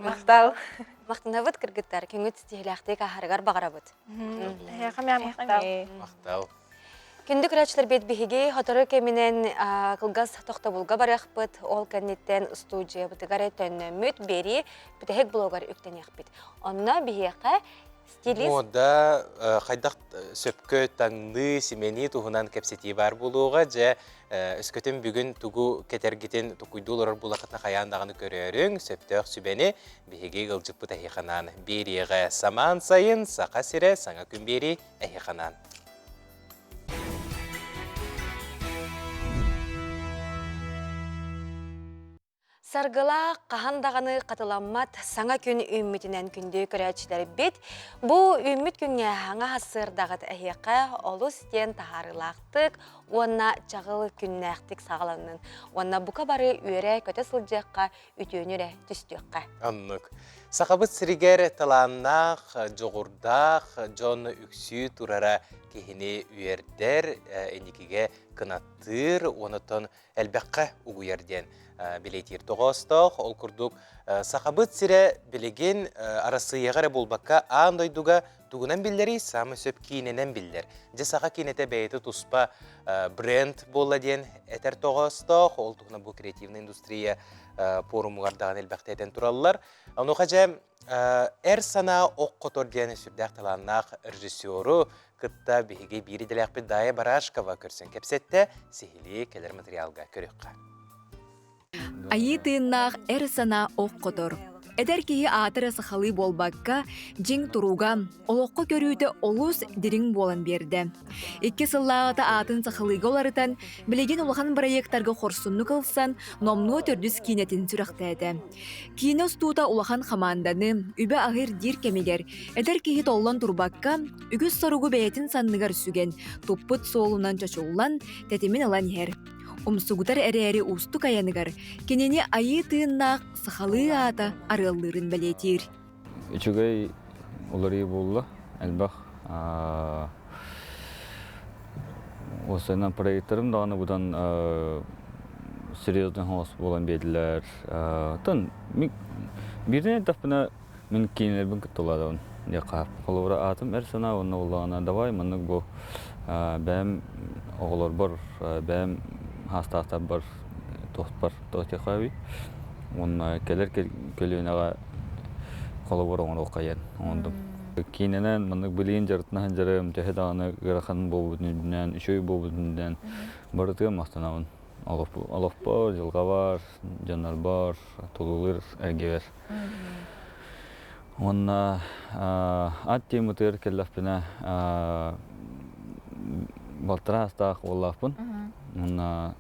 Махтал. Махтанабыт кыргыттар, күҥҥүт ситиһиилээхтик ааһарыгар баҕарабыт. Махтал. Махтал. Күндү көрөөччүлэрбит биһиги сотору кэминэн кылгас тохтобулга барыахпыт. Ол кэнниттэн студиябытыгар төннөммүт биэрии бүтэһик блогар үктэниэхпит. Онно биһиэхэ Стилист. Муода хайдах сөпкө таҥныы, симэнии туһунан кэпсэтии баар буолуоҕа. Дьэ, өскөтүн бүгүн тугу кэтэргитин тукуйдуу олорор буолахытына хайаан даҕаны көрөөрүҥ, сөптөөх сүбэни биһиги ыалдьыппыт эһиэхэ анаан биэриэҕэ. Самаан сайын, Саха сирэ, саҥа күн биэрии эһиэхэ анаан. Саргылаах хаһан даҕаны хатыламмат саҥа күн үүммүтүнэн күндү көрөөччүлэрбит. Бу үүммүт күҥҥэ хаҥа сарсыардаҕыт эһиэхэ олус диэн таһаарыылаахтык уонна чаҕыл күннээхтик саҕаланнын. Уонна бука бары үөрэ-көтө сылдьыахха, үтүөнү эрэ түстүөххэ. Оннук. Сахабыт сиригэр талааннаах, дьоҕурдаах дьон үксүү турара киһини үөрдэр, инникигэ кынаттыыр, онтон элбэххэ угуйар диэн бэлиэтиир тоҕоостоох. Ол курдук, Сахабыт сирэ билигин Арассыыйаҕа эрэ буолбакка, аан дойдуга тугунан биллэрий, саамай сөп киинэнэн биллэр. Дьэ, саха киинэтэ бэйэтэ туспа бренд буолла диэн этэр тоҕоостоох. Ол туһунан бу креативная индустрия пуорумугар даҕаны элбэхтэ этэн тураллар. Онуоха дьэ, Эр санаа ох хотор диэн сүрдээх талааннаах режиссеру кытта биһиги биир идэлээхпит Дая Барашкова көрсөн кэпсэттэ, сиһилии кэлэр материалга көрүөххэ. Айыы тыыннаах эр санаа ох хотор. Эдэр киһи аата эрэ сахалыы буолбакка, дьиҥ туруга, олоххо көрүүтэ олус дириҥ буолан биэрдэ. Икки сыллааҕыта аатын сахалыыга уларытан, билигин улахан бырайыактарга хорсуннук ылсан, номнуо төрдүс киинэтин сүрэхтээтэ. Киинэ устуута улахан хамаанданы, үбэ-аһы ирдиир кэмигэр, эдэр киһи толлон турбакка, үгүс соругу бэйэтин санныгар сүгэн, туппут суолунан чочуллан, тэтимин ылан иһэр. Умсугутар эрээри уустук айаныгар кинини айыы тыыннаах сахалыы аата арыаллыырын бэлиэтиир. Үчүгэй уларыйыы буолла. Элбэх Уопсайынан проекторым даҕаны бутан серьезный хоос буолан биэрдилэр. Оттон биирдэн эттэхпинэ мин киинэлэрбин кытта улаатабын диэххэ. Холобура аатым эр санаа уонна буоллаҕына давай маннык бу бэйэм оҕолорбор бэйэм хаастаахтарбар туохпар туох Уонна кэлэр көлүөнэҕэ холобур оҥоруохха диэн оҥордум. Киинэнэн маннык билигин дьарыктана сылдьарым төһө даҕаны ыарахан буолбутун үрдүнэн, үчүгэй буолбутун үрдүнэн барытыгар махтанабын. Олохпор, дьылҕабар, дьоннорбор, тулулуур эргибэр. Уонна ат тематыгар кэллэхпинэ балтараа астаах уоллаахпын. Уонна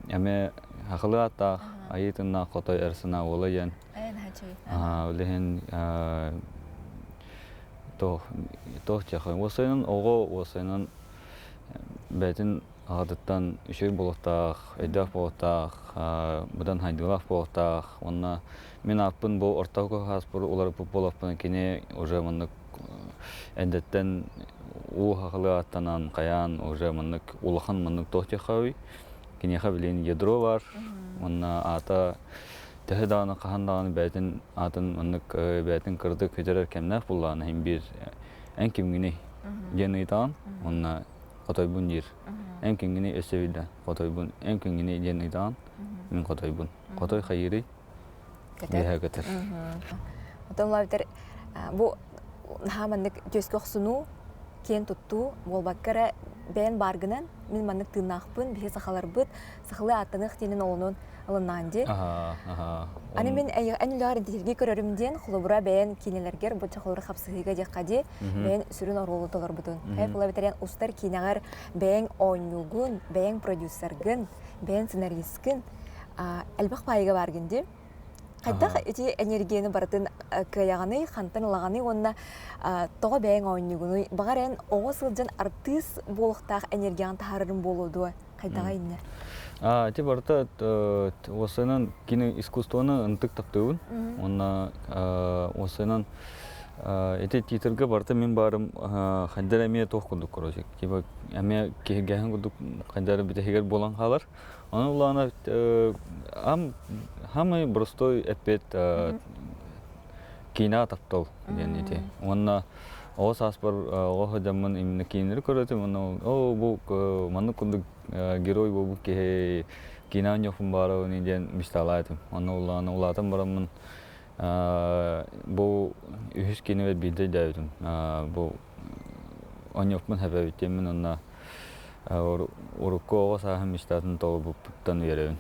Эмиэ хахылыы ааттаах айыы тыннаах хотой эр санаа уола диэн. Ол иһин туох туох диэххэ уопсайынан оҕо уопсайынан бэйэтин аҕатыттан үчүгэй буолуохтаах, өйдөөх буолуохтаах, быдан хайдыылаах буолуохтаах уонна мин ааппын бу ортоку хааспар уларыппыт буолуохпун кини уже маннык эрдэттэн уу хахылыы ааттанан хайаан уже маннык улахан маннык туох диэххэ киниэхэ билигин ядро бар уонна аата төһө даҕаны хаһан даҕаны бэйэтин аатын маннык бэйэтин кыратык көтөрөр кэмнээх буллаҕына иһин биир эн кимҥиний диэн ыйытаҕын уонна хотойбун диир эн кимҥиний өссө биирдэ хотойбун эн кимҥиний диэн ыйытаҕын мин хотойбун хотой хайыырый Үөһэ көтөр. Оттон улаабитэр бу наһаа маннык түөскэ охсунуу, киэн туттуу буолбакка эрэ бэйэн бааргынан мин маннык тыыннаахпын, биһи сахаларбыт, сахалыы ааттаныах диэнин олонун ылыннаан дии. Аны мин эн үлэҕэр интиһиргии көрөрүм диэн, холобура бэйэн киинэлэргэр бу холобура хапсыһыыга диэххэ дии, бэйэн сүрүн оруолу толорбутун. Эн улаабитэр устар киинэҕэр бэйэҥ оонньуугун, бэйэҥ продюсергын, бэйэҥ сценаристкын, элбэх баайыга бааргын дии. Хайдах ити энергияны барытын кыайаҕыный, хантан ылаҕыный уонна тоҕо бэйэҥ оонньуугунуй? Баҕар эн оҕо сылдьан артыыс буолуохтаах энергияҕын таһаарарын буолуо дуо? Хайдаҕа иннэ? Ити барыта уопсайынан кини искусствоны ынтык таптыыбын. Уонна уопсайынан ити титрга барыта мин баарым хайдах эмиэ туох курдук короче типа эмиэ киһиргээһин курдук хайдах бүтэһигэр буолан хаалар. Ону улаана самый простой эппиэт киинэҕэ таптал диэн ити. Уонна оҕо сааспар оҕо сылдьаммын именно киинэлэри көрөтүм уонна оо бу маннык курдук герой буолбут киһи киинэҕэ оонньуохпун баҕарабын диэн мечталаатым. Онно улаатан бараммын. Бу үһүс киинэбэр биирдэ өйдөөбүтүм. Бу онньоппун хэбэбиттиэммин уонна урукку оҕо сааһым мечтатын толорбуппуттан үөрэбин.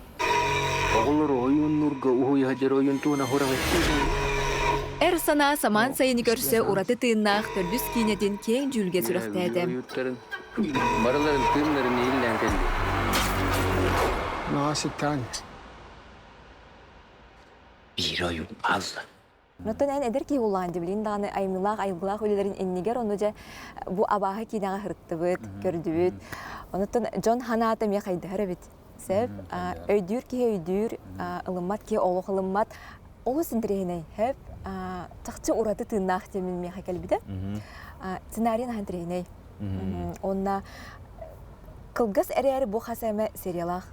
Оҕолор ойууннуурга уһуйа дьэр ойуун туона хураҕы Эр санаа самаан сайыны көрсө ураты тыыннаах төрдүс киинэтин киэҥ дьүүлгэ сүрэхтээтэ. Барыларын тыыннарын иһиллээн кэлли. Наҕасыттаан Биир ойуун хаалла. Оттон эн эдэр киһи улаан дибилин даҕаны айымньылаах айылгылаах үлэлэрин иннигэр ону дьэ бу абааһы киинэҕэ сырыттыбыт, көрдүбүт. Онуттан дьон ханаата эмиэ хайдаһар эбит. Сөп. Өйдүүр киһи өйдүүр, ылыммат киһи олох ылыммат. Олус интэриэһинэй. Хөп. Чахчы ураты тыыннаах диэмин миэхэ кэлбитэ. Сценарийын ахан интэриэһинэй. Уонна кылгас эрээри бу хас эмэ сериялаах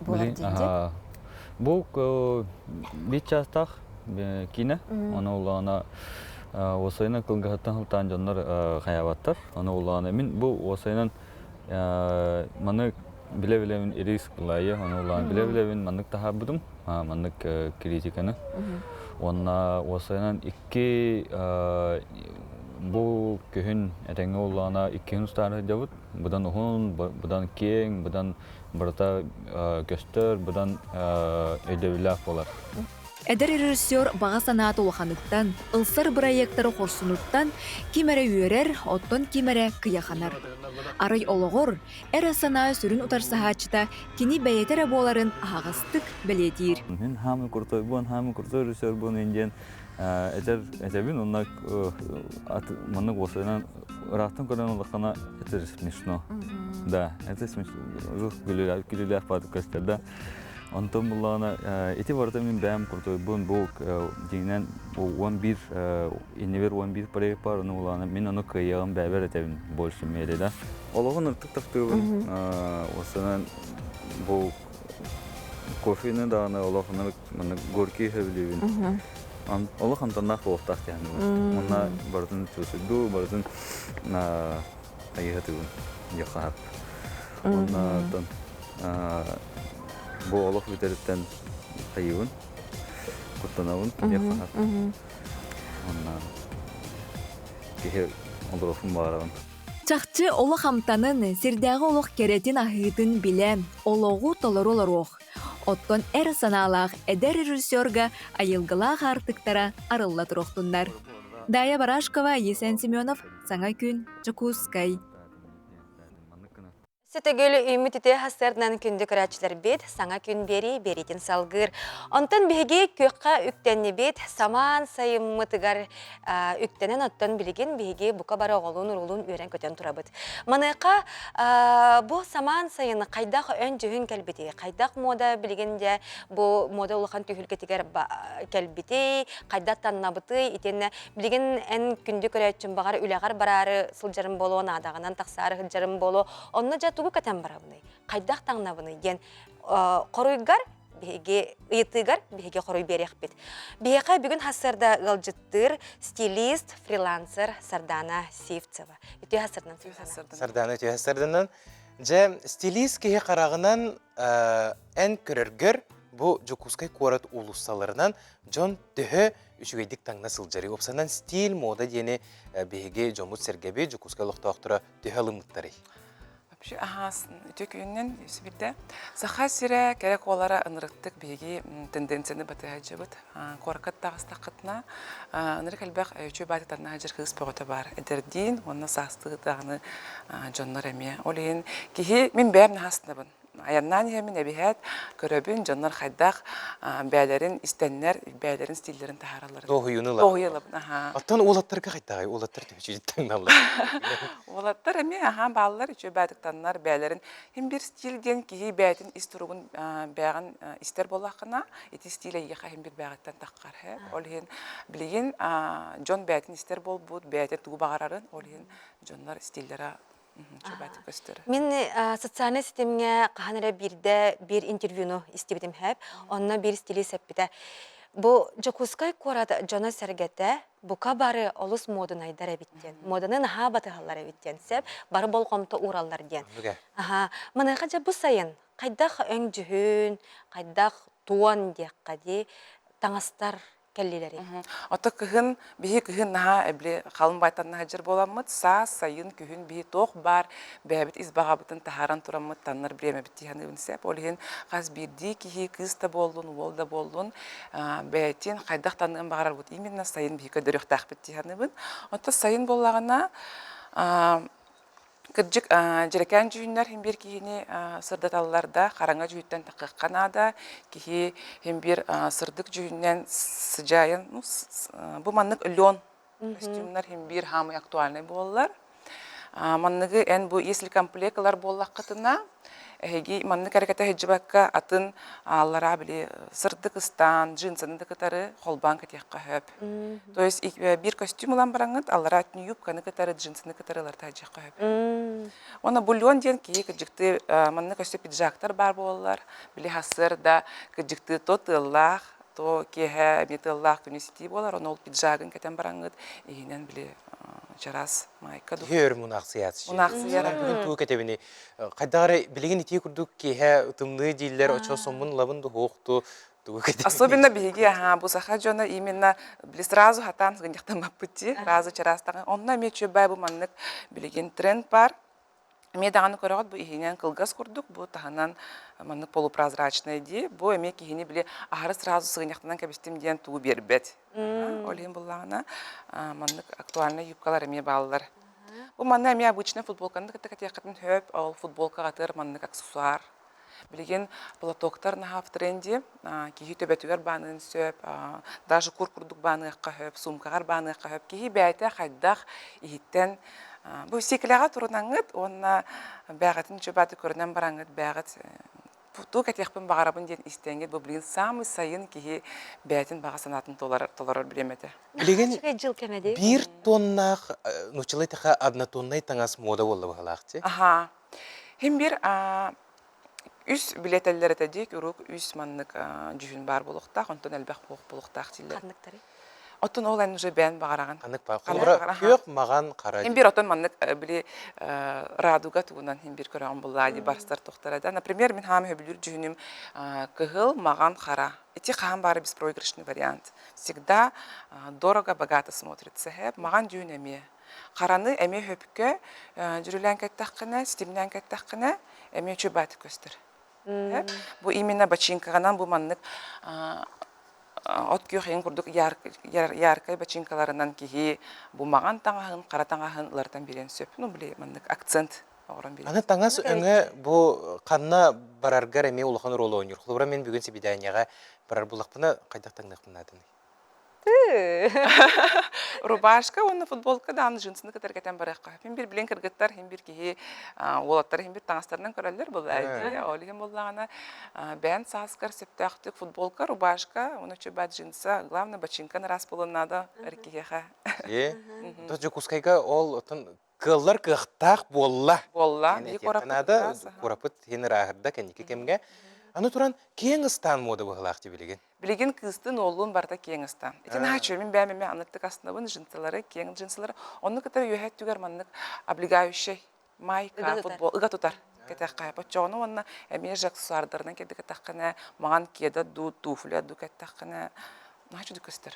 буолар диэн. Бу биир чаастаах киинэ. Ону улаана уосайынан кылгаһыттан сылтаан дьоннор хайаабаттар. Ону улаана мин бу уосайынан маны билэ-билэбин риск ылайы, ону улаан билэ-билэбин маннык таһаарбытым, маннык критиканы. Уонна уосайынан икки бу күһүн этэҥҥэ улаана иккиһин устаары сылдьабыт. Быдан уһун, быдан киэҥ, быдан барыта көстөр, быдан өйдөбүллээх буолар. Эдэр режиссер баҕа санаата улаханыттан, ылсар бырайыактары хорсунуттан ким эрэ үөрэр, оттон ким эрэ кыйаханар. Арай олоҕор эрэ санаа сүрүн утарсаһааччыта кини бэйэтэ эрэ буоларын аһаҕастык бэлиэтиир. Мин хаамы крутой буон, хаамы крутой режиссер буон диэн этэр этэбин онно маннык уосайынан ыраахтан көрөн олоххона это же смешно. Да, это смешно. Күлүүлээх баатык көстөр да. Онтон буллаҕына ити барыта мин бэйэм крутойбун бу дьиҥинэн 11 иннибэр 11 проект бар ону буллаҕына мин ону кыайыаҕым бэйэбэр этэбин больше мере да. Олоҕун ыртык таптыыбын уоссанан бу кофены даҕаны олох маннык горький сөбүлүүбүн. Олох амтаннаах буолуохтаах диэххэ Уонна барытын чуусуйдуу, барытын айыһатыыбын диэххэ Уонна оттон бу олох бүтэриттэн хайыыбын, куттанабын диэххэ Уонна киһи олоруохпун баҕарабын. Чахчы олох амтанын, сирдээҕи олох кэрэтин аһыытын билэ, олоҕу толору олоруох. Оттон эр санаалаах эдэр режиссерга айылгылаах аартыктара арылла туруохтуннар. Дая Барашкова, Есен Семенов, Саҥа күн, Дьокуускай. Сөтөгүл үүммүт үтүө сарсыарданан күндү көрөөччүлэрбит саҥа күн биэрии биэриитин салгыыр. Онтон биһиги күөххэ үктэннибит, самаан сайыммытыгар үктэнэн оттон билигин биһиги бука бары оҕолуун-уруулуун үөрэн-көтөн турабыт. Маныаха бу самаан сайыны хайдах өн-дьүһүн кэлбитий, хайдах мода билигин дьэ бу мода улахан түһүлгэтигэр кэлбитий, хайдах таннабытый, итиэннэ Билигин эн күндү көрөөччүм баҕар үлэҕэр бараары сылдьарым буолуо, наадаҕынан тахсаары сылдьарым буолуо. Онно дьэ тугу кэтэн барабыный? Хайдах таҥнабыный диэн хоруйгар биһиги ыйытыыгар биһиги хоруй биэриэхпит. Биһиэхэ бүгүн сарсыарда ыалдьыттыыр стилист, фрилансер Сардана Сивцева. Үтүө сарсыарданан Сардана. Сардана үтүө сарсыарданан. Дьэ, стилист киһи хараҕынан эн көрөргөр бу Дьокуускай куорат уулуссаларынан дьон төһө үчүгэйдик таҥна сылдьарый? Уопсанан стиль, мода диэни биһиги дьоммут-сэргэбит, Дьокуускай олохтоохторо төһө ылыммыттарый? Вообще аһаас үтүө күнүнэн үсүбүтэ. Саха сирэ кэрэ куолара ынырыктык биһиги тенденцияны батыһа Куоракка таҕыстаххытына ынырык элбэх үчүгэй баайтытарна сылдьар кыыс бөҕөтө баар. Эдэрдиин уонна саастыы даҕаны дьоннор эмиэ. Ол иһин киһи мин бэйэм наһаа астынабын. Айаннаан иһэммин эбиһээт көрөбүн, дьоннор хайдах бээлэрин истэннэр, бээлэрин стиллэрин таһааралларын. Дуоһуйууну ылабын. Дуоһуйа ылабын, аһаа. Оттон уолаттарга хайдаҕый? Уолаттар төһө Уолаттар эмиэ аһаа бааллар, үчүгэй баатыктаннар, бээлэрин хим бир стиль диэн киһи бэйэтин ис туругун бээҕин истэр буоллаххына, ити стиль эйиэхэ хим бир бээҕиттэн таххар. Ол иһин билигин дьон бэйэтин истэр буолбут, бэйэтэ тугу баҕарарын, ол иһин дьоннор стиллэрэ Мин социальнай ситимҥэ хаһан эрэ биирдэ биир интервьюну истибитим хэп. Онно биир стилист эппитэ. Бу Дьокуускай куорат дьоно-сэргэтэ бука бары олус муодунайдар эбит диэн. Муоданы наһаа батыһаллар эбит диэн сөп. Бары болҕомто уураллар диэн. Аха. Маныаха дьэ бу сайын хайдах өҥ-дьүһүн, хайдах туон диэххэ дии таҥастар. кэллилэрий? Ото кыһын биһи кыһын наһаа эбли халын байтанна сылдьар буоламмыт, саас, сайын, күһүн биһи туох баар бэйэбит ис баҕабытын таһааран тураммыт таннар бириэмэбит дии саныыбын сөп. Ол иһин хас биирдии киһи кыыс да буоллун, уол да буоллун бэйэтин хайдах таныан баҕарарбыт именно сайын биһи көрдөрүөхтээхпит дии саныыбын. Оттон сайын буоллаҕына Кырдьык, дьэрэкээн дьүһүннэр иһин биир киһини сырдаталлар да, хараҥа дьүһүттэн тахыахха наада. Киһи иһин биир сырдык дьүһүннэн сыдьаайан, ну, бу маннык лен костюмнар иһин биир хаамый актуальный буоллар. Манныгы эн бу если комплект ылар буоллаххытына, эһиги маннык эрэ сылдьыбакка атын аллараа били сырдык ыстаан, джинсаны да кытары холбоон кэтиэххэ сөп. То есть биир костюм ылан бараҥҥыт, аллараа юбканы кытары, джинсыны кытары ылар таһдьыахха сөп. Уонна бульон диэн киһи кыдьыктыы манна көстө пиджактар баар буолаллар. Били хасыар да кыдьыктыы то тыаллаах, то киэһэ эмиэ тыаллаах күнүс итии буолар. Ону ол пиджагын кэтэн бараҥҥыт иһинэн били чараас майка Киһи өр мунаахсыйааччы. Мунаахсыйара. Бүгүн тугу кэтэбини? Хайдах эрэ билигин итии курдук киэһэ тымныы дииллэр, очо соммун ылабын дуһуохту тугу кэтэбини? Особенно биһиги аха бу саха дьоно именно били сразу хатаан сыгынньахтаммаппыт дии, сразу чараастаҕын. Онно эмиэ үчүгэй бу маннык билигин тренд бар. Эмиэ даҕаны көрөҕүт бу иһинэн кылгас курдук, бу таһынан маннык полупрозрачный дии. Бу эмиэ киһини били аһары сразу сыгынньахтанан кэбистим диэн тугу биэрбэт. Ол иһин буллаҕына маннык актуальнай юбкалар эмиэ бааллар. Бу манна эмиэ обычный футболканы кытта кэтиэххитин сөп, ол футболкаҕытыгар маннык аксессуар. Билигин платоктар наһаа в тренде, киһи төбөтүгэр бааныан сөп, даже кур курдук бааныахха сөп, суумкаҕар бааныахха сөп. Киһи бэйэтэ хайдах иһиттэн бу сиэкилэҕэ турунаҥҥыт уонна бэйэҕитин үчүгэй көрүнэн бараҥҥыт бэйэҕит тугу кэтиэхпин баҕарабын диэн истэҥҥит бу билигин саамай сайын киһи бэйэтин баҕа санаатын толорор, толорор бириэмэтэ. Билигин биир тоннаах нууччалыы эттэххэ однотоннай таҥас муода буолла быһыылаах дии. Аха. Хим бир үс билетэллэр этэ дии, урук үс маннык дьүһүн баар буолуохтаах, онтон элбэх буолуохтаах дииллэр. Ханныктары? Оттон ол эн уже бэйэн баҕараҕын. Ханнык баар? Холобура, күөх, маҕан, хара. Хим бир оттон маннык били радуга тугунан хим бир көрөҕүн буллаа дии барстар тохтара да. Например, мин хаам сөбүлүүр дьүһүнүм кыһыл, маҕан, хара. Ити хаам баара беспроигрышный вариант. Всегда дорого, богато смотрится. Маҕан дьүһүн эмиэ. Хараны эмиэ хөпкө дьүрүлээн кэттэххинэ, ситимнээн кэттэххинэ, эмиэ үчүгэй көстөр. Бу именно бачыыҥкаҕынан бу маннык от күөх иһин курдук яркай бачыыҥкаларынан киһи бу маҕан таҥаһын, хара таҥаһын ылартан биэриэн сөп. Ну, били маннык акцент оҥорон биэрэр. Аны таҥас өҥө бу ханна бараргар эмиэ улахан оруолу оонньуур. Холобура, мин бүгүн сибидээнньэҕэ барар буллахпына хайдах таҥныахпын наадыный? Рубашка уонна футболка даҕаны джинсыны кытары кэтэн барыахха. Мин бир билин кыргыттар, хин бир киһи уолаттар хин бир таҥастарынан көрөллөр буоллаа. Ол иһин буоллаҕына бэйэн сааскар сөптөөхтүк футболка, рубашка, уонна чуба джинса, главное бачыыҥкан ыраас буолуон наада эр киһиэхэ. Дьокуускайга ол оттон кыаллар кыахтаах буолла. Буолла. Наада куораппыт иһин ырааһырда кэнники кэмҥэ. Аны туран киэҥ ыстаан муода быһыылаах дии билигин. Билигин кыыстыын уоллуун барыта киэҥ ыстаан. Ити наһаа үчүгэй. Мин бэйэм эмиэ аныттык астынабын джинсылары, киэҥ джинсылары. Онну кытары үөһэ өттүгэр маннык облегающай майка, футбол ыга тутар кэтэххэ. Оччоҕуна уонна эмиэ же аксессуардарынан кэлдик кэтэххинэ, маҥан кеда дуу, туфля дуу кэттэххинэ, наһаа үчүгэй көстөр.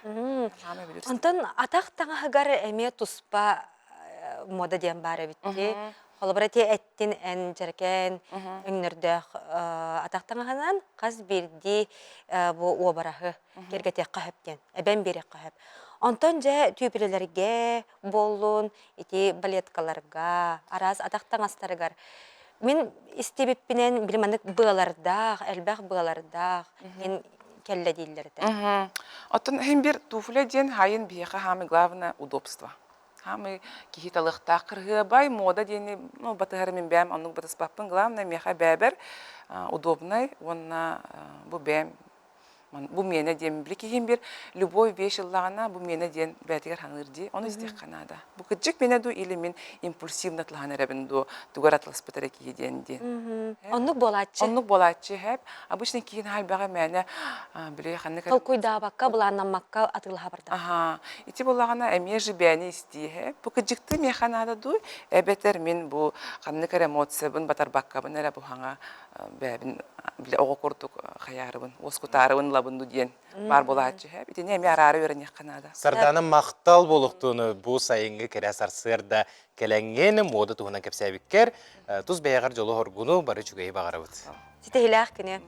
Онтон атах таҥаһыгар эмиэ туспа мода диэн баар эбит дии. Холобура ти эттин эн дьэркээн өҥнөрдөөх атах таҥаһынан хас биирдии бу уобараһы киэргэтиэххэ сөп диэн, эбэн биэриэххэ сөп. Онтон дьэ түүпүлэлэргэ буоллун, ити балеткаларга, араас атах таҥастарыгар мин истибиппинэн били маннык быалардаах, элбэх быалардаах мин кэллэ дииллэр этэ. Оттон иһин бир туфля диэн хайын биһиэхэ хаамый главное удобство. Хаамый киһи талыахтаах кырһыабай мода диэни ну батыһар мин бэйэм оннук батыспаппын главное миэхэ бэйэбэр удобнай уонна бу бэйэм бу миэнэ диэн били киһим бир любой вещь ыллаҕына бу миэнэ диэн бэйэтигэр ханыыр дии ону истиэххэ наада бу кырдьык миэнэ дуу или мин импульсивно атлаһан эрэбин дуу тугар атласпыт эрэ киһи диэн диэн оннук буолааччы оннук буолааччы хэп обычно киһи наһаа элбэҕи мээнэ били ханнык толкуйдаабакка былааннаммакка атыылаһа барда аха ити буоллаҕына эмиэ же бэйэни истииһэ бу кырдьыктыы миэхэ наада дуу эбэтэр мин бу ханнык эрэ эмоциябын батарбаккабын эрэ бу хаҥа бэйэбин били оҕо курдук хайаарыбын уоскутаарыбын ылабын. ылабын ду диэн баар буолааччы. Итини эмиэ араара үөрэниэххэ наада. Сардаана махтал буолуохтун бу сайыҥҥы кэрэ сарсыарда кэлэҥҥин муода туһунан кэпсээбиккэр тус бэйэҕэр дьолу-хоргуну бары үчүгэйи баҕарабыт. Ситиһилээх күнү.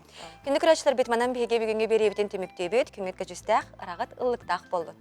Күндү көрөөччүлэрбит манан биһиги бүгүҥҥү биэриибитин түмүктүүбүт. Күҥҥүт көдьүүстээх, ыраҕыт ыллыктаах буоллун.